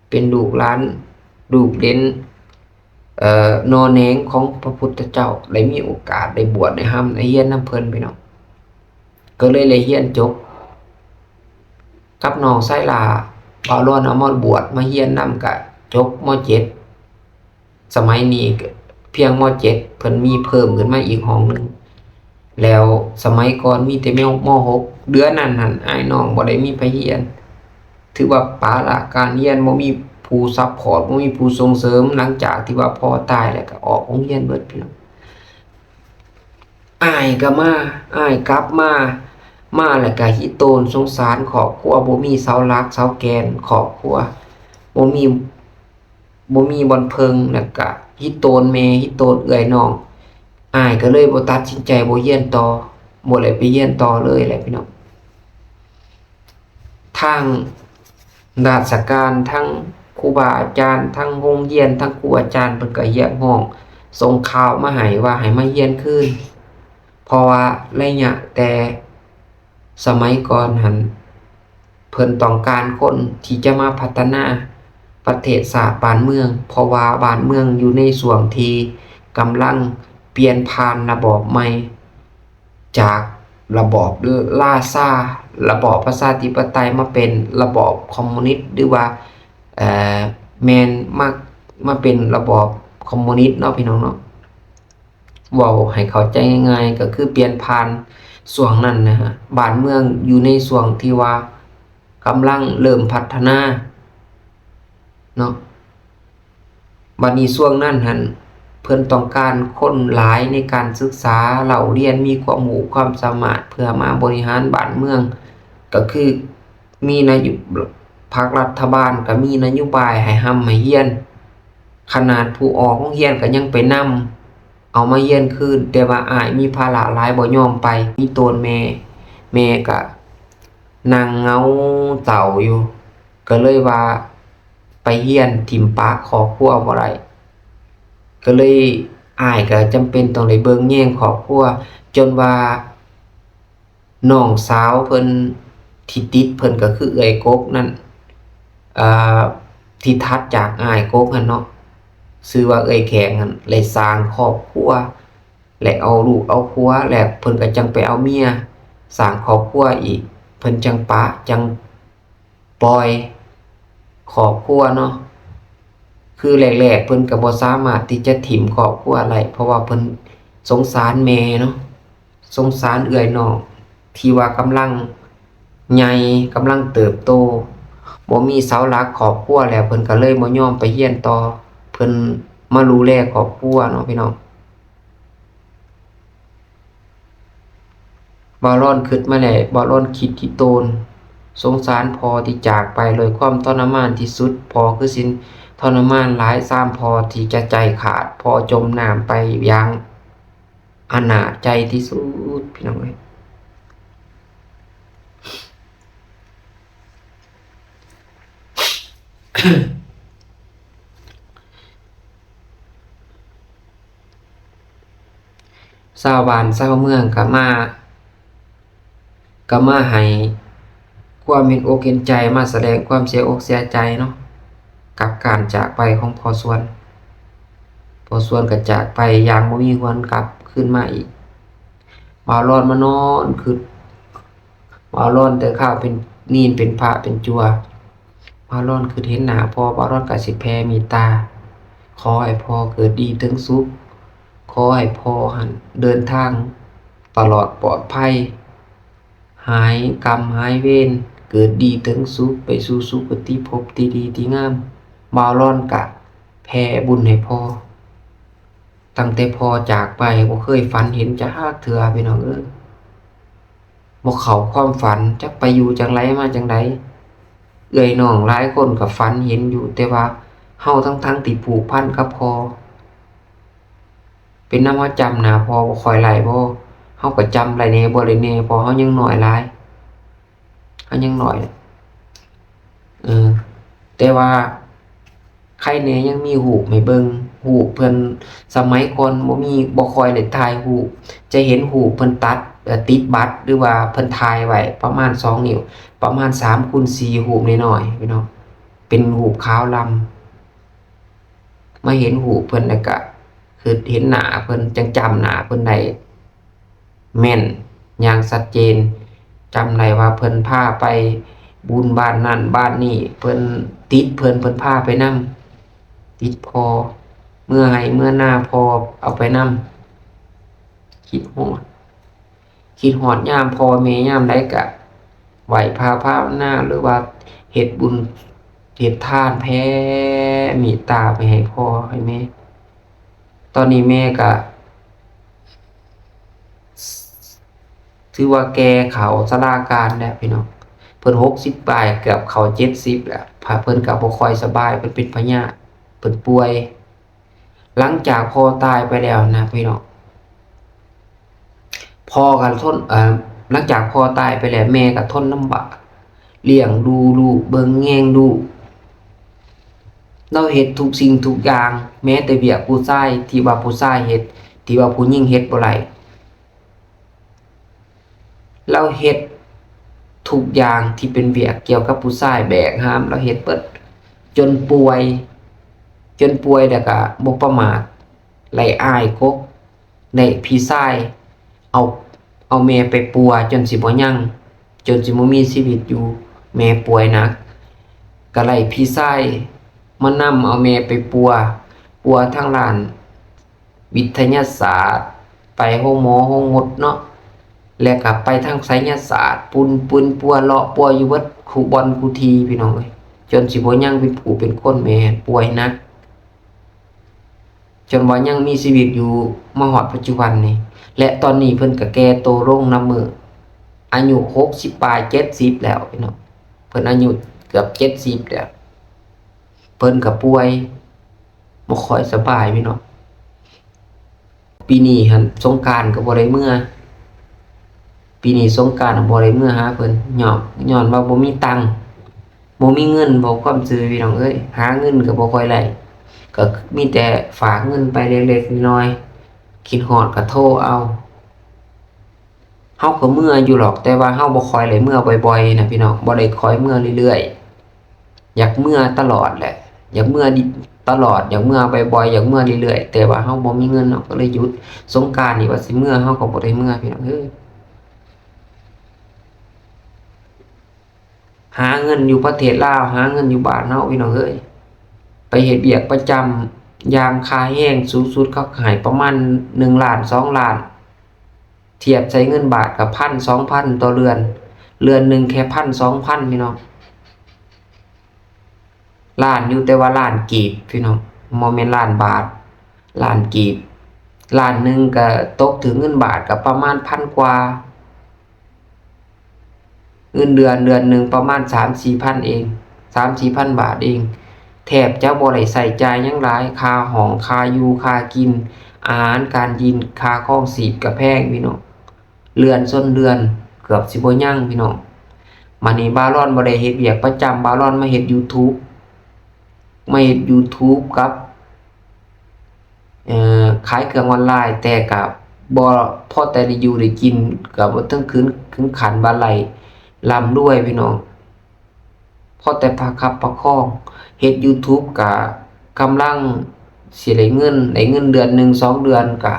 ເປັນລູກຫຼານ ລູກເຫຼັນ ເອີ ໜໍ່ແໜງຂອງພະພຸດທະເຈົ້າ ໄດ້ມີໂອກາດໄດ້ບວດ ໄດ້ຮ່ຳໄດ້ຮຽນນຳເພິ່ນພີ່ນ້ອງ ກໍເລີຍໄດ້ຮຽນຈົບ ກັບນ້ອງຊາຍຫຼ້າ ບ່າວລອນເອົາມາບວດມາຮຽນນຳ ກະຈົບ ມ.ເຈັດ ສະໄໝນີ້ກໍພຽງ ມ.ເຈັດ ເພິ່ນມີເພີ່ມຂຶ້ນມາອີກຫ້ອງໜຶ່ງ ແລ້ວສະໄໝກ່ອນມີແຕ່ ມ. ຫົກ ເດືອນນັ້ນຫັ້ນ ອ້າຍນ້ອງບໍ່ໄດ້ມີໃຜຮຽນ ຖືວ່າປະລະການຮຽນ ບໍ່ມີຜູ້ຊັບພອດ ບໍ່ມີຜູ້ສົ່ງເສີມ ຫຼັງຈາກທີ່ວ່າພໍ່ຕາຍແລ້ວກໍອອກໂຮງຮຽນເບິດພີ່ນ້ອງ. ອ້າຍກໍມາ ອ້າຍກັບມາ ມາແລ້ວກໍຮິໂຕນສົງສານຄອບຄົວ ບໍ່ມີເສົາຫຼັກເສົາແກນຄອບຄົວ ບໍ່ມີ ບໍ່ມີບ່ອນເພິ່ງ ແລ້ວກະຮິໂຕນແມ່ ຮິໂຕນເອື້ອຍນ້ອງ ອ້າຍກໍເລີຍບໍ່ ຕັດສິນໃຈບໍ່ຮຽນຕໍ່ ບໍ່ໄດ້ໄປຮຽນຕໍ່ເລີຍແຫຼະພີ່ນ້ອງ. ທາງລາຊະການ ທັງຄູບາອາຈານ ທັງໂຮງຮຽນ ທັງຄູອາຈານ ເພິ່ນກໍຮຽກຮ້ອງ ສົ່ງຂ່າວມາໃຫ້ວ່າໃຫ້ມາຮຽນຄືນ ເພາະວ່າໄລຍະແຕ່ສະໄໝກ່ອນຫັ້ນ ເພິ່ນຕ້ອງການຄົນທີ່ຈະມາພັດທະນາປະເທດຊາດບ້ານເມືອງ ເພາະວ່າບ້ານເມືອງຢູ່ໃນຊ່ວງທີ່ກຳລັງປ່ຽນຜ່ານລະບອບໃໝ່ ຈາກລະບອບລາຊາ ລະບອບປະຊາທິປະໄຕ ມາເປັນລະບອບຄອມມູນິດ ຫຼືວ່າ ເອີ ແມ່ນ ມາ ມາເປັນລະບອບຄອມມູນິດເນາະ ພີ່ນ້ອງເນາະ. ເວົ້າໃຫ້ເຂົ້າໃຈງ່າຍໆ ກໍຄືປ່ຽນຜ່ານຊ່ວງນັ້ນນະ ບ້ານເມືອງຢູ່ໃນຊ່ວງທີ່ວ່າກຳລັງເລີ່ມພັດທະນາເນາະ. ບັດນີ້ຊ່ວງນັ້ນຫັ້ນ ເພິ່ນຕ້ອງການຄົນຫຼາຍໃນການສຶກສາເລົ່າຮຽນ ມີຄວາມຮູ້ຄວາມສາມາດ ເພື່ອມາບໍລິຫານບ້ານເມືອງ ກໍຄືມີນະໂຍ ພັກລັດຖະບານກໍມີນະໂຍບາຍໃຫ້ຮ່ຳໃຫ້ຮຽນ. ຂະໜາດຜູ້ອອກໂຮງຮຽນກໍຍັງໄປນຳເອົາມາຮຽນຄືນ, ແຕ່ວ່າອ້າຍມີພາລະຫຼາຍ ບໍ່ຍອມໄປ. ມີໂຕນແມ່, ແມ່ກໍນັ່ງເຫງົາເສົ້າຢູ່ ກໍເລີຍວ່າໄປຮຽນຖິ້ມປະຄອບຄົວບໍ່ໄດ້, ກໍເລີຍ ອ້າຍກໍຈຳເປັນຕ້ອງໄດ້ເບິ່ງແຍງຄອບຄົວ, ຈົນວ່າ ນ້ອງສາວເພິ່ນທີ່ຕິດເພິ່ນກໍຄືເອື້ອຍກົກນັ້ນ ເອີ ທີ່ຖັດຈາກອ້າຍກົກຫັ້ນເນາະ ຊື່ວ່າເອື້ອຍແຂງຫັ້ນ ໄດ້ສ້າງຄອບຄົວ ແລະ ເອົາລູກເອົາຜົວ ແລະ ເພິ່ນກໍຈັ່ງໄປເອົາເມຍ ສ້າງຄອບຄົວອີກ ເພິ່ນຈັ່ງປະ ຈັ່ງ ປ່ອຍຄອບຄົວເນາະ. ຄືແລກໆ ເພິ່ນກໍບໍ່ສາມາດທີ່ຈະຖິ້ມຄອບຄົວໄດ້ ເພາະວ່າເພິ່ນສົງສານແມ່ເນາະ, ສົງສານເອື້ອຍນ້ອງທີ່ວ່າກຳລັງໃຫຍ່ ກຳລັງເຕີບໂຕ ບໍ່ມີເສົາຫຼັກຄອບຄົວແລ້ວ ເພິ່ນກໍເລີຍບໍ່ຍອມໄປຮຽນຕໍ່, ເພິ່ນມາດູແລຄອບຄົວເນາະ ພີ່ນ້ອງ. ບ່າວລອນຄິດມາແລ້ວ ບ່າວລອນຄິດທີ່ໂຕນ ສົງສານພໍ່ທີ່ຈາກໄປດ້ວຍຄວາມທໍລະມານທີ່ສຸດ. ພໍ່ຄືຊິທໍລະມານຫຼາຍ ສາມພໍ່ທີ່ຈະໃຈຂາດ, ພໍ່ຈົມນ້ຳໄປຢ່າງອະນາດໃຈທີ່ສຸດ ພີ່ນ້ອງເອີຍ. ຊາວບ້ານຊາວເມືອງກໍມາ ກໍມາໃຫ້ຄວາມເຫັນອົກເຫັນໃຈ ມາສະແດງຄວາມເສຍອົກເສຍໃຈເນາະ ກັບການຈາກໄປຂອງພໍ່ສວນ. ພໍ່ສວນກໍຈາກໄປຢ່າງບໍ່ມີຫວນກັບຄືນມາອີກ. ບ່າວລອນມານອນຄິດ ບ່າວລອນແຕ່ຄາວເປັນນີນເປັນພະເປັນຈົວ ບ່າວລອນຄິດເຫັນໜ້າພໍ່ ບ່າວລອນກໍຊິແຜ່ເມດຕາ ຂໍໃຫ້ພໍ່ເກີດດີເຖິງສຸກ, ຂໍໃຫ້ພໍ່ຫັ້ນເດີນທາງຕະຫຼອດປອດໄພ, ຫາຍກຳຫາຍເວນ, ເກີດດີເຖິງສຸກ, ໄປສູ່ສຸຄະຕິພົບທີ່ດີທີ່ງາມ. ບ່າວລອນກະແຜ່ບຸນໃຫ້ພໍ່. ຕັ້ງແຕ່ພໍ່ຈາກໄປ ບໍ່ເຄີຍຝັນເຫັນຈັກເທື່ອ ພີ່ນ້ອງເອີຍ. ບໍ່ເຂົ້າຄວາມຝັນ ຈັກໄປຢູ່ຈັ່ງໃດມາຈັ່ງໃດ. ເອື້ອຍນ້ອງຫຼາຍຄົນກໍຝັນເຫັນຢູ່ ແຕ່ວ່າເຮົາທັງໆທີ່ຜູກພັນກັບພໍ່ ເປັນນຳເຮົາຈຳໜ້າພໍ່ບໍ່ຄ່ອຍໄດ້ບໍ? ເຮົາກໍຈຳໄດ້ແດ່ບໍ່ໄດ້ແດ່ ເພາະເຮົາຍັງນ້ອຍຫຼາຍ. ເຮົາຍັງນ້ອຍ ເອີ ແຕ່ວ່າໃຄແດ່ຍັງມີຮູບໃຫ້ເບິ່ງ. ຮູບເພິ່ນສະໄໝກ່ອນບໍ່ມີ ບໍ່ຄ່ອຍໄດ້ຖ່າຍຮູບ. ຈະເຫັນຮູບເພິ່ນຕັດ ເອີ ຕິດບັດ ຫຼືວ່າເພິ່ນຖ່າຍໄວ້ປະມານສອງນິ້ວ ປະມານສາມຄູນສີ່ ຮູບນ້ອຍໆ ພີ່ນ້ອງ ເປັນຮູບຂາວລຳ. ມາເຫັນຮູບເພິ່ນແລ້ວກະ ຄືເຫັນໜ້າເພິ່ນ ຈັ່ງຈຳໜ້າເພິ່ນໄດ້ແມ່ນຢ່າງຊັດເຈນ. ຈຳໄດ້ວ່າເພິ່ນພາໄປບຸນບ້ານນັ້ນບ້ານນີ້ ເພິ່ນຕິດເພິ່ນ ເພິ່ນພາໄປນຳ ຕິດພໍ່ ເມືອໄຮ່ເມືອນາ ພໍ່ເອົາໄປນຳ. ຄິດຮອດ ຄິດຮອດຍາມພໍ່ແມ່ຍາມໃດກະໄຫວ້ພະພາວະນາ ຫຼືວ່າເຮັດບຸນເຮັດທານ ແຜ່ເມດຕາໄປໃຫ້ພໍ່ໃຫ້ແມ່. ຕອນນີ້ແມ່ກະ ຖືວ່າແກ່ເຂົ້າຊະລາການແລ້ວພີ່ນ້ອງ. ເພິ່ນຫົກສິບປາຍ ເກືອບເຂົ້າເຈັດສິບແລ້ວ. ພະ ເພິ່ນກະບໍ່ຄ່ອຍສະບາຍ ເພິ່ນເປັນພະຍາດ ເພິ່ນປ່ວຍ. ຫຼັງຈາກພໍ່ຕາຍໄປແລ້ວນະພີ່ນ້ອງ ພໍ່ກໍທົນ ເອີ ຫຼັງຈາກພໍ່ຕາຍໄປແລ້ວ ແມ່ກໍທົນລຳບາກ ລ້ຽງດູລູກ ເບິ່ງແຍງລູກ. ລາວເຮັດທຸກສິ່ງທຸກຢ່າງ ແມ້ແຕ່ວຽກຜູ້ຊາຍ ທີ່ວ່າຜູ້ຊາຍເຮັດ ທີ່ວ່າຜູ້ຍິງເຮັດບໍ່ໄດ້. ລາວເຮັດທຸກຢ່າງທີ່ເປັນວຽກກ່ຽວກັບຜູ້ຊາຍ ແບກຫາມ ລາວເຮັດເບິດ ຈົນປ່ວຍ ຈົນປ່ວຍແລ້ວກະບໍ່ປະໝາດ ໄດ້ອ້າຍກົກ ໄດ້ພີ່ຊາຍ ເອົາ ເອົາແມ່ໄປປົວຈົນຊິບໍ່ຍັງ ຈົນຊິບໍ່ມີຊີວິດຢູ່ ແມ່ປ່ວຍໜັກ ກະໄດ້ພີ່ຊາຍມານຳເອົາແມ່ໄປປົວ ປົວທາງດ້ານ ວິທະຍາສາດ ໄປໂຮງໝໍໂຮງໝົດເນາະ ແລະກະໄປທາງໄສຍະສາດ ປຸນປືນປົວເລາະປົວຢູ່ເບິດຄູ່ບ່ອນຄູ່ທີ່ ພີ່ນ້ອງເອີຍ ຈົນຊິບໍ່ຍັງເປັນຜູ້ເປັນຄົນ ແມ່ປ່ວຍໜັກ ຈົນວ່າຍັງມີຊີວິດຢູ່ມາຮອດປັດຈຸບັນນີ້ ແລະຕອນນີ້ເພິ່ນກະແກ່ໂຕລົງນຳມື້ ອາຍຸຫົກສິບປາຍ ເຈັດສິບແລ້ວ ພີ່ນ້ອງ ເພິ່ນອາຍຸເກືອບເຈັດສິບແລ້ວ ເພິ່ນກະປ່ວຍ ບໍ່ຄ່ອຍສະບາຍພີ່ນ້ອງ. ປີນີ້ຫັ້ນສົງການກໍບໍ່ໄດ້ເມືອ ປີນີ້ສົງການບໍ່ໄດ້ເມືອຫາເພິ່ນ ຍ້ອນ ຍ້ອນວ່າບໍ່ມີຕັງ ບໍ່ມີເງິນ ເວົ້າຄວາມຈິງພີ່ນ້ອງເອີຍ ຫາເງິນກໍບໍ່ຄ່ອຍໄດ້ ກໍມີແຕ່ຝາກເງິນໄປເລັກໆນ້ອຍໆ ຄິດຮອດກໍໂທເອົາ. ເຮົາກໍເມືອຢູ່ຫຼອກ ແຕ່ວ່າເຮົາບໍ່ຄ່ອຍໄດ້ເມືອບ່ອຍໆນະພີ່ນ້ອງ ບໍ່ໄດ້ຄ່ອຍເມືອເລື້ອຍໆ ຢາກເມືອຕະຫຼອດແຫຼະ ຢາກເມືອຕະຫຼອດ ຢາກເມືອບ່ອຍໆ ຢາກເມືອເລື້ອຍໆ ແຕ່ວ່າເຮົາບໍ່ມີເງິນ ເຮົາກໍເລີຍຢຸດ. ສົງການນີ້ວ່າຊິເມືອ ເຮົາກໍບໍ່ໄດ້ເມືອພີ່ນ້ອງເອີຍ. ຫາເງິນຢູ່ປະເທດລາວ ຫາເງິນຢູ່ບ້ານເຮົາ ພີ່ນ້ອງເອີຍ ໄປເຮັດວຽກປະຈຳ ຢ່າງຄ່າແຮງສູງສຸດເຂົາໃຫ້ປະມານໜຶ່ງລ້ານ ສອງລ້ານ ທຽບໃສ່ເງິນບາດກໍພັນ ສອງພັນຕໍ່ເດືອນ ເດືອນໜຶ່ງແຄ່ພັນ ສອງພັນ ພີ່ນ້ອງ ລ້ານຢູ່ ແຕ່ວ່າລ້ານກີບ ພີ່ນ້ອງ ບໍ່ແມ່ນລ້ານບາດ ລ້ານກີບ ລ້ານໜຶ່ງກໍຕົກເຖິງເງິນບາດກໍປະມານພັນກວ່າ ເງິນເດືອນເດືອນໜຶ່ງປະມານສາມສີ່ພັນເອງ ສາມສີ່ພັນບາດເອງ ແທບຈະບໍ່ໄດ້ໃຊ້ຈ່າຍຫຍັງຫຼາຍ ຄ່າຫ້ອງ ຄ່າຢູ່ ຄ່າກິນ ອາຫານການກິນ ຄ່າຄອງຊີບກະແພງພີ່ນ້ອງ ເດືອນຊົນເດືອນເກືອບຊິບໍ່ຍັງພີ່ນ້ອງ. ບາດນີ້ບ່າວລອນບໍ່ໄດ້ເຮັດວຽກປະຈຳ ບ່າວລອນມາເຮັດ YouTube ມາເຮັດ YouTube ກັບ ເອີ ຂາຍເຄື່ອງອອນລາຍ ແຕ່ກະບໍ່ພໍແຕ່ໄດ້ຢູ່ໄດ້ກິນ ກະບໍ່ເຖິງຂຶນ ເຖິງຂັ້ນວ່າໄດ້ລ່ຳລວຍພີ່ນ້ອງ ພໍແຕ່ປະຄັບປະຄອງ. ເຮັດ YouTube ກະກຳລັງຊິໄດ້ເງິນ ໄດ້ເງິນເດືອນໜຶ່ງສອງເດືອນ ກະ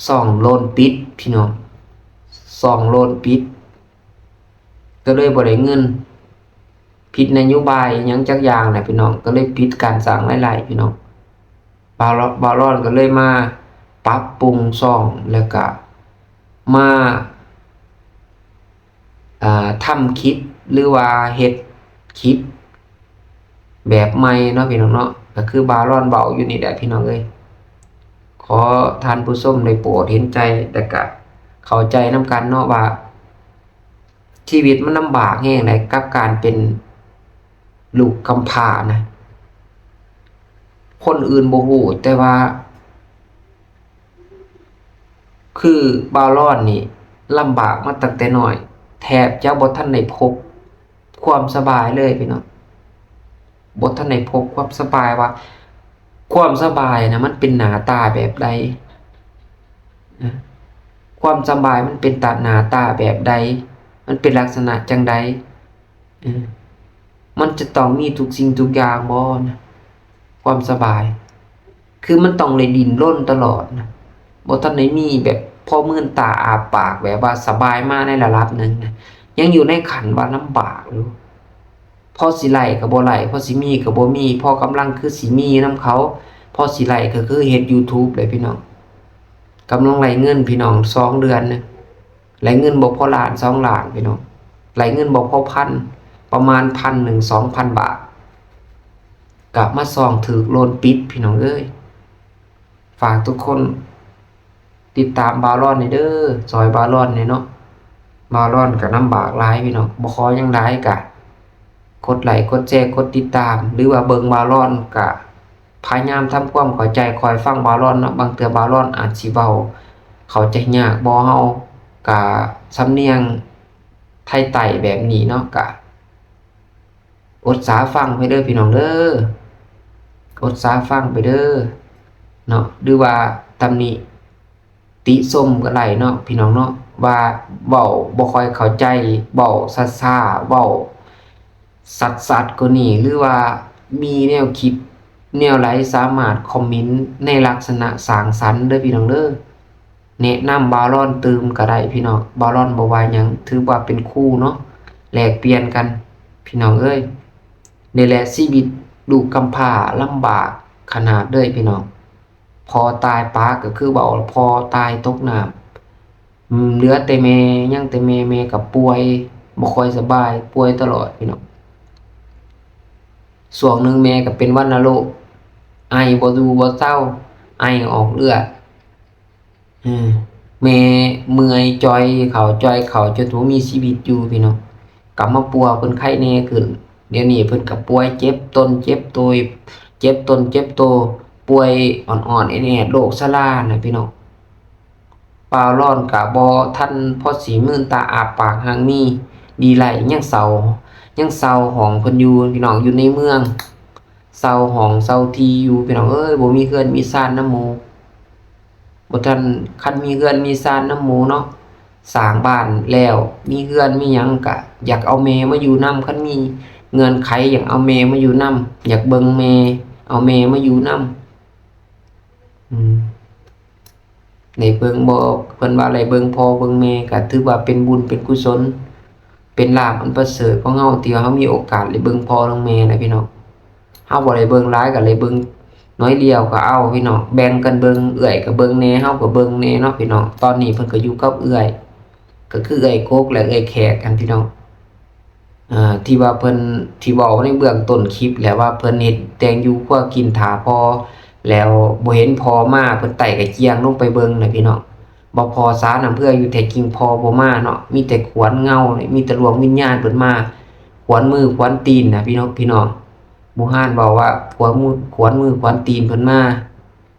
ຊ່ອງໂລນປິດພີ່ນ້ອງ ຊ່ອງໂລນປິດ ກໍເລີຍບໍ່ໄດ້ເງິນ ຜິດນະໂຍບາຍຫຍັງຈັກຢ່າງແຫຼະພີ່ນ້ອງ ກໍເລີຍປິດການສ້າງລາຍໄດ້ພີ່ນ້ອງ. ບ່າວລອນ ບ່າວລອນກໍເລີຍມາປັບປຸງຊ່ອງ ແລ້ວກະມາ ອ່າ ທຳຄລິບ ຫຼືວ່າເຮັດຄລິບແບບໃໝ່ເນາະພີ່ນ້ອງເນາະ ກໍຄືບ່າວລອນເວົ້າຢູ່ນີ້ແຫຼະພີ່ນ້ອງເອີຍ. ຂໍທ່ານຜູ້ຊົມໄດ້ໂປດເຫັນໃຈ ແລ້ວກະເຂົ້າໃຈນຳກັນເນາະວ່າ ຊີວິດມັນລຳບາກແຮງໃດ ກັບການເປັນລູກກຳພ້ານະ. ຄົນອື່ນບໍ່ຮູ້ ແຕ່ວ່າ ຄືບ່າວລອນນີ້ລຳບາກມາຕັ້ງແຕ່ນ້ອຍ ແທບຈະບໍ່ທັນໄດ້ພົບຄວາມສະບາຍເລີຍພີ່ນ້ອງ. ບໍ່ທັນໄດ້ພົບຄວາມສະບາຍວ່າ ຄວາມສະບາຍນະ ມັນເປັນໜ້າຕາແບບໃດ? ຄວາມສະບາຍມັນເປັນຕາ ໜ້າຕາແບບໃດ? ມັນເປັນລັກສະນະຈັ່ງໃດ? ເອີ ມັນຈະຕ້ອງມີທຸກສິ່ງທຸກຢ່າງບໍ່ນະ ຄວາມສະບາຍ? ຄືມັນຕ້ອງໄດ້ດີ້ນລົນຕະຫຼອດນະ ບໍ່ທັນໄດ້ມີແບບພໍມືນຕາອາບປາກ ແບບວ່າສະບາຍມາໃນລະດັບໜຶ່ງນະ ຍັງຢູ່ໃນຂັ້ນວ່າລຳບາກຢູ່. ພໍຊິໄດ້ກໍບໍ່ໄດ້ ພໍຊິມີກໍບໍ່ມີ ພໍກຳລັງຄືຊິມີນຳເຂົາ ພໍຊິໄດ້ກໍຄືເຮັດ YouTube ແຫຼະພີ່ນ້ອງ. ກຳລັງໄດ້ເງິນພີ່ນ້ອງ ສອງເດືອນນະ ໄດ້ເງິນບໍ່ພໍລ້ານສອງລ້ານພີ່ນ້ອງ ໄດ້ເງິນບໍ່ພໍພັນ ປະມານພັນໜຶ່ງ ສອງພັນບາດ ກະມາຊ່ອງຖືກໂລນປິດພີ່ນ້ອງເອີຍ. ຝາກທຸກຄົນຕິດຕາມບ່າວລອນແດ່ເດີ ຊ່ອຍບ່າວລອນແດ່ເນາະ. ບ່າວລອນກະລຳບາກຫຼາຍພີ່ນ້ອງ ບໍ່ຂໍຫຍັງຫຼາຍ ກະກົດໄລ້ກົດແຊ ກົດຕິດຕາມ ຫຼືວ່າເບິ່ງບ່າວລອນ ກະພະຍາຍາມທຳຄວາມເຂົ້າໃຈ ຄອຍຟັງບ່າວລອນເນາະ. ບາງເທື່ອບ່າວລອນອາດຊິເວົ້າເຂົ້າໃຈຍາກບໍ່ ເຮົາ ກະສຳນຽງໄທໃຕ້ແບບນີ້ເນາະ ກະອົດສາຟັງໄປເດີພີ່ນ້ອງເດີ ອົດສາຟັງໄປເດີເນາະ ຫຼືວ່າຕຳໜິຕິຊົມກໍໄດ້ເນາະພີ່ນ້ອງເນາະ ວ່າເວົ້າບໍ່ຄ່ອຍເຂົ້າໃຈ ເວົ້າຊ້າໆ ເວົ້າຊັດໆກວ່ານີ້ ຫຼືວ່າມີແນວຄິດແນວໃດ ສາມາດຄອມເມັນໃນລັກສະນະສ້າງສັນເດີພີ່ນ້ອງເດີ. ແນະນຳບ່າວລອນຕື່ມກໍໄດ້ພີ່ນ້ອງ ບ່າວລອນບໍ່ວ່າຫຍັງ ຖືວ່າເປັນຄູເນາະ ແລກປ່ຽນກັນພີ່ນ້ອງເອີຍ. ນີ້ແຫຼະຊີວິດລູກກຳພ້າລຳບາກຂະໜາດເລີຍພີ່ນ້ອງ ພໍ່ຕາຍປາກໍຄືເວົ້າ ພໍ່ຕາຍຕົກນ້ຳ ເຫຼືອແຕ່ແມ່ ຍັງແຕ່ແມ່ ແມ່ກໍປ່ວຍ ບໍ່ຄ່ອຍສະບາຍ ປ່ວຍຕະຫຼອດພີ່ນ້ອງ. ຊ່ວງໜຶ່ງແມ່ກໍເປັນວັນນະໂລກ ໄອບໍ່ຢູ່ບໍ່ເຊົາ ໄອອອກເລືອດ ເອີ ແມ່ເມື່ອຍຈ່ອຍເຂົ້າ ຈ່ອຍເຂົ້າ ຈົນບໍ່ມີຊີວິດຢູ່ພີ່ນ້ອງ ກະມາປົວເພິ່ນໄຄແນ່ຂຶ້ນ. ດຽວນີ້ເພິ່ນກະປ່ວຍເຈັບຕົນເຈັບໂຕ ເຈັບຕົນເຈັບໂຕ ປ່ວຍອອດໆແອດໆ ໂລກຊະລານະພີ່ນ້ອງ. ບ່າວລອນກະບໍ່ທັນພໍຊິລືມຕາອ້າປາກຮັ່ງມີດີໄຫຼ ຍັງເຊົ່າ ຍັງເຊົ່າຫ້ອງເພິ່ນຢູ່ພີ່ນ້ອງ ຢູ່ໃນເມືອງ ເຊົ່າຫ້ອງເຊົ່າທີ່ຢູ່ພີ່ນ້ອງເອີຍ ບໍ່ມີເຮືອນມີຊານນຳໝູ່ ບໍ່ທັນ ຄັນມີເຮືອນມີຊານນຳໝູ່ເນາະ ສ້າງບ້ານແລ້ວ ມີເຮືອນມີຫຍັງກະຢາກເອົາແມ່ມາຢູ່ນຳ ຄັນມີເງື່ອນໄຂຢາກເອົາແມ່ມາຢູ່ນຳ ຢາກເບິ່ງແມ່ ເອົາແມ່ມາຢູ່ນຳ ອືມ ໄດ້ເບິ່ງບໍ່ ເພິ່ນວ່າໄດ້ເບິ່ງພໍ່ເບິ່ງແມ່ ກໍຖືວ່າເປັນບຸນເປັນກຸສົນ ເປັນລາບອັນປະເສີດຂອງເຮົາ ທີ່ວ່າເຮົາມີໂອກາດໄດ້ເບິ່ງພໍ່ເບິ່ງແມ່ນະພີ່ນ້ອງ. ເຮົາບໍ່ໄດ້ເບິ່ງຫຼາຍ ກໍໄດ້ເບິ່ງໜ້ອຍດຽວກໍເອົາພີ່ນ້ອງ ແບ່ງກັນເບິ່ງ ເອື້ອຍກໍເບິ່ງແດ່ ເຮົາກໍເບິ່ງແດ່ເນາະພີ່ນ້ອງ. ຕອນນີ້ເພິ່ນກໍຢູ່ກັບເອື້ອຍ ກໍຄືເອື້ອຍກົກ ແລະ ເອື້ອຍແຂກຫັ້ນພີ່ນ້ອງ. ເອີ ທີ່ວ່າເພິ່ນ ທີ່ເວົ້າໃນເບື້ອງຕົ້ນຄລິບແຫຼະວ່າ ເພິ່ນເຮັດແຕ່ງຢູ່ຄົວກິນຖ້າພໍ່ ແລ້ວບໍ່ເຫັນພໍ່ມາ ເພິ່ນໄຕ້ກະຈຽງລົງໄປເບິ່ງນະພີ່ນ້ອງ ວ່າພໍ່ສານ້ຳເຜືອຢູ່. ແທ້ຈິງພໍ່ບໍ່ມາເນາະ ມີແຕ່ຂວັນເງົາ ມີແຕ່ດວງວິນຍານເພິ່ນມາ ຂວັນມືຂວັນຕີນນະພີ່ນ້ອງ ພີ່ນ້ອງ. ບູຮານເວົ້າວ່າຂວັນມື ຂວັນມືຂວັນຕີນເພິ່ນມາ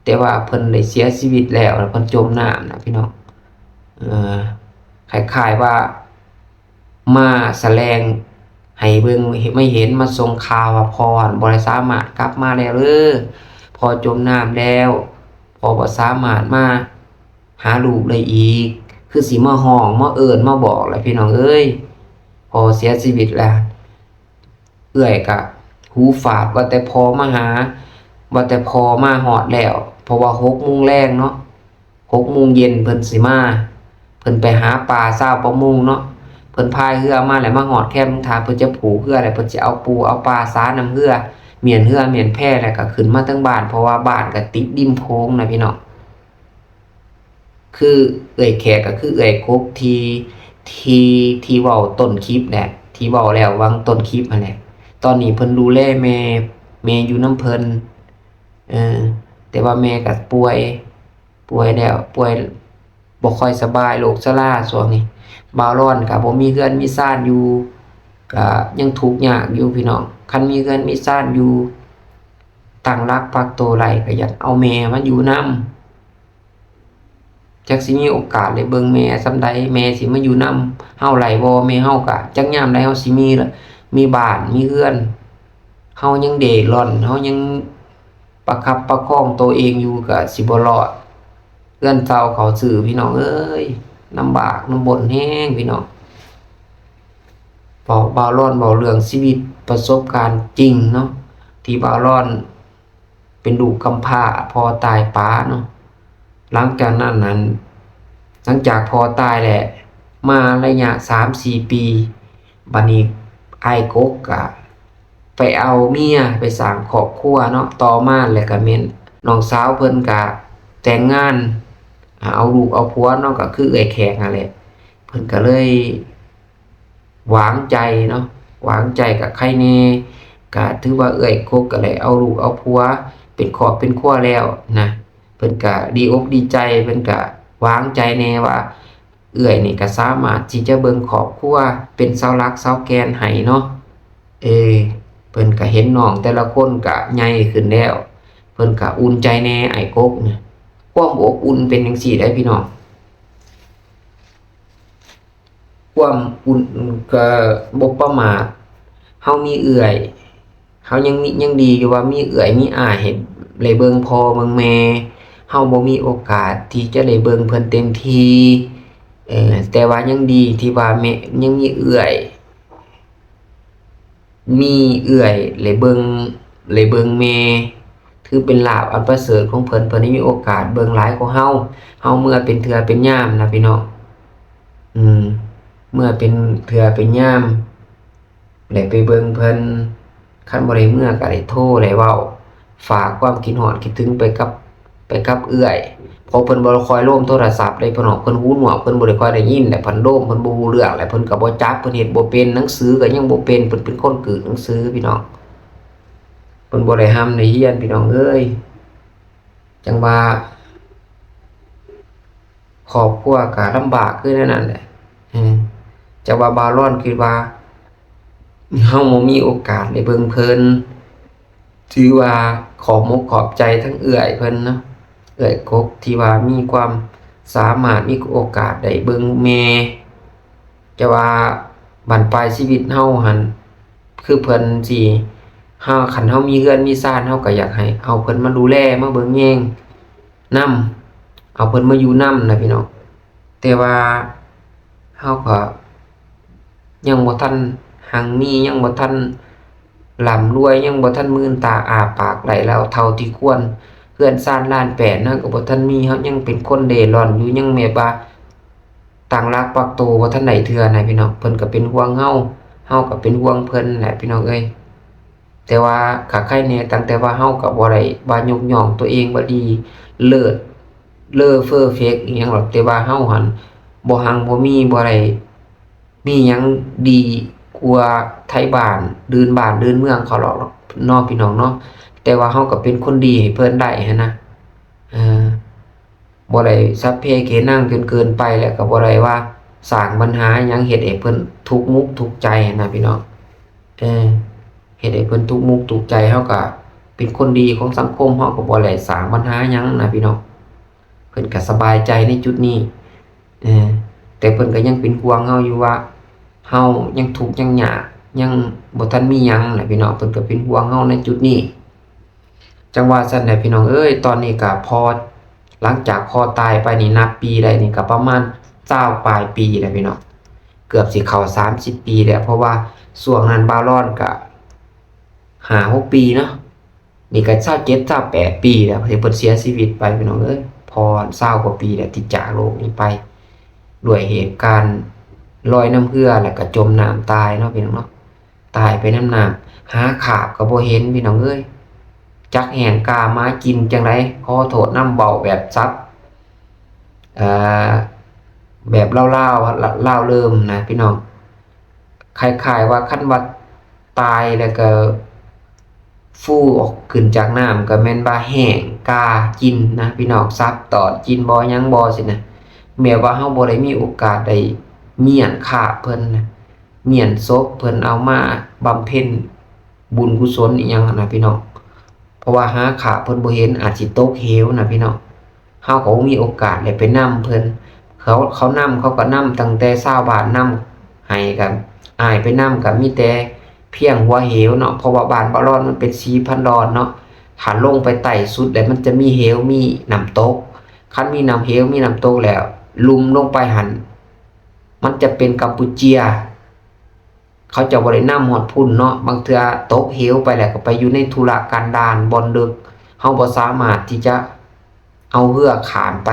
ແຕ່ວ່າເພິ່ນໄດ້ເສຍຊີວິດແລ້ວ ແລ້ວເພິ່ນຈົມນ້ຳນະພີ່ນ້ອງ. ເອີ ຄ້າຍໆວ່າ ມາສະແດງໃຫ້ເບິ່ງ ໃຫ້ເຫັນ ມາສົ່ງຂ່າວວ່າພໍ່ຫັ້ນບໍ່ໄດ້ສາມາດກັບມາແລ້ວເດີ ພໍ່ຈົມນ້ຳແລ້ວ ພໍ່ບໍ່ສາມາດມາຫາລູກໄດ້ອີກ ຄືຊິມາຮ້ອງມາເອີ້ນມາບອກແຫຼະພີ່ນ້ອງເອີຍ ພໍ່ເສຍຊີວິດແລ້ວ. ເອື້ອຍກະຫູຝາດ ວ່າແຕ່ພໍ່ມາຫາ ວ່າແຕ່ພໍ່ມາຮອດແລ້ວ ເພາະວ່າຫົກໂມງແລງເນາະ ຫົກໂມງເຢັນເພິ່ນຊິມາ ເພິ່ນໄປຫາປາຊາວປະມົງເນາະ ເພິ່ນພາຍເຮືອມາແລ້ວມາຮອດແຄມທາງ ເພິ່ນຈະຜູກເຮືອ ແລ້ວເພິ່ນຊິເອົາປູເອົາປາສານ້ຳເຮືອ ມ້ຽນເຮືອມ້ຽນແພ ແລ້ວກໍຂຶ້ນມາເທິງບ້ານ ເພາະວ່າບ້ານກໍຕິດລິມໂຂງນະພີ່ນ້ອງ. ຄືເອື້ອຍແຂກກໍຄືເອື້ອຍກົກທີ່ ທີ່ ທີ່ເວົ້າຕົ້ນຄລິບແຫຼະ ທີ່ເວົ້າແລ້ວຫວ່າງຕົ້ນຄລິບຫັ້ນແຫຼະ. ຕອນນີ້ເພິ່ນດູແລແມ່ ແມ່ຢູ່ນຳເພິ່ນ ເອີ ແຕ່ວ່າແມ່ກໍປ່ວຍ ປ່ວຍແລ້ວ ປ່ວຍບໍ່ຄ່ອຍສະບາຍ ໂລກຊະລາຊ່ວງນີ້. ບ່າວລອນກໍບໍ່ມີເຮືອນມີຊານຢູ່ ກໍຍັງທຸກຍາກຢູ່ພີ່ນ້ອງ. ຄັນມີເຮືອນມີຊານຢູ່ ຕັ້ງຫຼັກປັກໂຕໄດ້ ກໍຢາກເອົາແມ່ມາຢູ່ນຳ. ຈັກຊິມີໂອກາດໄດ້ເບິ່ງແມ່ສ່ຳໃດ ແມ່ຊິມາຢູ່ນຳເຮົາໄດ້ບໍ່ ແມ່ເຮົາກະຈັກຍາມໃດເຮົາຊິມີ ມີບ້ານມີເຮືອນ ເຮົາຍັງເດ້ລ່ອນ ເຮົາຍັງປະຄັບປະຄອງໂຕເອງຢູ່ ກະຊິບໍ່ລອດ ເຮືອນເຊົ່າເຂົ້າຊື້ ພີ່ນ້ອງເອີຍ ລຳບາກລຳບົນແຮງພີ່ນ້ອງ. ເວົ້າ ບ່າວລອນເວົ້າເລື່ອງຊີວິດປະສົບການຈິງເນາະ ທີ່ບ່າວລອນ ເປັນລູກກຳພ້າ ພໍ່ຕາຍປາເນາະ. ຫຼັງຈາກນັ້ນນັ້ນ ຫຼັງຈາກພໍ່ຕາຍແລ້ວ ມາໄລຍະສາມສີ່ປີ ບັດນີ້ອ້າຍກົກກະໄປເອົາເມຍ ໄປສ້າງຄອບຄົວເນາະ. ຕໍ່ມາແລ້ວກະແມ່ນນ້ອງສາວເພິ່ນກະແຕ່ງງານ ເອົາລູກເອົາຜົວເນາະ ກະຄືເອື້ອຍແຂກຫັ້ນແຫຼະ. ເພິ່ນກະເລີຍ ວາງໃຈເນາະ ວາງໃຈກະໄຄແນ່ ກະຖືວ່າເອື້ອຍກົກກະໄດ້ເອົາລູກເອົາຜົວເປັນຄອບເປັນຄົວແລ້ວນະ ເພິ່ນກະດີອົກດີໃຈ ເພິ່ນກະວາງໃຈແນ່ວ່າເອື້ອຍນີ້ກະສາມາດທີ່ຈະເບິ່ງຄອບຄົວ ເປັນເສົາຫຼັກເສົາແກ່ນໃຫ້ເນາະ. ເອີ ເພິ່ນກະເຫັນນ້ອງແຕ່ລະຄົນກະໃຫຍ່ຂຶ້ນແລ້ວ ເພິ່ນກະອຸ່ນໃຈແນ່ ອ້າຍກົກນະ. ຄວາມອົບອຸ່ນເປັນຈັ່ງຊີ້ເດ້ພີ່ນ້ອງ. ຄວາມອຸ່ນ ກໍບໍ່ປະໝາດ. ເຮົາມີເອື້ອຍ ເຮົາຍັງມີ ຍັງດີຢູ່ວ່າມີເອື້ອຍມີອ້າຍໃຫ້ໄດ້ເບິ່ງພໍ່ເບິ່ງແມ່. ເຮົາບໍ່ມີໂອກາດທີ່ຈະໄດ້ເບິ່ງເພິ່ນເຕັມທີ່ ເອີ ແຕ່ວ່າຍັງດີທີ່ວ່າແມ່ ຍັງມີເອື້ອຍ ມີເອື້ອຍໄດ້ເບິ່ງ ໄດ້ເບິ່ງແມ່ ຖືເປັນລາບອັນປະເສີດຂອງເພິ່ນ. ເພິ່ນໄດ້ມີໂອກາດເບິ່ງຫຼາຍກວ່າເຮົາ. ເຮົາເມືອເປັນເທື່ອເປັນຍາມນະພີ່ນ້ອງ ອືມ ເມືອເປັນເທື່ອເປັນຍາມ ໄດ້ໄປເບິ່ງເພິ່ນ. ຄັນບໍ່ໄດ້ເມືອກໍໄດ້ໂທໄດ້ເວົ້າ ຝາກຄວາມຄິດຮອດຄິດເຖິງໄປກັບ ໄປກັບເອື້ອຍ ເພາະເພິ່ນບໍ່ຄ່ອຍໂລມໂທລະສັບເດ້ພີ່ນ້ອງ. ເພິ່ນຫູໜວກ ເພິ່ນບໍ່ໄດ້ຄ່ອຍໄດ້ຍິນ ແລະ ເພິ່ນໂລມ ເພິ່ນບໍ່ຮູ້ເລື່ອງ ແລະ ເພິ່ນກໍບໍ່ຈັບ ເພິ່ນເຮັດບໍ່ເປັນ ໜັງສືກໍຍັງບໍ່ເປັນ ເພິ່ນເປັນຄົນກືດໜັງສືພີ່ນ້ອງ. ເພິ່ນບໍ່ໄດ້ຮ່ຳໄດ້ຮຽນພີ່ນ້ອງເອີຍ. ຈັ່ງວ່າຄອບຄົວກໍລຳບາກຄືແນວນັ້ນແຫຼະ. ເອີ ຈັ່ງວ່າບ່າວລອນຄິດວ່າເຮົາບໍ່ມີໂອກາດໄດ້ເບິ່ງເພິ່ນ ຖືວ່າຂອບມົກຂອບໃຈທັງເອື້ອຍເພິ່ນເນາະ ເອື້ອຍກົກ ທີ່ວ່າມີຄວາມສາມາດ ມີໂອກາດໄດ້ເບິ່ງແມ່. ແຕ່ວ່າບັ້ນປາຍຊີວິດເຮົາຫັ້ນ ຄືເພິ່ນຊິ ເຮົາ ຄັນເຮົາມີເຮືອນມີຊານ ເຮົາກໍຢາກໃຫ້ເອົາເພິ່ນມາດູແລ ມາເບິ່ງແຍງນຳ ເອົາເພິ່ນມາຢູ່ນຳນະພີ່ນ້ອງ. ແຕ່ວ່າເຮົາກໍຍັງບໍ່ທັນຮັ່ງມີ ຍັງບໍ່ທັນລ່ຳລວຍ ຍັງບໍ່ທັນມື່ນຕາອ້າປາກໄດ້ແລ້ວເທົ່າທີ່ຄວນ. ເຮືອນຊານລ້ານແປດເຮົາກໍບໍ່ທັນມີ ເຮົາຍັງເປັນຄົນເລ່ລ່ອນຢູ່ ຍັງແບບວ່າ ຕັ້ງຫຼັກປັກໂຕບໍ່ທັນໄດ້ເທື່ອນະພີ່ນ້ອງ. ເພິ່ນກໍເປັນຫ່ວງເຮົາ ເຮົາກໍເປັນຫ່ວງເພິ່ນແຫຼະພີ່ນ້ອງເອີຍ. ແຕ່ວ່າກໍໄຄແດ່ ຕັ້ງແຕ່ວ່າເຮົາກໍບໍ່ໄດ້ວ່າຍົກຍ້ອງຕົວເອງວ່າດີເລີດ ເລີເຟີເຟັກອີ່ຫຍັງດອກ ແຕ່ວ່າເຮົາຫັ້ນບໍ່ຮັ່ງບໍ່ມີ ບໍ່ໄດ້ມີຫຍັງດີກວ່າໄທບ້ານ ອື່ນບ້ານອື່ນເມືອງເຂົາດອກເນາະພີ່ນ້ອງເນາະ. ແຕ່ວ່າເຮົາກໍເປັນຄົນດີໃຫ້ເພິ່ນໄດ້ຫັ້ນນະ ເອີ ບໍ່ໄດ້ສັບເພເກນັງຈົນເກີນໄປ ແລ້ວກໍບໍ່ໄດ້ວ່າສ້າງບັນຫາຫຍັງເຮັດໃຫ້ເພິ່ນທຸກມຸກທຸກໃຈຫັ້ນນະພີ່ນ້ອງ. ເອີ ເຮັດໃຫ້ເພິ່ນທຸກມຸກທຸກໃຈ ເຮົາກໍເປັນຄົນດີຂອງສັງຄົມ ເຮົາກໍບໍ່ໄດ້ສ້າງບັນຫາຫຍັງນະພີ່ນ້ອງ. ເພິ່ນກໍສະບາຍໃຈໃນຈຸດນີ້ ເອີ ແຕ່ເພິ່ນກໍຍັງເປັນຫ່ວງເຮົາຢູ່ວ່າ ເຮົາຍັງທຸກຍັງຍາກ ຍັງບໍ່ທັນມີຫຍັງນະພີ່ນ້ອງ. ເພິ່ນກໍເປັນຫ່ວງເຮົາໃນຈຸດນີ້. ຈັ່ງວ່າຊັ້ນແຫຼະພີ່ນ້ອງເອີຍ. ຕອນນີ້ກໍພໍ ຫຼັງຈາກພໍ່ຕາຍໄປນີ້ ນັບປີໄດ້ນີ້ກໍປະມານຊາວປາຍປີແລ້ວພີ່ນ້ອງ ເກືອບຊິເຂົ້າສາມສິບປີແລ້ວ. ເພາະວ່າຊ່ວງນັ້ນບ່າວລອນກໍຫ້າຫົກປີເນາະ ນີ້ກໍຊາວເຈັດ ຊາວແປດປີແລ້ວທີ່ເພິ່ນເສຍຊີວິດໄປພີ່ນ້ອງເອີຍ. ພໍ່ຊາວກວ່າປີແລ້ວທີ່ຈາກໂລກນີ້ໄປ ດ້ວຍເຫດການລອຍນ້ຳເຮືອ ແລ້ວກໍຈົມນ້ຳຕາຍເນາະພີ່ນ້ອງເນາະ. ຕາຍໄປນຳນ້ຳ ຫາຄາບກໍບໍ່ເຫັນພີ່ນ້ອງເອີຍ. ຈັກແຫ້ງກ້າໝາກິນຈັ່ງໃດ ຂໍໂທດນຳເວົ້າແບບສັບ ເອີ ແບບລາວໆ ລາວເລີມນະພີ່ນ້ອງ. ຄ້າຍໆວ່າຄັນວ່າຕາຍແລ້ວກໍຟູອອກຂຶ້ນຈາກນ້ຳ ກໍແມ່ນວ່າແຫ້ງກ້າກິນນະພີ່ນ້ອງ ສັບຕອດກິນບໍ່ຫຍັງບໍ່ຊີ້ນະ. ແບບວ່າເຮົາບໍ່ໄດ້ມີໂອກາດໄດ້ມ້ຽນຄາບເພິ່ນນະ ມ້ຽນສົບເພິ່ນເອົາມາບຳເພັນບຸນກຸສົນອີ່ຫຍັງຫັ້ນນະພີ່ນ້ອງ. ເພາະວ່າຫາຄາບເພິ່ນບໍ່ເຫັນ ອາດຊິຕົກເຫວນະພີ່ນ້ອງ. ເຮົາກໍບໍ່ມີໂອກາດໄດ້ໄປນຳເພິ່ນ. ເຂົາ ເຂົານຳ ເຂົາກໍນຳຕັ້ງແຕ່ຊາວບ້ານນຳໃຫ້ ກໍອ້າຍໄປນຳກໍມີແຕ່ພຽງຫົວເຫວເນາະ ເພາະວ່າບ້ານບ່າວລອນມັນເປັນສີ່ພັນດອນເນາະ. ຖ້າລົງໄປໃຕ້ສຸດແລ້ວມັນຈະມີເຫວ ມີນ້ຳຕົກ. ຄັນມີນ້ຳເຫວ ມີນ້ຳຕົກແລ້ວ ລຸ່ມລົງໄປຫັ້ນ ມັນຈະເປັນກຳປູເຈຍ. ເຂົາເຈົ້າບໍ່ໄດ້ນຳຮອດພຸ້ນເນາະ. ບາງເທື່ອຕົກເຫວໄປແລ້ວກໍໄປຢູ່ໃນທຸລະກັນດານບ່ອນເລິກ ເຮົາບໍ່ສາມາດທີ່ຈະເອົາເຮືອຂ້າມໄປ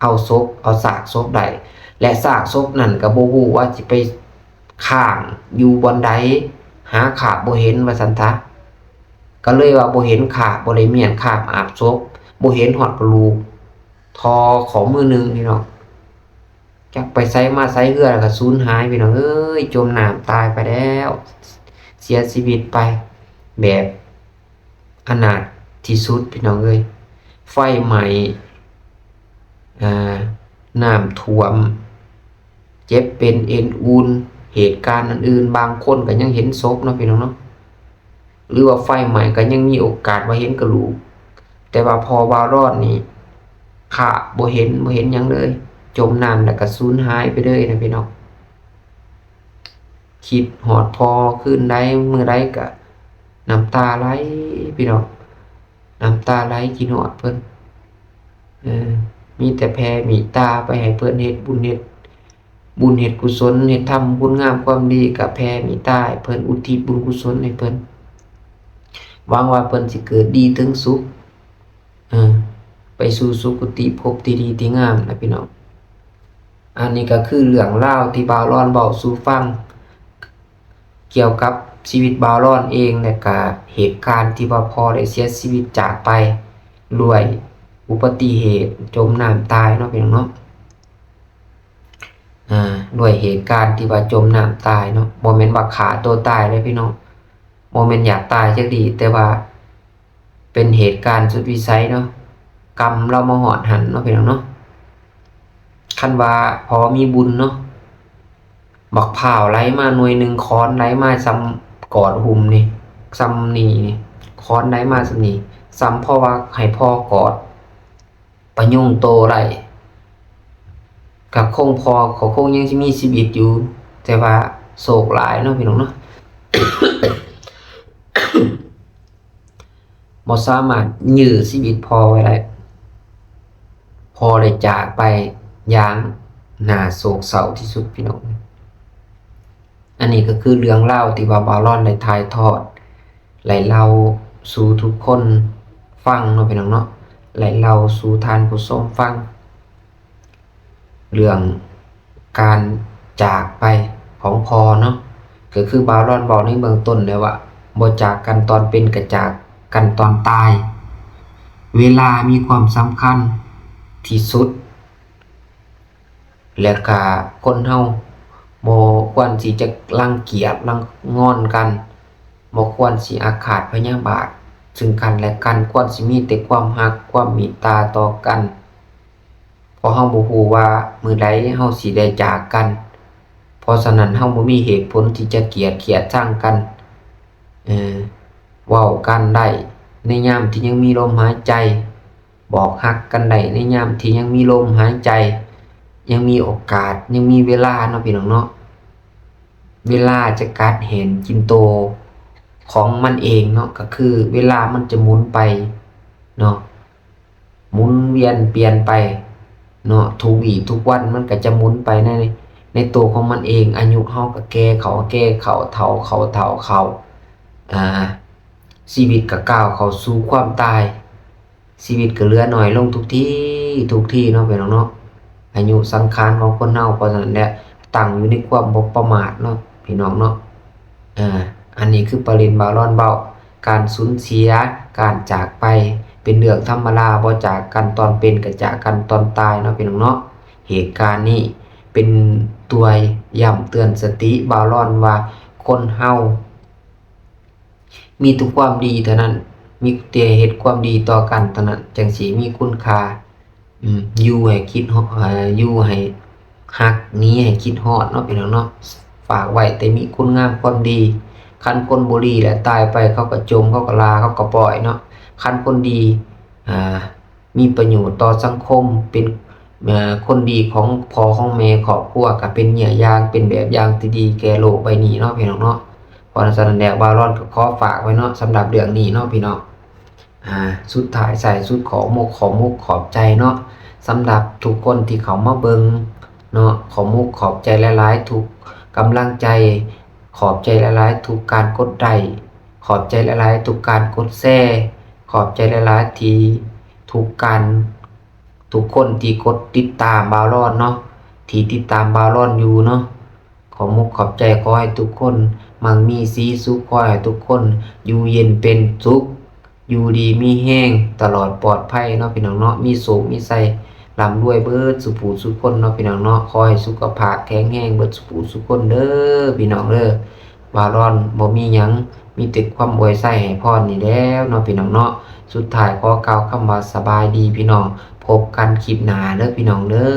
ເອົາສົບ ເອົາຊາກສົບໄດ້ ແລະ ຊາກສົບນັ້ນກໍບໍ່ຮູ້ວ່າຊິໄປຄ້າງຢູ່ບ່ອນໃດ ຫາຄາບບໍ່ເຫັນວ່າຊັ້ນຊະ. ກໍເລີຍວ່າບໍ່ເຫັນຄາບ ບໍ່ໄດ້ມ້ຽນຄາບອາບສົບ ບໍ່ເຫັນຮອດກະດູກ ທໍ່ຂໍ້ມືໜຶ່ງພີ່ນ້ອງ. ຈັກໄປໃສມາໃສ ເຮືອກໍສູນຫາຍພີ່ນ້ອງເອີຍ ຈົມນ້ຳຕາຍໄປແລ້ວ ເສຍຊີວິດໄປແບບອະນາດທີ່ສຸດພີ່ນ້ອງເອີຍ. ໄຟໄໝ້ ອ່າ ນ້ຳຖ້ວມ ເຈັບເປັນເອັນອູນ ເຫດການອັນອື່ນ ບາງຄົນກໍຍັງເຫັນສົບເນາະພີ່ນ້ອງເນາະ ຫຼືວ່າໄຟໄໝ້ກໍຍັງມີໂອກາດວ່າເຫັນກະດູກ. ແຕ່ວ່າພໍ່ບ່າວລອນນີ້ ຄາບບໍ່ເຫັນ ບໍ່ເຫັນຫຍັງເລີຍ ຈົມນ້ຳແລ້ວກໍສູນຫາຍໄປເລີຍນະພີ່ນ້ອງ. ຄິດຮອດພໍ່ຄືນໃດມື້ໃດກະນ້ຳຕາໄຫຼພີ່ນ້ອງ ນ້ຳຕາໄຫຼຄິດຮອດເພິ່ນ. ເອີ ມີແຕ່ແຜ່ເມດຕາໄປໃຫ້ເພິ່ນ ເຮັດບຸນເຮັດ ບຸນເຮັດກຸສົນ ເຮັດທຳຄຸນງາມຄວາມດີ ກະແຜ່ເມດຕາໃຫ້ເພິ່ນ ອຸທິດບຸນກຸສົນໃຫ້ເພິ່ນ ຫວັງວ່າເພິ່ນຊິເກີດດີເຖິງສຸກ ເອີ ໄປສູ່ສຸຄະຕິພົບທີ່ດີທີ່ງາມນະພີ່ນ້ອງ. ອັນນີ້ກໍຄືເລື່ອງລາວທີ່ບ່າວລອນເວົ້າສູ່ຟັງ ກ່ຽວກັບຊີວິດບ່າວລອນເອງ ແລະກະເຫດການທີ່ວ່າພໍ່ໄດ້ເສຍຊີວິດຈາກໄປດ້ວຍອຸບັດຕິເຫດຈົມນ້ຳຕາຍເນາະພີ່ນ້ອງເນາະ. ອາ ດ້ວຍເຫດການທີ່ວ່າຈົມນ້ຳຕາຍເນາະ ບໍ່ແມ່ນວ່າຂ້າຕົວຕາຍເດ້ພີ່ນ້ອງ ບໍ່ແມ່ນຢາກຕາຍຈັກດີ ແຕ່ວ່າເປັນເຫດການສຸດວິໄສເນາະ ກຳລາວມາຮອດຫັ້ນເນາະພີ່ນ້ອງເນາະ. ຄັນວ່າພໍມີບຸນເນາະ ບັກພ້າວໄຫຼມາໜ່ວຍໜຶ່ງ ຄ້ອນໄຫຼມາສ່ຳກອດຫຸ້ມນີ້ ສ່ຳນີ້ນີ້ ຄ້ອນໄຫຼມາສ່ຳນີ້ ສ່ຳພໍວ່າໃຫ້ພໍ່ກອດ ປະຍຸງໂຕໄດ້ ກະຄົງ ພໍ່ກໍຄົງຍັງຊິມີຊີວິດຢູ່ ແຕ່ວ່າໂຊກຫຼາຍເນາະພີ່ນ້ອງເນາະ ບໍ່ສາມາດຢື້ອຊີວິດພໍ່ໄວ້ໄດ້ ພໍ່ໄດ້ຈາກໄປຢ່າງໜ້າໂສກເສົ້າທີ່ສຸດພີ່ນ້ອງ. ອັນນີ້ກໍຄືເລື່ອງລາວທີ່ວ່າບ່າວລອນໄດ້ຖ່າຍທອດ ໄດ້ເລົ່າສູ່ທຸກຄົນຟັງເນາະພີ່ນ້ອງເນາະ ໄດ້ເລົ່າສູ່ທ່ານຜູ້ຊົມຟັງ ເລື່ອງການຈາກໄປຂອງພໍ່ເນາະ ກໍຄືບ່າວລອນເວົ້າໃນເບື້ອງຕົ້ນແລ້ວວ່າ ບໍ່ຈາກກັນຕອນເປັນ ກໍຈາກກັນຕອນຕາຍ. ເວລາມີຄວາມສຳຄັນທີ່ສຸດ ແລະກະຄົນເຮົາບໍ່ຄວນທີ່ຈະລັງກຽດລັງງອນກັນ ບໍ່ຄວນຊິອາຄາດພະຍາບາດເຊິ່ງກັນແລະກັນ ຄວນຊິມີແຕ່ຄວາມຮັກ ຄວາມເມດຕາຕໍ່ກັນ ເພາະເຮົາບໍ່ຮູ້ວ່າມື້ໃດເຮົາຊິໄດ້ຈາກກັນ ເພາະສະນັ້ນເຮົາບໍ່ມີເຫດຜົນທີ່ຈະກຽດຂຽດຊັງກັນ ເອີ ເວົ້າກັນໄດ້ໃນຍາມທີ່ຍັງມີລົມຫາຍໃຈ ບອກຮັກກັນໄດ້ໃນຍາມທີ່ຍັງມີລົມຫາຍໃຈ ຍັງມີໂອກາດ ຍັງມີເວລາເນາະພີ່ນ້ອງເນາະ. ເວລາຈະກັດແຫນກິນໂຕຂອງມັນເອງເນາະ ກໍຄືເວລາມັນຈະໝູນໄປເນາະ ໝູນວຽນປ່ຽນໄປເນາະ ທຸກວີທຸກວັນມັນກໍຈະໝູນໄປໃນ ໃນໂຕຂອງມັນເອງ. ອາຍຸເຮົາກໍແກ່ເຂົ້າ ແກ່ເຂົ້າ ເຖົ້າເຂົ້າ ເຖົ້າເຂົ້າ ອາ ຊີວິດກໍກ້າວເຂົ້າສູ່ຄວາມຕາຍ ຊີວິດກໍເຫຼືອໜ້ອຍລົງທຸກທີ ທຸກທີເນາະພີ່ນ້ອງເນາະ ອາຍຸສັງຂານຂອງຄົນເຮົາ. ເພາະສະນັ້ນແຫຼະ ຕັ້ງຢູ່ໃນຄວາມບໍ່ປະໝາດເນາະພີ່ນ້ອງເນາະ. ເອີ ອັນນີ້ຄືປະເດັນບ່າວລອນເວົ້າ ການສູນເສຍ ການຈາກໄປ ເປັນເລື່ອງທຳມະດາ ບໍ່ຈາກກັນຕອນເປັນ ກໍຈາກກັນຕອນຕາຍເນາະພີ່ນ້ອງເນາະ. ເຫດການນີ້ເປັນຕົວຢ້ຳເຕືອນສະຕິບ່າວລອນວ່າ ຄົນເຮົາ ມີແຕ່ຄວາມດີເທົ່ານັ້ນ ມີແຕ່ເຮັດຄວາມດີຕໍ່ກັນເທົ່ານັ້ນ ຈັ່ງຊິມີຄຸນຄ່າ. ອືມ ຢູ່ໃຫ້ຄິດຮອດ ເອີ ຢູ່ໃຫ້ຮັກ ໜີໃຫ້ຄິດຮອດເນາະພີ່ນ້ອງເນາະ. ຝາກໄວ້ແຕ່ມີຄຸນງາມຄວາມດີ. ຄັນຄົນບໍ່ດີແຫຼະ ຕາຍໄປເຂົາກໍຈົມ ເຂົາກໍລາ ເຂົາກໍປ່ອຍເນາະ. ຄັນຄົນດີ ອ່າ ມີປະໂຫຍດຕໍ່ສັງຄົມ ເປັນ ເອີ ຄົນດີຂອງພໍ່ຂອງແມ່ຄອບຄົວ ກໍເປັນເຫຍື່ອຢ່າງ ເປັນແບບຢ່າງທີ່ດີແກ່ໂລກໃບນີ້ເນາະພີ່ນ້ອງເນາະ. ເພາະສະນັ້ນແລ້ວ ບ່າວລອນກໍຂໍຝາກໄວ້ເນາະ ສຳລັບເລື່ອງນີ້ເນາະພີ່ນ້ອງ. ອາ ສຸດທ້າຍທ້າຍສຸດ ຂໍມຸກ ຂໍມຸກຂອບໃຈເນາະ ສຳລັບທຸກຄົນທີ່ເຂົ້າມາເບິ່ງເນາະ. ຂໍມຸກຂອບໃຈຫຼາຍໆ ທຸກກຳລັງໃຈ. ຂອບໃຈຫຼາຍໆ ທຸກການກົດໄລ້. ຂອບໃຈຫຼາຍໆ ທຸກການກົດແຊ. ຂອບໃຈຫຼາຍໆ ທີ່ທຸກການ ທຸກຄົນທີ່ກົດຕິດຕາມບ່າວລອນເນາະ ທີ່ຕິດຕາມບ່າວລອນຢູ່ເນາະ. ຂໍມຸກຂອບໃຈ. ຂໍໃຫ້ທຸກຄົນໝັ່ງມີສີສຸກ. ຂໍໃຫ້ທຸກຄົນຢູ່ເຢັນເປັນສຸກ. ຢູ່ດີມີແຮງ ຕະຫຼອດປອດໄພເນາະພີ່ນ້ອງເນາະ. ມີໂຊກມີໄຊ ລ່ຳລວຍເບິດສູ່ຜູ້ສູ່ຄົນເນາະພີ່ນ້ອງເນາະ. ຂໍໃຫ້ສຸຂະພາບແຂງແຮງເບິດສູ່ຜູ້ສູ່ຄົນເດີພີ່ນ້ອງເດີ. ບ່າວລອນບໍ່ມີຫຍັງ ມີແຕ່ຄວາມອວຍໄຊໃຫ້ພອນນີ້ແລ້ວເນາະພີ່ນ້ອງເນາະ. ສຸດທ້າຍຂໍກ່າວຄຳວ່າສະບາຍດີພີ່ນ້ອງ. ພົບກັນຄລິບໜ້າເດີພີ່ນ້ອງເດີ.